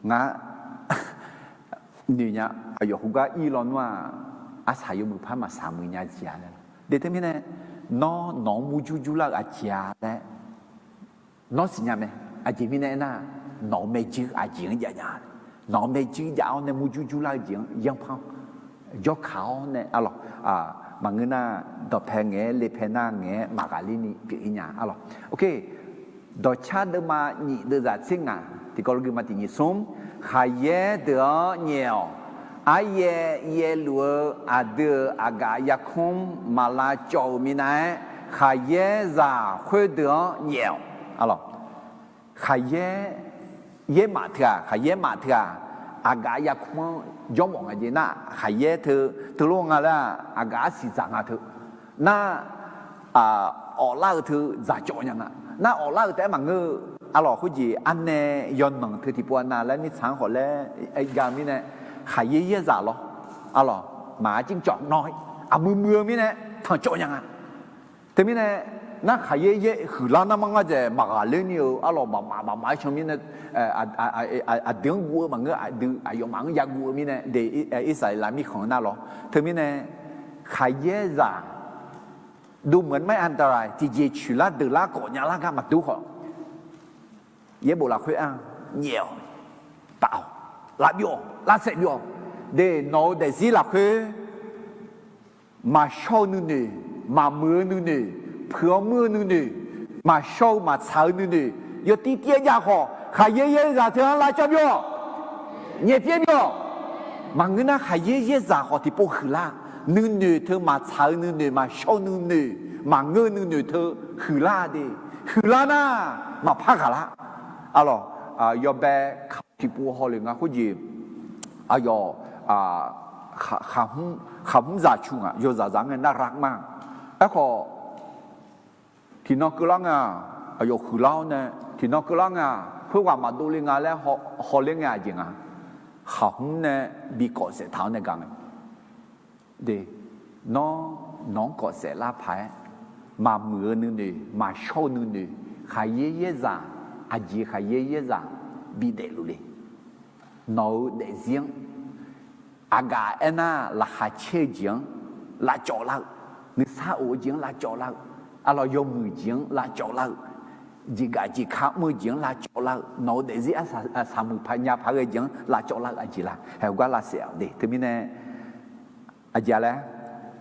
ngar noeq nya, aqyawf heugar ir lawnmr-aq, arsaq yawmuiq par maqsaq muiq nya jeq-a laer. De teumirnae, nawr nawq-anr murjur jurlar-eu aqjeq-a laer nawr siqnya mae. Aqjeq mirnae aernar, nawq-euq maerjuir aqjeq-anr jav nya. Nawq-euq maerjuir jav-awr nae murjur jurlar-eu jeq-anr yanrpanr jawrkaq-awr nae arlawq, maqngeur nar, dawqpae ngaeq-aer lepae nar ngaeq-aer maqghaqler ni pyeuf-ir nya arlawq. Dawqcar deuvma nyiq deuvzaq tser ngaq tiqkawv lof guima tiq nyiq smr, khaqyaer deuq-anr nyaef-awq. Aryaer yaerluf-eu aqdui-euq aqgaf yarkmr maqlavcawv-euq minav-aer, khaqyaer zaq khoerdeuq-anr nyaef-awq. Arlawq, khaqyaer, yaermaf teu-aq, khaqyaer maf teu-aq, aqgaf yarkmr-anr jawrmawf nga jeq nar, khaqyaer teu, teulof nga laer-aq, aqgaf arsiq dzaq nga teu. Nar, awflar-eu teu dzaqcawv nya nga. Nar awflar-eu taef-aer maqngeur-eu, arlawq, khoerjeq arnae yawnanq teu tiqpov-a nav laer mirtsaq-anr khawf laer jav-eu mirnae, khaqyaer yaerzaq lawr, arlawq, maqaer jircawv nawr, aqmuiq muiq-eu mirnae tanqcawv nya nga. Teumirnae, nar khaqyaer yaer huiqlar nar mar ngar dzaeq maqghaqler ni-eu arlawq, maqmaf maqmaf-aer can mirnae, aqdui-anr guv-eu maqngeur, aqdui aqyawfmaf-anr yaguv-eu mirnae de, Irsaqleqlav mirkhanq-eu nar lawr. Teumirnae, khaqyaer zaq dov meuq-anr maer-anr daqlaq tiqjeq coeqlar deuqlar kawf nyalar gar maqdur khawf, yaerbof lafkhoer-anr nyaef-awq, taf-awq, lavbyov-awq, lavsaef byov-awq. De, nawq-euq daefzir lafkhoer maqshawr-eu nuinoeq, maqmuiq-eu nuinoeq, puiq-awr muir-eu nuinoeq, maqshawr-eu maqtsaq-eu nuinoeq yawtiv tiv-aer jav khawf, khaqyaer yaerzaq teu-anr lavcawv byov-awq, nyaefpyaer byov-awq. Maqngeur nar khaqyaer yaerzaq khawf tiqpov huiqlar, nuinoeq teu maqtsaq-eu nuinoeq, maqshawr-eu nuinoeq, maqngeur-eu nuinoeq teu huiqlar de, huiqlar nar maqpar ghaqlar. Arlawq, yawbae kaq tiqpov hawlef nga khoerjeq, aqyawf khaqhmr zaq cu ngaq, yawzaq zaq ngae nar ghaq ma. Aerkhawf, tiqnan keuvlar nga, aqyawf huiqlar-awr nae, tiqnan keuvlar nga, khoerghaq maqdov le nga laer hawler ngae aqjeq nga, khaqhmr nae bi kawf saef taq-awr nae gaq ngae. De, nawr, nawq-anr kawf saef lar paq-aer, maqmuiq-eu nuinoeq, maqshawr-eu nuinoeq, khaqyaer yaerzaq, aqjeq khaqyaer yaerzaq bidaef luf le. Nawq-euq daefzir-anr, aqgaf aernar laqkhaq caer-eu jeq-anr lavcawv lar-eu, nuisar of-eu jeq-anr lavcawv lar-eu, arlawq yawmuiq jeq-anr lavcawv lar-eu, jeqgaf jeqka mr-eu jeq-anr lavcawv lar-eu, nawq-euq daefzir arsaq muiq paq nya paq ghae jeq-anr lavcawv lar-eu aqjeq la, haeq gar lavsaef-awq de. Teumirnae, aqjeq laer,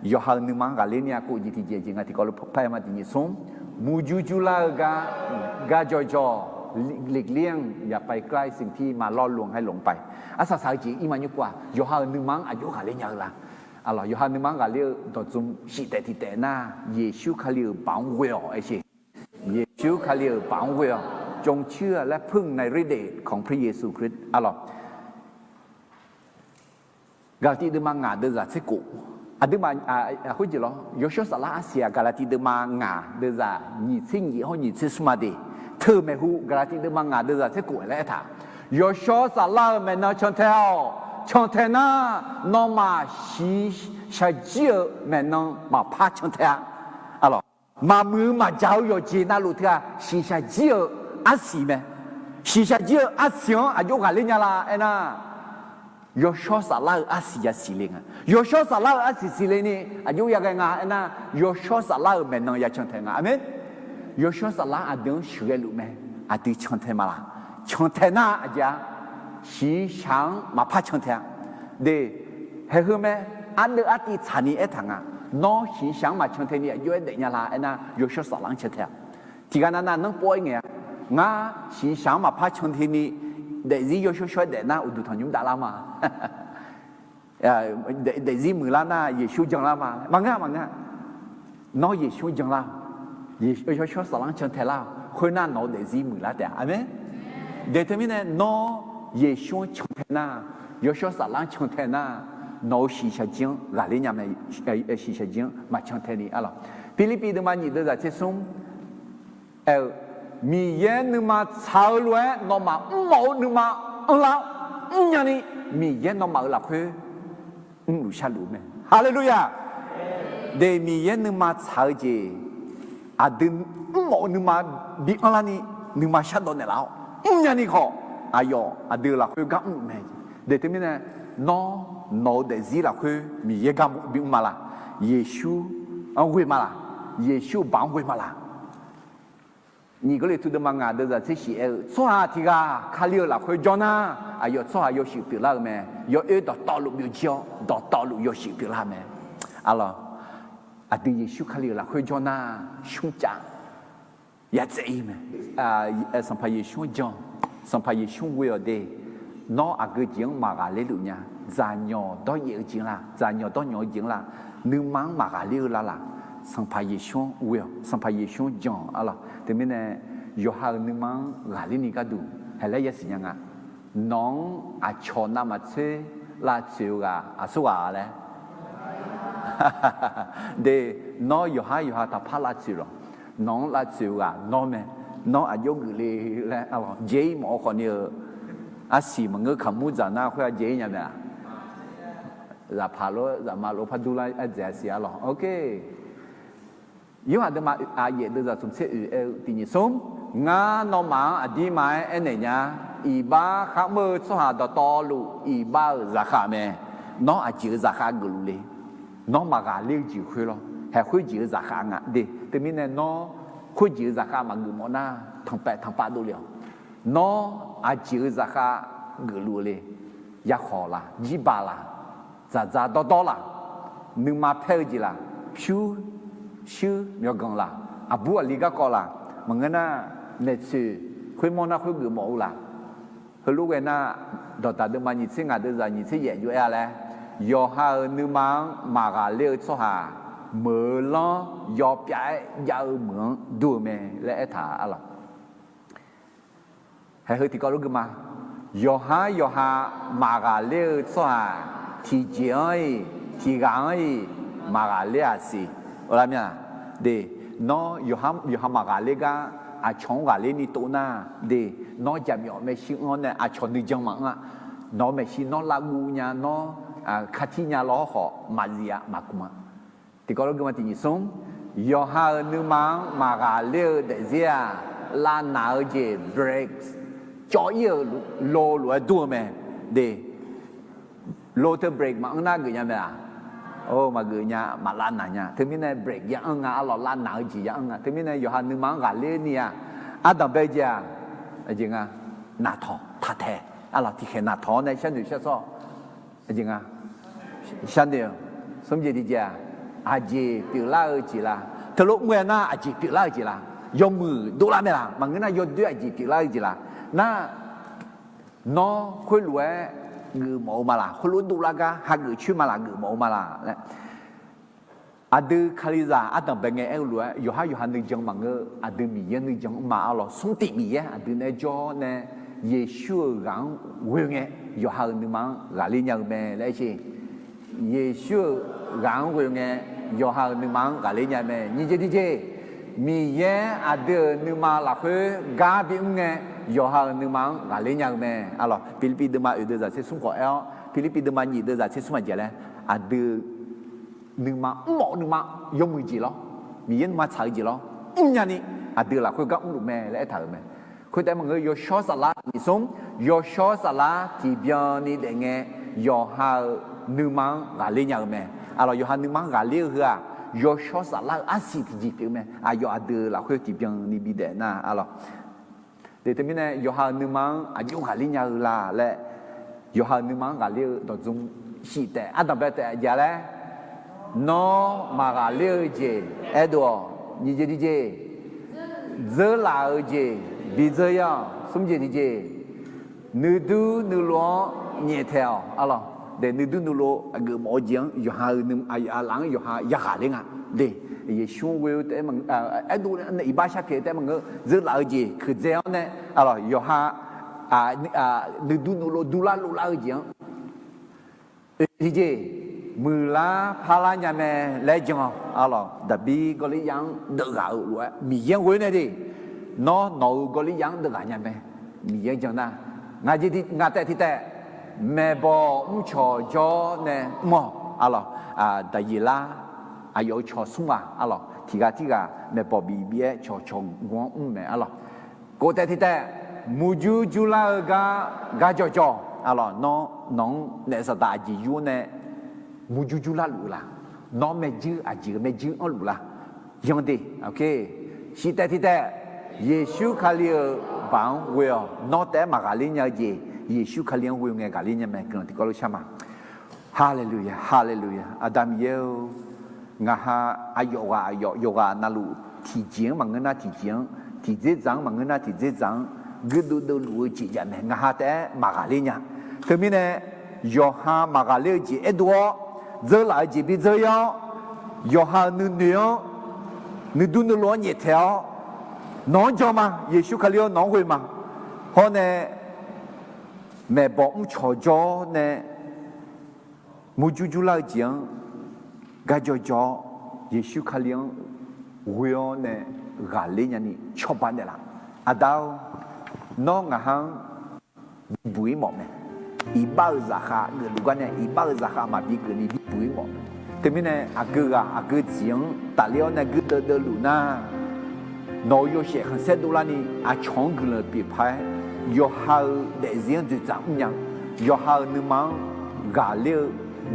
yawqha-euq nuima-anr ghaqler ni-a kov jeq tiqjeq jeq nga tiqkawv lof par-aer ma tiq nyiq smr, murjur jurlar-eu gar, gar jawqjawq, หลีกเลี่ยง อย่าไปใกล้สิ่งที่มารล่อลวงให้หลงไป. Arsaq saq-eu jeq ir ma nymr kov-aq, yawqha-euq nuima-anr aqjox ghaqler nya-eu la. Arlawq, yawqha nuima-anr ghaqler-eu dawqtsuif shif taef tiq taef nar, Yeqsur Kali-euq baoq-anr ghoe-awq aer sher. Yeqsur Kali-euq baoq-anr ghoe-awq. จงเชื่อและพึ่งในฤทธิ์เดชของพระเยซูคริสต์ arlawq. Gaqlaqtiv deuvma ngaq deuvzaq tser kof. Aqduimaf, khoerjeq lawr, yawshawr saflar arsiq-aq, Gaqlaqtiv deuvma ngaq deuvzaq nyiq tser nyiq hawr nyiq tser smr ma de. Teu maeqhu Gaqlaqtiv deuvma ngaq deuvzaq tser kof laer aertaq, yawshawr saflar-euq maeqnan cantae-awq. Cantae nar, nawmaf shiqshaq jir-eu maeqnan maqpar cantae-a. Arlawq, maqmuiq-eu maqjaq-eu yawqjeq navluf teu-aq, shiqshaq jir-eu arsiq mae. Shiqshaq jir-eu arsiq-anr aqjox ghaqler nya la aernar, yawshawr saflar-eu arsiq yasiq le nga. Yawshawr saflar-eu arsiq siqle ni aqjox yaghae nga aernar, yawshawr saflar-euq maeqnan ya cantae nga. Aqmeq. Yawshawr saflar aqdui-anr sheuqghae luf mae. Aqdui cantae ma la? Cantae nar aqjeq-a, shiqshaq-anr maqpar cantae-a. De, haeq heu mae, ardeuv artiv tsaqni aertaq nga. Nawr shiqshaq-anr maqcantae ni aqjox-aer daefnya la aernar, yawshawr saflar-anr cantae-a. Tiqghaq navnav nanrpov-aer ngae-a, ngar shiqshaq-anr maqpar cantae ni daefzir yawshawr shawr-aer daef nar uqduq tanqnymr davlar ma. Daefzir muiqlar nar Yeqsur janlar ma. Maqngeur-a, maqngeur-a. Nawr Yeqsur janlar-awq. Yawshawr saflar-anr cantae lar-awq. Khoernar nawq-eu daefzir muiqlar taef-a. Aqmeq. De teumirnae nawr Yeqsur-anr cantae nar, yawshawr saflar-anr cantae nar, nawq-eu shiqshaq jir-anr ghaqler nya mae. Shiqshaq jir-anr maqcantae ni arlawq. Pirlirpiv deuvma nyiq deuvzaq tser smr aer-eu, Miqyaer nuima tsaq-eu lof-aer nawmaf mrmawf-eu nuima anrlar-awr, mrnya ni Miqyaer nawmaf-euq lafkhoer mrluf sharluf-eu mae. Haleluya! De, Miqyaer nuima tsaq-eu jeq aqdui mrmawf-eu nuima bi anrlar ni nuima shardawq naeqlaf-awr, mrnya ni khawf aqyawf aqdui-euq lafkhoer gar mrluf mae. De, teumirnae nawr nawq-eu daefzir lafkhoer Miqyaer gar bi mr ma la? Yeqsur-anr ghoe ma la? Yeqsur-euq baq-anr ghoe ma la? Nyiq Gawrliqtu deuvma ngaq deuvzaq tser shif aer-eu, tsawrhaq tiq ghaq Kali-euq lafkhoer jawr nar, aqyawf tsawrhaq yawshuif pyeuflar-eu mae. Yawoer dawqtawvluf byovjir-awr, dawqtawvluf yawshuif pyeuflar mae. Arlawq, aqdui Yeqsur Kali-euq lafkhoer jawr nar, smrcav yatsaev-ir mae. Sanqpaq Yeqsur-anr jan, Sanqpaq Yeqsur-anr ghoe-awq de. Nawr aqgeu jeq-anr maqghaqler luf nya. Dzaqnyawq dawryaef-eu jeq-anr la, dzaqnyawq dawrnyawq-eu jeq-anr la, nuima-anr maqghaqler-eu la laq? Sanqpaq Yeqsur-anr ghoe-awq, Sanqpaq Yeqsur-anr jan-awq. Arlawq, teumirnae yawqha-euq nuima-anr ghaqler ni gharduq haeq laer yasiq nya nga. Nawq-anr aqcawq navmaqtser lavtsoeq-eu ghaq aqsurghaq laer De, nawr yawqhar yawqha taqpar lavtsoeq lawq. Nawq-anr lavtsoeq-eu ghaq nawr mae. Nawr aqjox geufle laer arlawq, jae-ir mawf-eu khawfni-eu, arsiq maqngeur kaqmur dzaq nar khoer-a jae-ir nya mae-aq. Zaqpaq lof-aer zaqma lof-aer par durlar ardzaeq-a siq arlawq. Ok. Yorhaq deuvma aqyuif deuvzaq smq tser oeq aer-eu tiq nyiq smr, Ngar nawmaf-anr aqdirma-aer aernaeq nya. Iqbax kharmr-eu tsawrhaq dawqtawvluf iqbax-euq zaqkhav mae. Nawr aqjeq-euq zaqkhav geufluf le. Nawr maqghaqler-eu jeq khoer lawr. Haeq khoerjeq-euq zaqkhav nga de. Teumirnae nawr khoerjeq-euq zaqkhav maqgeuf mawf nar, tanqpaeq tanqpav dovle-awq. Nawr aqjeq-euq zaqkhav geufluf-eu le. Yarkhawq laq, jirbaq laq, dzaqdzaq dawrdawr laq, nuima paer-eu jeq laq, pyur shuir myawqganq laq, aqbur aqli garkawv laq, maqngeur nar, maeqtsoeq khoermawr nar khoergeuf mawf-eu laq? Heulof ghae nar, dawqdaq deuvma nyiq tser ngaq deuvzaq nyiq tser yaef jov-aer-a laer, yawqha-euq nuima-anr maqghaqler-eu tsawrhaq, meuq-eu lanr yawpyav-aer jav-eu meuq-anr dur-eu mae laer aertaq arlawq. Haeq heu tiqkawv lof gui ma. Yawqhar yawqha maqghaqler-eu tsawrhaq, tiqjeq-anr-iq tiqghaq-anr-iq maqghaqler-aq siq. Lar mir-a. De, nawr yawqha maqghaqler gar aqcawq-anr ghaqler ni tov nar, de, nawr jaqmyawf maeqshi anr-awr nae aqcawq nuijan maqanr-a. Nawq-eu maeqshi nawr lavguv nya, nawr kar tir nya lawr khawf maqzif-a maqkmq-a. Tiqkawv lof gui ma tiq nyiq smr, yawqha-euq nuima-anr maqghaqler-eu daefzir-aq, lavnaq-eu jeq brake cawv-ir-euq lo lof-aer dur-eu mae. De, lo teu brake maqanr nar geuf nya mae-aq? Or, maqgeuf nya, maqlavnaq nya. Teumirnae brake ya anr nga arlawq, lavnaq-eu jeq ya anr nga. Teumirnae yawqha nuima-anr ghaqler ni-aq, ardanq bae-eu jeq-aq, aqjeq nga, naqtawq taqtaeq arlawq, tiqkhaeq naqtawq-awr nae sharnoeq sharsawr aqjeq nga, sharnoeq-eu smr jeq tiqjeq-aq, aqjeq pyeuflar-eu jeq la? Teulof mr-aer nar aqjeq pyeuflar-eu jeq la? Yawmuiq dovlar mae laq? Maqngeur nar yawdoer aqjeq pyeuflar-eu jeq la? Nar, nawr khoerlof-aer geufmawf-eu ma laq? Khoerlof dovlar gar hageuf coer ma laq, geufmawf-eu ma laq laer. Aqdui Kalizaq ardanq bae ngae aer-eu lof-aer, yawqhar yawqha nuijan maqngeur, aqdui Miqyaer nuijan mr ma arlawq. Smr tiq Miqyaer aqdui nae jawr nae, Yeqsur-euq ghaq-anr ghoe ngae, yawqha-euq nuima-anr ghaqler nya-eu mae laer aer sher. Yeqsur-euq ghaq-anr ghoe ngae, yawqha-euq nuima-anr ghaqler nya-eu mae. Nyiq jeq tiqjeq, Miqyaer aqdui-euq nuima lafkhoer gar bimr ngae, yawqha-euq nuima-anr ghaqler nya-eu mae. Arlawq, Pirlirpiv deuvma oeq deuvzaq tser smr khawf aer-awr, Pirlirpiv deuvma nyiq deuvzaq tser smr aqjeq laer, aqdui nuima mrmawf-eu nuima yawmuiq jeq lawr, Miqyaer nuima tsaq-eu jeq lawr, mrnya ni aqdui lafkhoer gar mrluf mae laer aertaq-euq mae. Khoertaef maqngeur, yawshawr saflar tiq smr, yawshawr saflar tiqbyan ni daef ngae, yawqha-euq nuima-anr ghaqler nya-eu mae. Arlawq, yawqha nuima-anr ghaqler-eu heu-aq, yawshawr saflar-eu arsiq tiqjeq pyeuf-eu mae. Aqyawf aqdui lafkhoer tiqbyan ni bidaef nar arlawq. De, teumirnae yawqha-euq nuima-anr aqjox ghaqler nya-eu la laer, yawqha-euq nuima-anr ghaqler-eu dawqdzm shif taef ardanq bae taef aqjeq laer, nawr maqghaqler-eu jeq aerdov-awq. Nyiq jeq tiqjeq, dzeurlaf-eu jeq bidzeur-ir-awq. Smr jeq tiqjeq, nuidur nuilov-anr nyaeftaeq-awq arlawq. De, nuidur nuilov geufmawf-eu jeq-anr yawqha-euq nuima laf-anr yawqha yaghaqler nga. De, Yeqsur-anr ghoe-eu taef, aerdov iqbax sharpyaeq-eu taef maqngeur, dzeurlaf-eu jeq keuqdzae-awr nae arlawq, yawqha nuidur nuilov durlar lovlar-eu jeq-anr oe tiqjeq, muiqlar parlar nya mae laer jan-awq. Arlawq, Daqbir Gawrliryav-anr deuvghaq-eu lof-aer Miqyaer-anr ghoe nae de, nawr nawq-euq Gawrliryav-anr deuvghaq nya mae. Miqyaer-anr jan nar, ngaq taef tiq taef maeqbawq mrcawq jawr nae mr-awq. Arlawq, Daqyeqlar aqyawf-euq cawq smr ghaq, arlawq, tiqghaq tirghaq maeqbawq bif bif-aer cawqcawq gu-anr mr mae, arlawq. Kof taef tiq taef murjur jurlar-eu gar, gar jawqjawq, arlawq, nawr nawq-anr naef Saqdaq aqjeq yur nae murjur jurlar luf-eu la? Nawr maerjuir aqjeq-eu maerjuir anrluf la? Yanr de. Shiq taef tiq taef Yeqsur Kali-euq baq-anr ghoe-awq. Nawr taef-aer maqghaqler nya-eu jeq, Yeqsur Kali-anr ghoe ngae ghaqler nya mae. Guiqlanq tiqkawv lof shar ma. Haleluya, haleluya. Aqda Miqyaer-or, ngaqha aqyawf ghaq aqyawf yawqghaq navluf tiqjeq-anr maqngeur nar tiqjeq-anr, tiqdzerdzaq-anr maqngeur nar tiqdzerdzaq-anr guirdeuv deuvluf-eu jeq jav mae. Ngaqha taef-aer maqghaqler nya. Teumirnae yawqha maqghaqler-eu jeq aerdov-awr, dzeurlaf-eu jeq bi dzeur-ir-awr, yawqha-euq nuinoeq-anr, nuidur nuilov-anr nyaeftaeq-awr, nawq-anr jan ma. Yeqsur Kali-or, nawq-anr ghoe ma. Hawr nae maeqbawq mrcawq jawr nae murjur jurlar-eu jeq-anr gar jawqjawq-awr, Yeqsur Kali-anr ghoe-awr nae ghaqler nyani cawba naeqlaf. Aqda-or, nawr ngaqha-anr bibuq-ir mawf mae. Iqbax-euq zaqkhav geufluf gar nae iqbax-euq zaqkhav maqbi geufni bibuq-ir mawf mae. Teumirnae aqgeu ghaq aqgeu jeq-anr tafler-awr nae guirdeuv deuvluf nar, nawq-euq yawshaef khanqsaer dovlarni aqcawq-anr guiqlanq pyeuf paq-aer, yawqha-euq daefzir-anr dzoeqdzaq mrnya-eu, yawqha-euq nuima-anr ghaqler-eu,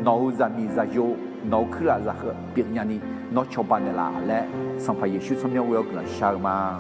nawq-euq zaqmiq zaqyo, nawq-euq kuirlaf zaqkhav pyeufnya ni nawr cawba naeqlaf laer, Sanqpaq Yeqsur tsawrmyanr ghoe-awr guiqlanq shar-eu ma.